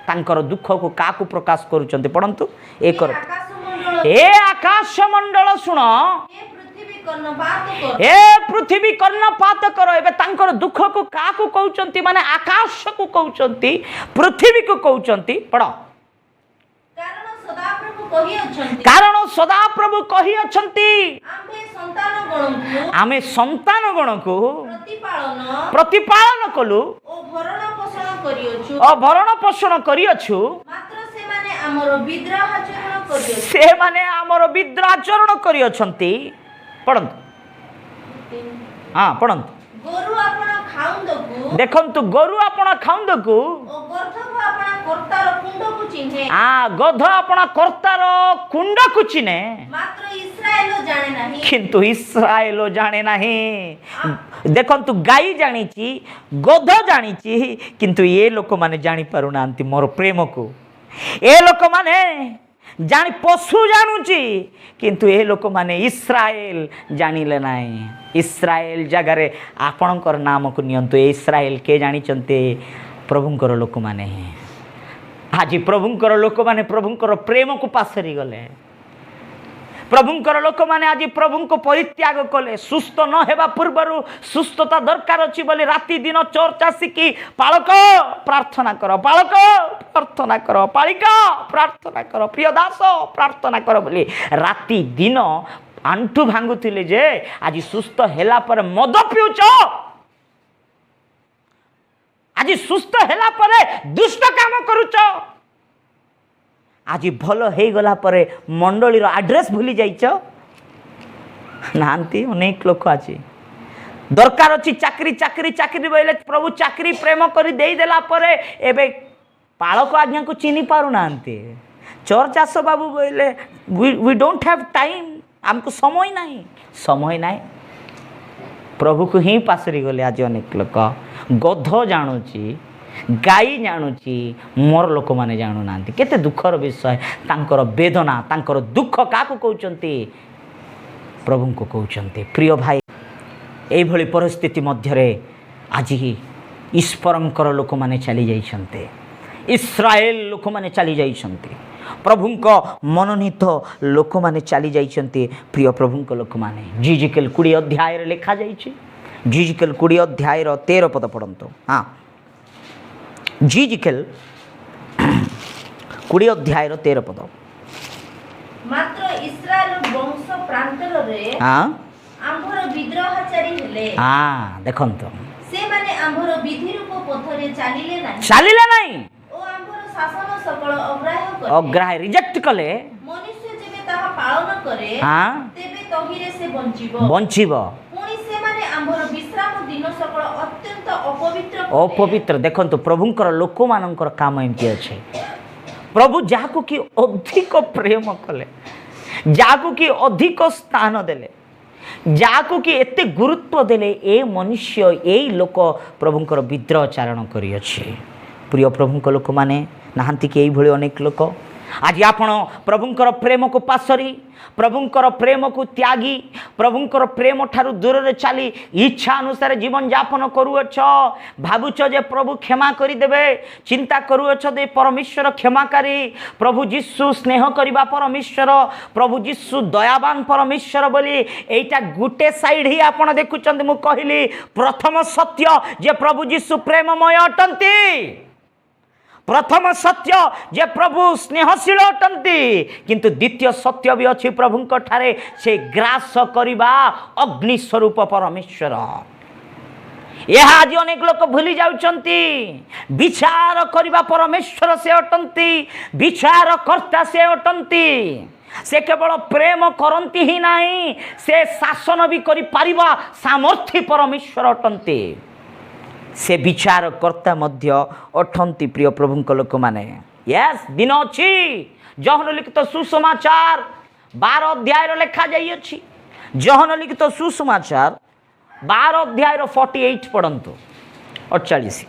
ତାଙ୍କର ଦୁଃଖକୁ କାହାକୁ ପ୍ରକାଶ କରୁଛନ୍ତି? ପଢ଼ନ୍ତୁ ଏକ। ଆକାଶମଣ୍ଡଳ, ଏ ଆକାଶ ମଣ୍ଡଳ ଶୁଣ, ହେ ପୃଥିବୀ, କର୍ଣ୍ଣପାତ କର। ଏ ପୃଥିବୀ, କର୍ଣ୍ଣପାତ କର। ଏବେ ତାଙ୍କର ଦୁଃଖକୁ କାହାକୁ କହୁଛନ୍ତି? ମାନେ ଆକାଶକୁ କହୁଛନ୍ତି, ପୃଥିବୀକୁ କହୁଛନ୍ତି। ପଢ଼। କାରଣ ସଦାପ୍ରଭୁ କହିଅଛନ୍ତି, କାରଣ ସଦାପ୍ରଭୁ କହିଅଛନ୍ତି, ଆମ୍ଭେ ସନ୍ତାନ ଗଣଙ୍କୁ ଆମେ ସନ୍ତାନ ଗଣକୁ ପ୍ରତିପାଳନ ପ୍ରତିପାଳନ କଲୁ ଓ ଭରଣ ପୋଷଣ କରିଅଛୁ, ଓ ଭରଣ ପୋଷଣ କରିଅଛୁ, ମାତ୍ର ସେମାନେ ଆମର ବିଦ୍ରୋହାଚରଣ କରିଅଛନ୍ତି। ସେମାନେ ଆମର ବିଦ୍ରୋହାଚରଣ କରିଅଛନ୍ତି। ପଢ଼ନ୍ତୁ, ହଁ, ପଢ଼ନ୍ତୁ। ଗୋରୁ ଆପଣା ଖାଉନ୍ଦକୁ ଦେଖନ୍ତୁ, ଗୋରୁ ଆପଣା ଖାଉନ୍ଦକୁ ଓ ଗର୍ଦ୍ଦଭ ଆପଣା କର୍ତ୍ତାର କୁଣ୍ଡକୁ ଚିହ୍ନେ, ଗଧ ଆପଣା କର୍ତ୍ତାର କୁଣ୍ଡକୁ ଚିହ୍ନେ, ମାତ୍ର ଇସ୍ରାଏଲ ଜାଣେ ନାହିଁ। କିନ୍ତୁ ଇସ୍ରାଏଲ ଜାଣେ ନାହିଁ। ଦେଖନ୍ତୁ, ଗାଈ ଜାଣିଛି, ଗଧ ଜାଣିଛି, କିନ୍ତୁ ଏ ଲୋକମାନେ ଜାଣିପାରୁନାହାନ୍ତି ମୋର ପ୍ରେମକୁ। ଏ ଲୋକମାନେ ଜାଣି, ପଶୁ ଜାଣୁଛି, କିନ୍ତୁ ଏ ଲୋକମାନେ ଇସ୍ରାଏଲ ଜାଣିଲେ ନାହିଁ। ଇସ୍ରାଏଲ ଜାଗାରେ ଆପଣଙ୍କର ନାମକୁ ନିଅନ୍ତୁ। ଏ ଇସ୍ରାଏଲ କିଏ ଜାଣିଛନ୍ତି? ପ୍ରଭୁଙ୍କର ଲୋକମାନେ। ଆଜି ପ୍ରଭୁଙ୍କର ଲୋକମାନେ ପ୍ରଭୁଙ୍କର ପ୍ରେମକୁ ପାସରି ଗଲେ। ପ୍ରଭୁଙ୍କର ଲୋକମାନେ ଆଜି ପ୍ରଭୁଙ୍କୁ ପରିତ୍ୟାଗ କଲେ। ସୁସ୍ଥ ନ ହେବା ପୂର୍ବରୁ ସୁସ୍ଥତା ଦରକାର ଅଛି ବୋଲି ରାତି ଦିନ ଚର୍ଚ୍ଚ ଆସିକି ପାଳକ ପ୍ରାର୍ଥନା କର, ପାଳକ ପ୍ରାର୍ଥନା କର, ପାଳିକା ପ୍ରାର୍ଥନା କର, ପ୍ରିୟ ଦାସ ପ୍ରାର୍ଥନା କର ବୋଲି ରାତି ଦିନ ଆଣ୍ଠୁ ଭାଙ୍ଗୁଥିଲେ ଯେ ଆଜି ସୁସ୍ଥ ହେଲା ପରେ ମଦ ପିଉଛ, ଆଜି ସୁସ୍ଥ ହେଲା ପରେ ଦୁଷ୍ଟ କାମ କରୁଛ, ଆଜି ଭଲ ହେଇଗଲା ପରେ ମଣ୍ଡଳୀର ଆଡ୍ରେସ୍ ଭୁଲି ଯାଇଛ। ନାହାନ୍ତି ଅନେକ ଲୋକ? ଆଜି ଦରକାର ଅଛି ଚାକିରି, ଚାକିରି, ଚାକିରି ବୋଇଲେ ପ୍ରଭୁ ଚାକିରି ପ୍ରେମ କରି ଦେଇଦେଲା ପରେ ଏବେ ପାଳକ ଆଜ୍ଞାକୁ ଚିହ୍ନି ପାରୁନାହାନ୍ତି। ଚର୍ଚ୍ଚ ଆସ ବାବୁ ବୋଇଲେ we don't have time, ଆମକୁ ସମୟ ନାହିଁ, ସମୟ ନାହିଁ। ପ୍ରଭୁକୁ ହିଁ ପାସରି ଗଲେ ଆଜି ଅନେକ ଲୋକ। ଗଧ ଜାଣୁଛି, ଗାଈ ଜାଣୁଛି, ମୋର ଲୋକମାନେ ଜାଣୁନାହାନ୍ତି। କେତେ ଦୁଃଖର ବିଷୟ। ତାଙ୍କର ବେଦନା, ତାଙ୍କର ଦୁଃଖ କାହାକୁ କହୁଛନ୍ତି? ପ୍ରଭୁଙ୍କୁ କହୁଛନ୍ତି। ପ୍ରିୟ ଭାଇ, ଏଇଭଳି ପରିସ୍ଥିତି ମଧ୍ୟରେ ଆଜି ଈଶ୍ୱରଙ୍କର ଲୋକମାନେ ଚାଲି ଯାଇଛନ୍ତି, ଇସ୍ରାଏଲ ଲୋକମାନେ ଚାଲି ଯାଇଛନ୍ତି, ପ୍ରଭୁଙ୍କ ମନୋନୀତ ଲୋକମାନେ ଚାଲି ଯାଇଛନ୍ତି। ପ୍ରିୟ ପ୍ରଭୁଙ୍କ ଲୋକମାନେ, ଯିହିଜିକଲ 20 ଅଧ୍ୟାୟରେ ଲେଖାଯାଇଛି। ଯିହିଜିକଲ 20 ଅଧ୍ୟାୟର 13 ପଦ ପଢ଼ନ୍ତୁ। ହଁ, ଯିହିଜିକଲ 20 ଅଧ୍ୟାୟର 13 ପଦ। ମାତ୍ର ଇସ୍ରାଏଲ ବଂଶ ପ୍ରାନ୍ତରରେ ଆମ୍ଭର ବିଦ୍ରୋହାଚାରୀ ହେଲେ। ହଁ, ଦେଖନ୍ତୁ। ସେମାନେ ଆମ୍ଭର ବିଧିରୂପ ପଥରେ ଚାଲିଲେ ନାହିଁ ଚାଲିଲେ ନାହିଁ ଓ ଆମ୍ଭର ଶାସନ ସକଳ ଅଗ୍ରାହ୍ୟ କଲେ। ଅଗ୍ରାହ୍ୟ, ରିଜେକ୍ଟ କଲେ। ମନୁଷ୍ୟ ଯେବେ ତାହା ପାଳନ କରେ, ତେବେ ତହିଁରେ ସେ ବଞ୍ଚିବ। ବଞ୍ଚିବ। ପୁଣି ସେମାନେ ଆମ୍ଭର ବିଶ୍ରାମ ଦିନ ସକଳ ଅତ୍ୟନ୍ତ ଅପବିତ୍ର କଲେ। ଅପବିତ୍ର। ଦେଖନ୍ତୁ, ପ୍ରଭୁଙ୍କର ଲୋକମାନଙ୍କର କାମ ଏମିତି ଅଛି। ପ୍ରଭୁ ଯାହାକୁ କି ଅଧିକ ପ୍ରେମ କଲେ, ଯାହାକୁ କି ଅଧିକ ସ୍ଥାନ ଦେଲେ, ଯାହାକୁ କି ଏତେ ଗୁରୁତ୍ୱ ଦେଲେ, ଏ ମନୁଷ୍ୟ, ଏଇ ଲୋକ ପ୍ରଭୁଙ୍କର ବିଦ୍ରୋହ ଚାରଣ କରିଅଛି। ପ୍ରିୟ ପ୍ରଭୁଙ୍କ ଲୋକମାନେ, ନାହାନ୍ତି କି ଏଇଭଳି ଅନେକ ଲୋକ? ଆଜି ଆପଣ ପ୍ରଭୁଙ୍କର ପ୍ରେମକୁ ପାସରି, ପ୍ରଭୁଙ୍କର ପ୍ରେମକୁ ତ୍ୟାଗି, ପ୍ରଭୁଙ୍କର ପ୍ରେମ ଠାରୁ ଦୂରରେ ଚାଲି ଇଚ୍ଛା ଅନୁସାରେ ଜୀବନଯାପନ କରୁଅଛ। ଭାବୁଛ ଯେ ପ୍ରଭୁ କ୍ଷମା କରିଦେବେ। ଚିନ୍ତା କରୁଅଛ ଯେ ପରମେଶ୍ୱର କ୍ଷମାକାରୀ, ପ୍ରଭୁ ଯୀଶୁ ସ୍ନେହ କରିବା ପରମେଶ୍ୱର, ପ୍ରଭୁ ଯୀଶୁ ଦୟାବାନ ପରମେଶ୍ୱର ବୋଲି। ଏଇଟା ଗୋଟେ ସାଇଡ୍ ହିଁ ଆପଣ ଦେଖୁଛନ୍ତି। ମୁଁ କହିଲି ପ୍ରଥମ ସତ୍ୟ ଯେ ପ୍ରଭୁ ଯୀଶୁ ପ୍ରେମମୟ ଅଟନ୍ତି। ପ୍ରଥମ ସତ୍ୟ ଯେ ପ୍ରଭୁ ସ୍ନେହଶୀଳ ଅଟନ୍ତି। କିନ୍ତୁ ଦ୍ୱିତୀୟ ସତ୍ୟ ବି ଅଛି ପ୍ରଭୁଙ୍କ ଠାରେ, ସେ ଗ୍ରାସ କରିବା ଅଗ୍ନି ସ୍ୱରୂପ ପରମେଶ୍ୱର। ଏହା ଆଜି ଅନେକ ଲୋକ ଭୁଲି ଯାଉଛନ୍ତି। ବିଚାର କରିବା ପରମେଶ୍ୱର ସେ ଅଟନ୍ତି, ବିଚାରକର୍ତ୍ତା ସେ ଅଟନ୍ତି। ସେ କେବଳ ପ୍ରେମ କରନ୍ତି ହିଁ ନାହିଁ, ସେ ଶାସନ ବି କରିପାରିବା ସାମର୍ଥ୍ୟ ପରମେଶ୍ୱର ଅଟନ୍ତି। ସେ ବିଚାରକର୍ତ୍ତା ମଧ୍ୟ ଅଟନ୍ତି। ପ୍ରିୟ ପ୍ରଭୁଙ୍କ ଲୋକମାନେ, ୟେସ୍, ଦିନ ଅଛି। ଯୋହନ ଲିଖିତ ସୁସମାଚାର 12 ଅଧ୍ୟାୟର ଲେଖାଯାଇଅଛି। ଯୋହନ ଲିଖିତ ସୁସମାଚାର 12 ଅଧ୍ୟାୟର 48 ପଢ଼ନ୍ତୁ, 48।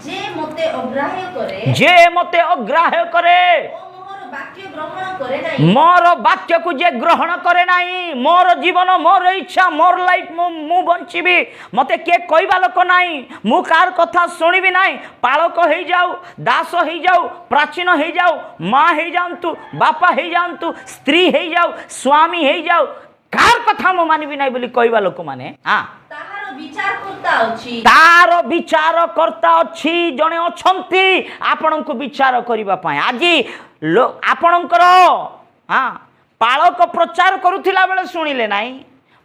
ଯେ ମୋତେ ଅଗ୍ରାହ୍ୟ କରେ ଯେ ମୋତେ ଅଗ୍ରାହ୍ୟ କରେ ଓ ମୋହର ବାକ୍ୟ ଗ୍ରହଣ କରେ ନାହିଁ, ମୋର ବାକ୍ୟକୁ ଯେ ଗ୍ରହଣ କରେ ନାହିଁ। ମୋର ଜୀବନ, ମୋର ଇଚ୍ଛା, ମୋର ଲାଇଫ୍, ମୁଁ ବଞ୍ଚିବି, ମୋତେ କିଏ କହିବା ଲୋକ ନାହିଁ, ମୁଁ କାହାର କଥା ଶୁଣିବି ନାହିଁ। ପାଳକ ହେଇଯାଉ, ଦାସ ହେଇଯାଉ, ପ୍ରାଚୀନ ହେଇଯାଉ, ମା ହେଇଯାଆନ୍ତୁ, ବାପା ହେଇଯାଆନ୍ତୁ, ସ୍ତ୍ରୀ ହେଇଯାଉ, ସ୍ୱାମୀ ହେଇଯାଉ, କାହାର କଥା ମୁଁ ମାନିବି ନାହିଁ ବୋଲି କହିବା ଲୋକମାନେ, ହଁ, ତାହାର ବିଚାରକର୍ତ୍ତା ଅଛି। ତାର ବିଚାରକର୍ତ୍ତା ଅଛି। ଜଣେ ଅଛନ୍ତି ଆପଣଙ୍କୁ ବିଚାର କରିବା ପାଇଁ। ଆଜି ଆପଣଙ୍କର ପାଳକ ପ୍ରଚାର କରୁଥିଲା ବେଳେ ଶୁଣିଲେ ନାହିଁ,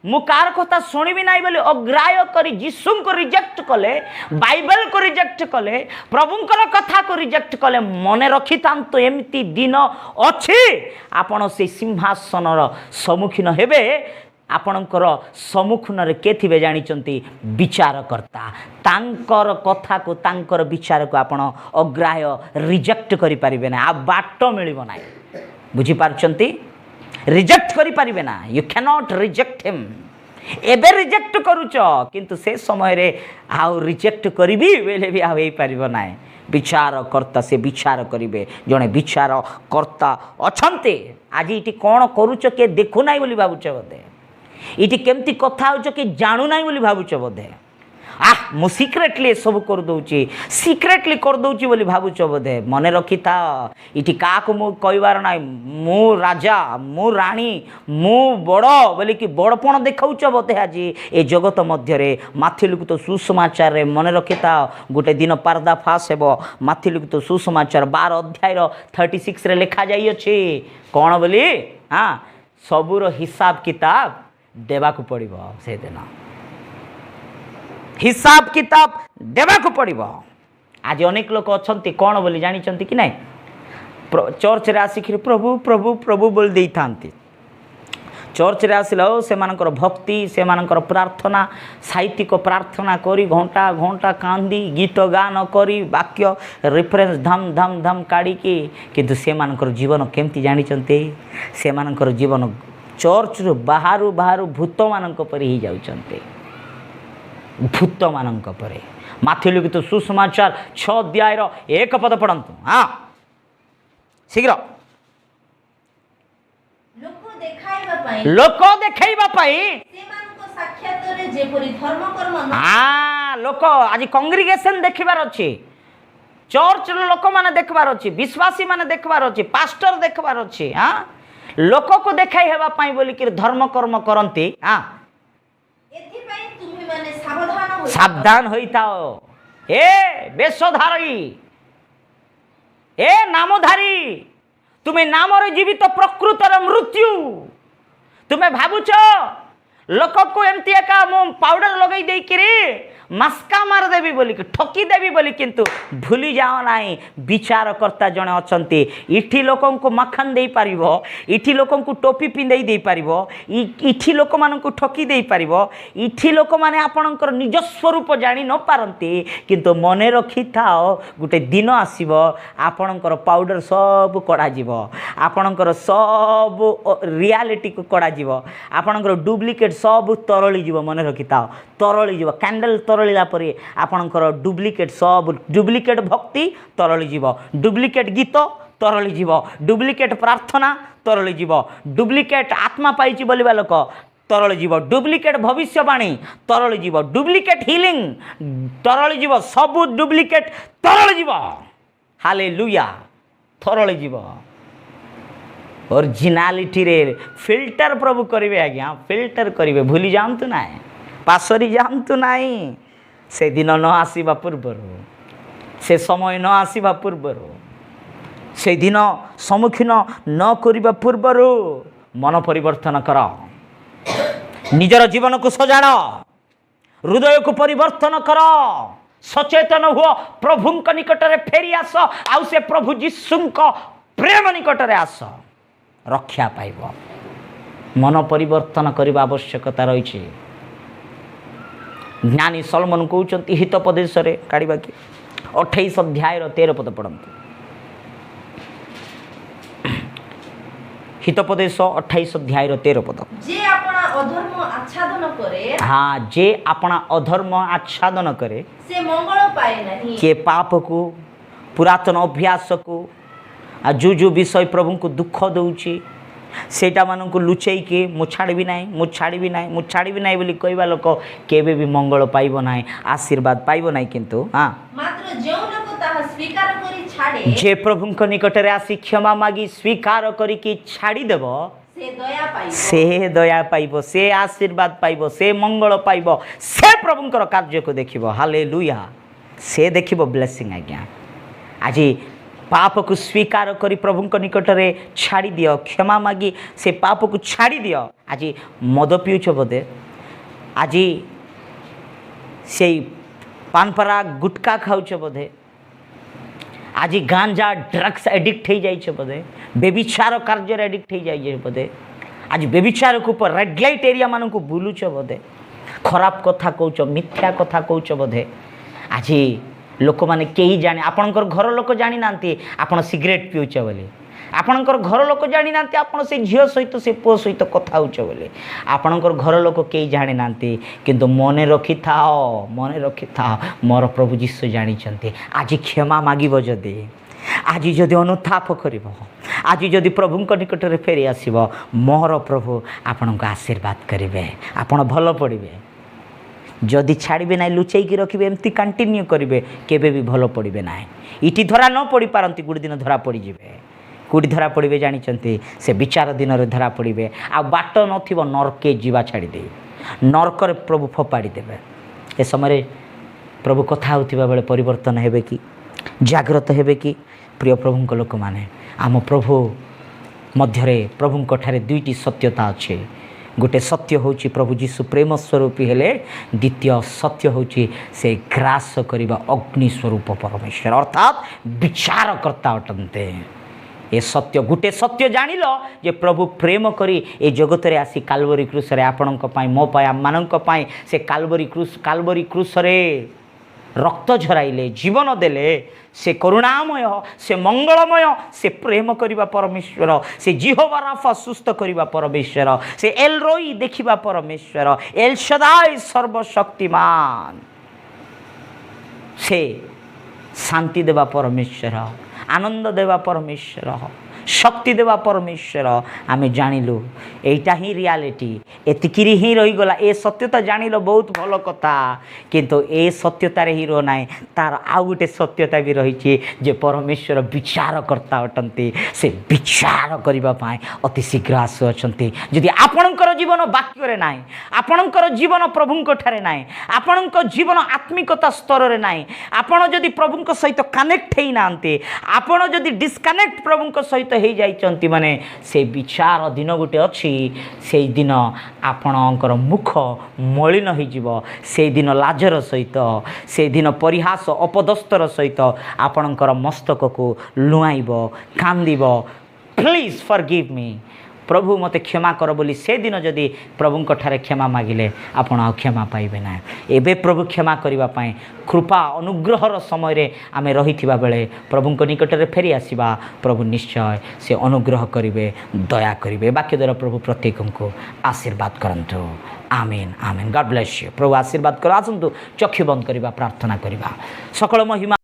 ମୁଁ କାହାର କଥା ଶୁଣିବି ନାହିଁ ବୋଲି ଅଗ୍ରାହ୍ୟ କରି ଯୀଶୁଙ୍କୁ ରିଜେକ୍ଟ କଲେ, ବାଇବେଲକୁ ରିଜେକ୍ଟ କଲେ, ପ୍ରଭୁଙ୍କର କଥାକୁ ରିଜେକ୍ଟ କଲେ। ମନେ ରଖିଥାନ୍ତୁ, ଏମିତି ଦିନ ଅଛି, ଆପଣ ସେଇ ସିଂହାସନର ସମ୍ମୁଖୀନ ହେବେ। ଆପଣଙ୍କର ସମ୍ମୁଖୀନରେ କିଏ ଥିବେ ଜାଣିଛନ୍ତି? ବିଚାରକର୍ତ୍ତା। ତାଙ୍କର କଥାକୁ, ତାଙ୍କର ବିଚାରକୁ ଆପଣ ଅଗ୍ରାହ୍ୟ, ରିଜେକ୍ଟ କରିପାରିବେ ନାହିଁ। ଆଉ ବାଟ ମିଳିବ ନାହିଁ। ବୁଝିପାରୁଛନ୍ତି? ରିଜେକ୍ଟ କରିପାରିବେ ନା। You can't reject ହିମ୍। ଏବେ ରିଜେକ୍ଟ କରୁଛ, କିନ୍ତୁ ସେ ସମୟରେ ଆଉ ରିଜେକ୍ଟ କରିବି ବୋଇଲେ ବି ଆଉ ହେଇପାରିବ ନାହିଁ। ବିଚାରକର୍ତ୍ତା ସେ ବିଚାର କରିବେ। ଜଣେ ବିଚାରକର୍ତ୍ତା ଅଛନ୍ତି। ଆଜି ଏଠି କ'ଣ କରୁଛ କିଏ ଦେଖୁନାହିଁ ବୋଲି ଭାବୁଛ ବୋଧେ। ଏଠି କେମିତି କଥା ହେଉଛ କିଏ ଜାଣୁନାହିଁ ବୋଲି ଭାବୁଛ ବୋଧେ। ଆହ, ମୁଁ ସିକ୍ରେଟଲି ଏସବୁ କରିଦେଉଛି, ସିକ୍ରେଟଲି କରିଦେଉଛି ବୋଲି ଭାବୁଛ ବୋଧେ। ମନେ ରଖିଥାଅ, ଏଠି କାହାକୁ ମୁଁ କହିବାର ନାହିଁ। ମୁଁ ରାଜା, ମୁଁ ରାଣୀ, ମୁଁ ବଡ଼ ବୋଲିକି ବଡ଼ପଣ ଦେଖାଉଛ ବୋଧେ ଆଜି ଏ ଜଗତ ମଧ୍ୟରେ। ମାଥିଉ ଲିଖିତ ସୁସମାଚାରରେ ମନେ ରଖିଥାଅ, ଗୋଟେ ଦିନ ପର୍ଦ୍ଦା ଫାଶ ହେବ। ମାଥିଉ ଲିଖିତ ସୁସମାଚାର 12 ଅଧ୍ୟାୟର 36ରେ ଲେଖାଯାଇଅଛି କ'ଣ ବୋଲି? ହଁ, ସବୁର ହିସାବ କିତାବ ଦେବାକୁ ପଡ଼ିବ। ସେଦିନ ହିସାବ କିତାବ ଦେବାକୁ ପଡ଼ିବ। ଆଜି ଅନେକ ଲୋକ ଅଛନ୍ତି କ'ଣ ବୋଲି ଜାଣିଛନ୍ତି କି ନାହିଁ? ଚର୍ଚ୍ଚରେ ଆସିକିରି ପ୍ରଭୁ ପ୍ରଭୁ ପ୍ରଭୁ ବୋଲି ଦେଇଥାନ୍ତି। ଚର୍ଚ୍ଚରେ ଆସିଲେ ଆଉ ସେମାନଙ୍କର ଭକ୍ତି, ସେମାନଙ୍କର ପ୍ରାର୍ଥନା, ସାହିତ୍ୟିକ ପ୍ରାର୍ଥନା କରି ଘଣ୍ଟା ଘଣ୍ଟା କାନ୍ଦି, ଗୀତ ଗାନ କରି, ବାକ୍ୟ ରେଫରେନ୍ସ ଧାମ ଧାମ ଧାମ କାଢ଼ିକି, କିନ୍ତୁ ସେମାନଙ୍କର ଜୀବନ କେମିତି ଜାଣିଛନ୍ତି? ସେମାନଙ୍କର ଜୀବନ ଚର୍ଚ୍ଚରୁ ବାହାରୁ ବାହାରୁ ଭୂତମାନଙ୍କ ପରି ହେଇଯାଉଛନ୍ତି, ଭୂତମାନଙ୍କ ପରି। ମାଥିଉ ଲିଖିତ ସୁସମାଚାର 6 ଅଧ୍ୟାୟର 1 ପଦ ପଢ଼ନ୍ତୁ। ହଁ, ଶୀଘ୍ର। ଲୋକ ଦେଖାଇବା ପାଇଁ ଲୋକ ଦେଖାଇବା ପାଇଁ ସେମାନଙ୍କ ସାକ୍ଷାତରେ ଯେପରି ଧର୍ମକର୍ମ ନ ଲୋକ ଆଜି କଂଗ୍ରିଗେସନ ଦେଖିବାର ଅଛି, ଚର୍ଚ୍ଚର ଲୋକମାନେ ଦେଖିବାର ଅଛି, ବିଶ୍ୱାସୀ ମାନେ ଦେଖିବାର ଅଛି, ପାଷ୍ଟର ଦେଖିବାର ଅଛି। ହଁ, ଲୋକକୁ ଦେଖାଇ ହେବା ପାଇଁ ବୋଲିକିରି ଧର୍ମ କର୍ମ କରନ୍ତି। ହଁ। ଏଥିପାଇଁ ତୁମ୍ଭେମାନେ ସାବଧାନ ହୋଇଥାଅ। ସାବଧାନ ହୋଇଥାଅ। ଏ ବେଶଧାରୀ, ଏ ନାମଧାରୀ, ତୁମେ ନାମରେ ଜୀବିତ, ପ୍ରକୃତରେ ମୃତ୍ୟୁ। ତୁମେ ଭାବୁଛ ଲୋକକୁ ଏମିତି ଏକା ମୁଁ ପାଉଡର ଲଗେଇ ଦେଇକିରି ମାସ୍କା ମାରିଦେବି ବୋଲିକି, ଠକି ଦେବି ବୋଲି, କିନ୍ତୁ ଭୁଲି ଯାଅ ନାହିଁ, ବିଚାରକର୍ତ୍ତା ଜଣେ ଅଛନ୍ତି। ଇଠି ଲୋକଙ୍କୁ ମାଖନ ଦେଇପାରିବ, ଇଠି ଲୋକଙ୍କୁ ଟୋପି ପିନ୍ଧେଇ ଦେଇପାରିବ, ଇଠି ଲୋକମାନଙ୍କୁ ଠକି ଦେଇପାରିବ। ଇଠି ଲୋକମାନେ ଆପଣଙ୍କର ନିଜସ୍ୱ ରୂପ ଜାଣି ନପାରନ୍ତି, କିନ୍ତୁ ମନେ ରଖିଥାଅ, ଗୋଟେ ଦିନ ଆସିବ, ଆପଣଙ୍କର ପାଉଡର ସବୁ କଢ଼ାଯିବ, ଆପଣଙ୍କର ସବୁ ରିଆଲିଟିକୁ କଢ଼ାଯିବ, ଆପଣଙ୍କର ଡୁପ୍ଲିକେଟ୍ ସବୁ ତରଳିଯିବ। ମନେ ରଖିଥାଅ, ତରଳିଯିବ। କ୍ୟାଣ୍ଡେଲ ତରଳିଲା ପରେ ଆପଣଙ୍କର ଡୁପ୍ଲିକେଟ୍ ସବୁ, ଡୁପ୍ଲିକେଟ୍ ଭକ୍ତି ତରଳିଯିବ, ଡୁପ୍ଲିକେଟ୍ ଗୀତ ତରଳିଯିବ, ଡୁପ୍ଲିକେଟ୍ ପ୍ରାର୍ଥନା ତରଳିଯିବ, ଡୁପ୍ଲିକେଟ୍ ଆତ୍ମା ପାଇଛି ବୋଲିବା ଲୋକ ତରଳିଯିବ, ଡୁପ୍ଲିକେଟ୍ ଭବିଷ୍ୟବାଣୀ ତରଳିଯିବ, ଡୁପ୍ଲିକେଟ୍ ହିଲିଂ ତରଳିଯିବ, ସବୁ ଡୁପ୍ଲିକେଟ୍ ତରଳିଯିବ। ହାଲେ ଲୁୟା। ତରଳିଯିବ। ଅରିଜିନାଲିଟିରେ ଫିଲ୍ଟର ପ୍ରଭୁ କରିବେ ଆଜ୍ଞା, ଫିଲ୍ଟର କରିବେ। ଭୁଲି ଯାଆନ୍ତୁ ନାହିଁ, ପାସରି ଯାଆନ୍ତୁ ନାହିଁ। ସେଦିନ ନ ଆସିବା ପୂର୍ବରୁ, ସେ ସମୟ ନ ଆସିବା ପୂର୍ବରୁ, ସେଦିନ ସମ୍ମୁଖୀନ ନ କରିବା ପୂର୍ବରୁ ମନ ପରିବର୍ତ୍ତନ କର, ନିଜର ଜୀବନକୁ ସଜାଡ଼, ହୃଦୟକୁ ପରିବର୍ତ୍ତନ କର, ସଚେତନ ହୁଅ, ପ୍ରଭୁଙ୍କ ନିକଟରେ ଫେରି ଆସ, ଆଉ ସେ ପ୍ରଭୁ ଯୀଶୁଙ୍କ ପ୍ରେମ ନିକଟରେ ଆସ, ରକ୍ଷା ପାଇବ। ମନ ପରିବର୍ତ୍ତନ କରିବା ଆବଶ୍ୟକତା ରହିଛି। ଜ୍ଞାନୀ ସଲମନ କହୁଛନ୍ତି ହିତୋପଦେଶରେ, କାଢ଼ିବା କି? 28 ଅଧ୍ୟାୟର 13 ପଦ ପଢ଼ନ୍ତୁ। ହିତୋପଦେଶ 28 ଅଧ୍ୟାୟର 13 ପଦ। ଯେ ଆପଣା ଅଧର୍ମ ଆଚ୍ଛାଦନ କରେ, ହଁ, ଯେ ଆପଣା ଅଧର୍ମ ଆଚ୍ଛାଦନ କରେ, ସେ ମଙ୍ଗଳ ପାଏ ନାହିଁ। କିଏ ପାପକୁ, ପୁରାତନ ଅଭ୍ୟାସକୁ, ଆଉ ଯେଉଁ ଯେଉଁ ବିଷୟ ପ୍ରଭୁଙ୍କୁ ଦୁଃଖ ଦେଉଛି, ସେଇଟାମାନଙ୍କୁ ଲୁଚେଇକି ମୁଁ ଛାଡ଼ିବି ନାହିଁ, ମୁଁ ଛାଡ଼ିବି ନାହିଁ, ମୁଁ ଛାଡ଼ିବି ନାହିଁ ବୋଲି କହିବା ଲୋକ କେବେ ବି ମଙ୍ଗଳ ପାଇବ ନାହିଁ, ଆଶୀର୍ବାଦ ପାଇବ ନାହିଁ। କିନ୍ତୁ ହଁ, ମାତ୍ର ଯେଉଁ ଲୋକ ତାହା ସ୍ୱୀକାର କରି ଛାଡ଼େ, ଯେ ପ୍ରଭୁଙ୍କ ନିକଟରେ ଆସି କ୍ଷମା ମାଗି ସ୍ୱୀକାର କରିକି ଛାଡ଼ିଦେବ, ସେ ଦୟା ପାଇବ। ସେ ଦୟା ପାଇବ, ସେ ଆଶୀର୍ବାଦ ପାଇବ, ସେ ମଙ୍ଗଳ ପାଇବ, ସେ ପ୍ରଭୁଙ୍କର କାର୍ଯ୍ୟକୁ ଦେଖିବ। ହାଲେ ଲୁୟା। ସେ ଦେଖିବ ବ୍ଲେସିଂ ଆଜ୍ଞା। ଆଜି ପାପକୁ ସ୍ୱୀକାର କରି ପ୍ରଭୁଙ୍କ ନିକଟରେ ଛାଡ଼ିଦିଅ, କ୍ଷମା ମାଗି ସେ ପାପକୁ ଛାଡ଼ିଦିଅ। ଆଜି ମଦ ପିଉଛ ବୋଧେ, ଆଜି ସେଇ ପାନପରା ଗୁଟକା ଖାଉଛ ବୋଧେ, ଆଜି ଗାଞ୍ଜା ଡ୍ରଗ୍ସ ଆଡ଼ିକ୍ଟ ହେଇଯାଇଛ ବୋଧେ, ବ୍ୟଭିଚାର କାର୍ଯ୍ୟରେ ଆଡ଼ିକ୍ଟ ହେଇଯାଇଛ ବୋଧେ, ଆଜି ବ୍ୟଭିଚାରକୁ ରେଡ୍ ଲାଇଟ୍ ଏରିଆମାନଙ୍କୁ ବୁଲୁଛ ବୋଧେ, ଖରାପ କଥା କହୁଛ, ମିଥ୍ୟା କଥା କହୁଛ ବୋଧେ। ଆଜି ଲୋକମାନେ କେହି ଜାଣି, ଆପଣଙ୍କର ଘର ଲୋକ ଜାଣିନାହାନ୍ତି ଆପଣ ସିଗାରେଟ୍ ପିଉଛ ବୋଲି, ଆପଣଙ୍କର ଘର ଲୋକ ଜାଣିନାହାନ୍ତି ଆପଣ ସେ ଝିଅ ସହିତ, ସେ ପୁଅ ସହିତ କଥା ହେଉଛ ବୋଲି, ଆପଣଙ୍କର ଘର ଲୋକ କେହି ଜାଣିନାହାନ୍ତି, କିନ୍ତୁ ମନେ ରଖିଥାଅ, ମନେ ରଖିଥାଅ, ମୋର ପ୍ରଭୁ ଯୀଶୁ ଜାଣିଛନ୍ତି। ଆଜି କ୍ଷମା ମାଗିବ ଯଦି, ଆଜି ଯଦି ଅନୁତାପ କରିବ, ଆଜି ଯଦି ପ୍ରଭୁଙ୍କ ନିକଟରେ ଫେରି ଆସିବ, ମୋର ପ୍ରଭୁ ଆପଣଙ୍କୁ ଆଶୀର୍ବାଦ କରିବେ, ଆପଣ ଭଲ ପଡ଼ିବେ। ଯଦି ଛାଡ଼ିବେ ନାହିଁ, ଲୁଚେଇକି ରଖିବେ, ଏମିତି କଣ୍ଟିନ୍ୟୁ କରିବେ, କେବେ ବି ଭଲ ପଡ଼ିବେ ନାହିଁ। ଇଠି ଧରା ନ ପଡ଼ିପାରନ୍ତି, ଗୋଟେ ଦିନ ଧରା ପଡ଼ିଯିବେ। କେଉଁଠି ଧରା ପଡ଼ିବେ ଜାଣିଛନ୍ତି? ସେ ବିଚାର ଦିନରେ ଧରା ପଡ଼ିବେ। ଆଉ ବାଟ ନଥିବ ନରକେ ଯିବା ଛାଡ଼ିଦେଇ, ନରକରେ ପ୍ରଭୁ ଫୋପାଡ଼ି ଦେବେ। ଏ ସମୟରେ ପ୍ରଭୁ କଥା ହେଉଥିବା ବେଳେ ପରିବର୍ତ୍ତନ ହେବେ କି, ଜାଗ୍ରତ ହେବେ କି? ପ୍ରିୟ ପ୍ରଭୁଙ୍କ ଲୋକମାନେ, ଆମ ପ୍ରଭୁ ମଧ୍ୟରେ, ପ୍ରଭୁଙ୍କ ଠାରେ ଦୁଇଟି ସତ୍ୟତା ଅଛି। ଗୋଟେ ସତ୍ୟ ହେଉଛି ପ୍ରଭୁ ଯୀଶୁ ପ୍ରେମ ସ୍ୱରୂପୀ ହେଲେ, ଦ୍ୱିତୀୟ ସତ୍ୟ ହେଉଛି ସେ ଗ୍ରାସ କରିବା ଅଗ୍ନି ସ୍ୱରୂପ ପରମେଶ୍ୱର, ଅର୍ଥାତ୍ ବିଚାରକର୍ତ୍ତା ଅଟନ୍ତି। ଏ ସତ୍ୟ, ଗୋଟେ ସତ୍ୟ ଜାଣିଲ ଯେ ପ୍ରଭୁ ପ୍ରେମ କରି ଏ ଜଗତରେ ଆସି କାଲବରୀ କ୍ରୁଶରେ ଆପଣଙ୍କ ପାଇଁ, ମୋ ପାଇଁ, ଆମମାନଙ୍କ ପାଇଁ ସେ କାଲବରୀ କ୍ରୁଶରେ ରକ୍ତ ଝରାଇଲେ, ଜୀବନ ଦେଲେ। ସେ କରୁଣାମୟ, ସେ ମଙ୍ଗଳମୟ, ସେ ପ୍ରେମ କରିବା ପରମେଶ୍ୱର, ସେ ଜିହୋବା ରାଫା ସୁସ୍ଥ କରିବା ପରମେଶ୍ୱର, ସେ ଏଲ୍ ରୋଇ ଦେଖିବା ପରମେଶ୍ୱର, ଏଲ୍ ସଦାଇ ସର୍ବଶକ୍ତିମାନ, ସେ ଶାନ୍ତି ଦେବା ପରମେଶ୍ୱର, ଆନନ୍ଦ ଦେବା ପରମେଶ୍ୱର, ଶକ୍ତି ଦେବା ପରମେଶ୍ୱର। ଆମେ ଜାଣିଲୁ ଏଇଟା ହିଁ ରିଆଲିଟି, ଏତିକିରି ହିଁ ରହିଗଲା। ଏ ସତ୍ୟତା ଜାଣିଲ ବହୁତ ଭଲ କଥା, କିନ୍ତୁ ଏ ସତ୍ୟତାରେ ହିଁ ରୁହ ନାହିଁ। ତାର ଆଉ ଗୋଟେ ସତ୍ୟତା ବି ରହିଛି ଯେ ପରମେଶ୍ୱର ବିଚାରକର୍ତ୍ତା ଅଟନ୍ତି। ସେ ବିଚାର କରିବା ପାଇଁ ଅତି ଶୀଘ୍ର ଆସୁଅଛନ୍ତି। ଯଦି ଆପଣଙ୍କର ଜୀବନ ବାକ୍ୟରେ ନାହିଁ, ଆପଣଙ୍କର ଜୀବନ ପ୍ରଭୁଙ୍କ ଠାରେ ନାହିଁ, ଆପଣଙ୍କ ଜୀବନ ଆତ୍ମିକତା ସ୍ତରରେ ନାହିଁ, ଆପଣ ଯଦି ପ୍ରଭୁଙ୍କ ସହିତ କନେକ୍ଟ ହେଇନାହାନ୍ତି, ଆପଣ ଯଦି ଡିସକନେକ୍ଟ ପ୍ରଭୁଙ୍କ ସହିତ ହେଇଯାଇଛନ୍ତି, ମାନେ ସେ ବିଚାର ଦିନ ଗୋଟେ ଅଛି। ସେଇ ଦିନ ଆପଣଙ୍କର ମୁଖ ମଳିନ ହେଇଯିବ। ସେଇଦିନ ଲାଜର ସହିତ, ସେଇଦିନ ପରିହାସ ଅପଦସ୍ତର ସହିତ ଆପଣଙ୍କର ମସ୍ତକକୁ ଲୁଆଇବ, କାନ୍ଦିବ, "Please forgive me, ପ୍ରଭୁ, ମୋତେ କ୍ଷମା କର" ବୋଲି। ସେଦିନ ଯଦି ପ୍ରଭୁଙ୍କ ଠାରେ କ୍ଷମା ମାଗିଲେ ଆପଣ ଆଉ କ୍ଷମା ପାଇବେ ନାହିଁ। ଏବେ ପ୍ରଭୁ କ୍ଷମା କରିବା ପାଇଁ କୃପା ଅନୁଗ୍ରହର ସମୟରେ ଆମେ ରହିଥିବା ବେଳେ ପ୍ରଭୁଙ୍କ ନିକଟରେ ଫେରି ଆସିବା। ପ୍ରଭୁ ନିଶ୍ଚୟ ସେ ଅନୁଗ୍ରହ କରିବେ, ଦୟା କରିବେ। ବାକ୍ୟ ଦ୍ୱାରା ପ୍ରଭୁ ପ୍ରତ୍ୟେକଙ୍କୁ ଆଶୀର୍ବାଦ କରନ୍ତୁ। ଆମିନ୍, ଆମିନ୍। God bless you. ପ୍ରଭୁ ଆଶୀର୍ବାଦ କର। ଆସନ୍ତୁ, ଚକ୍ଷୁ ବନ୍ଦ କରିବା, ପ୍ରାର୍ଥନା କରିବା। ସକଳ ମହିମା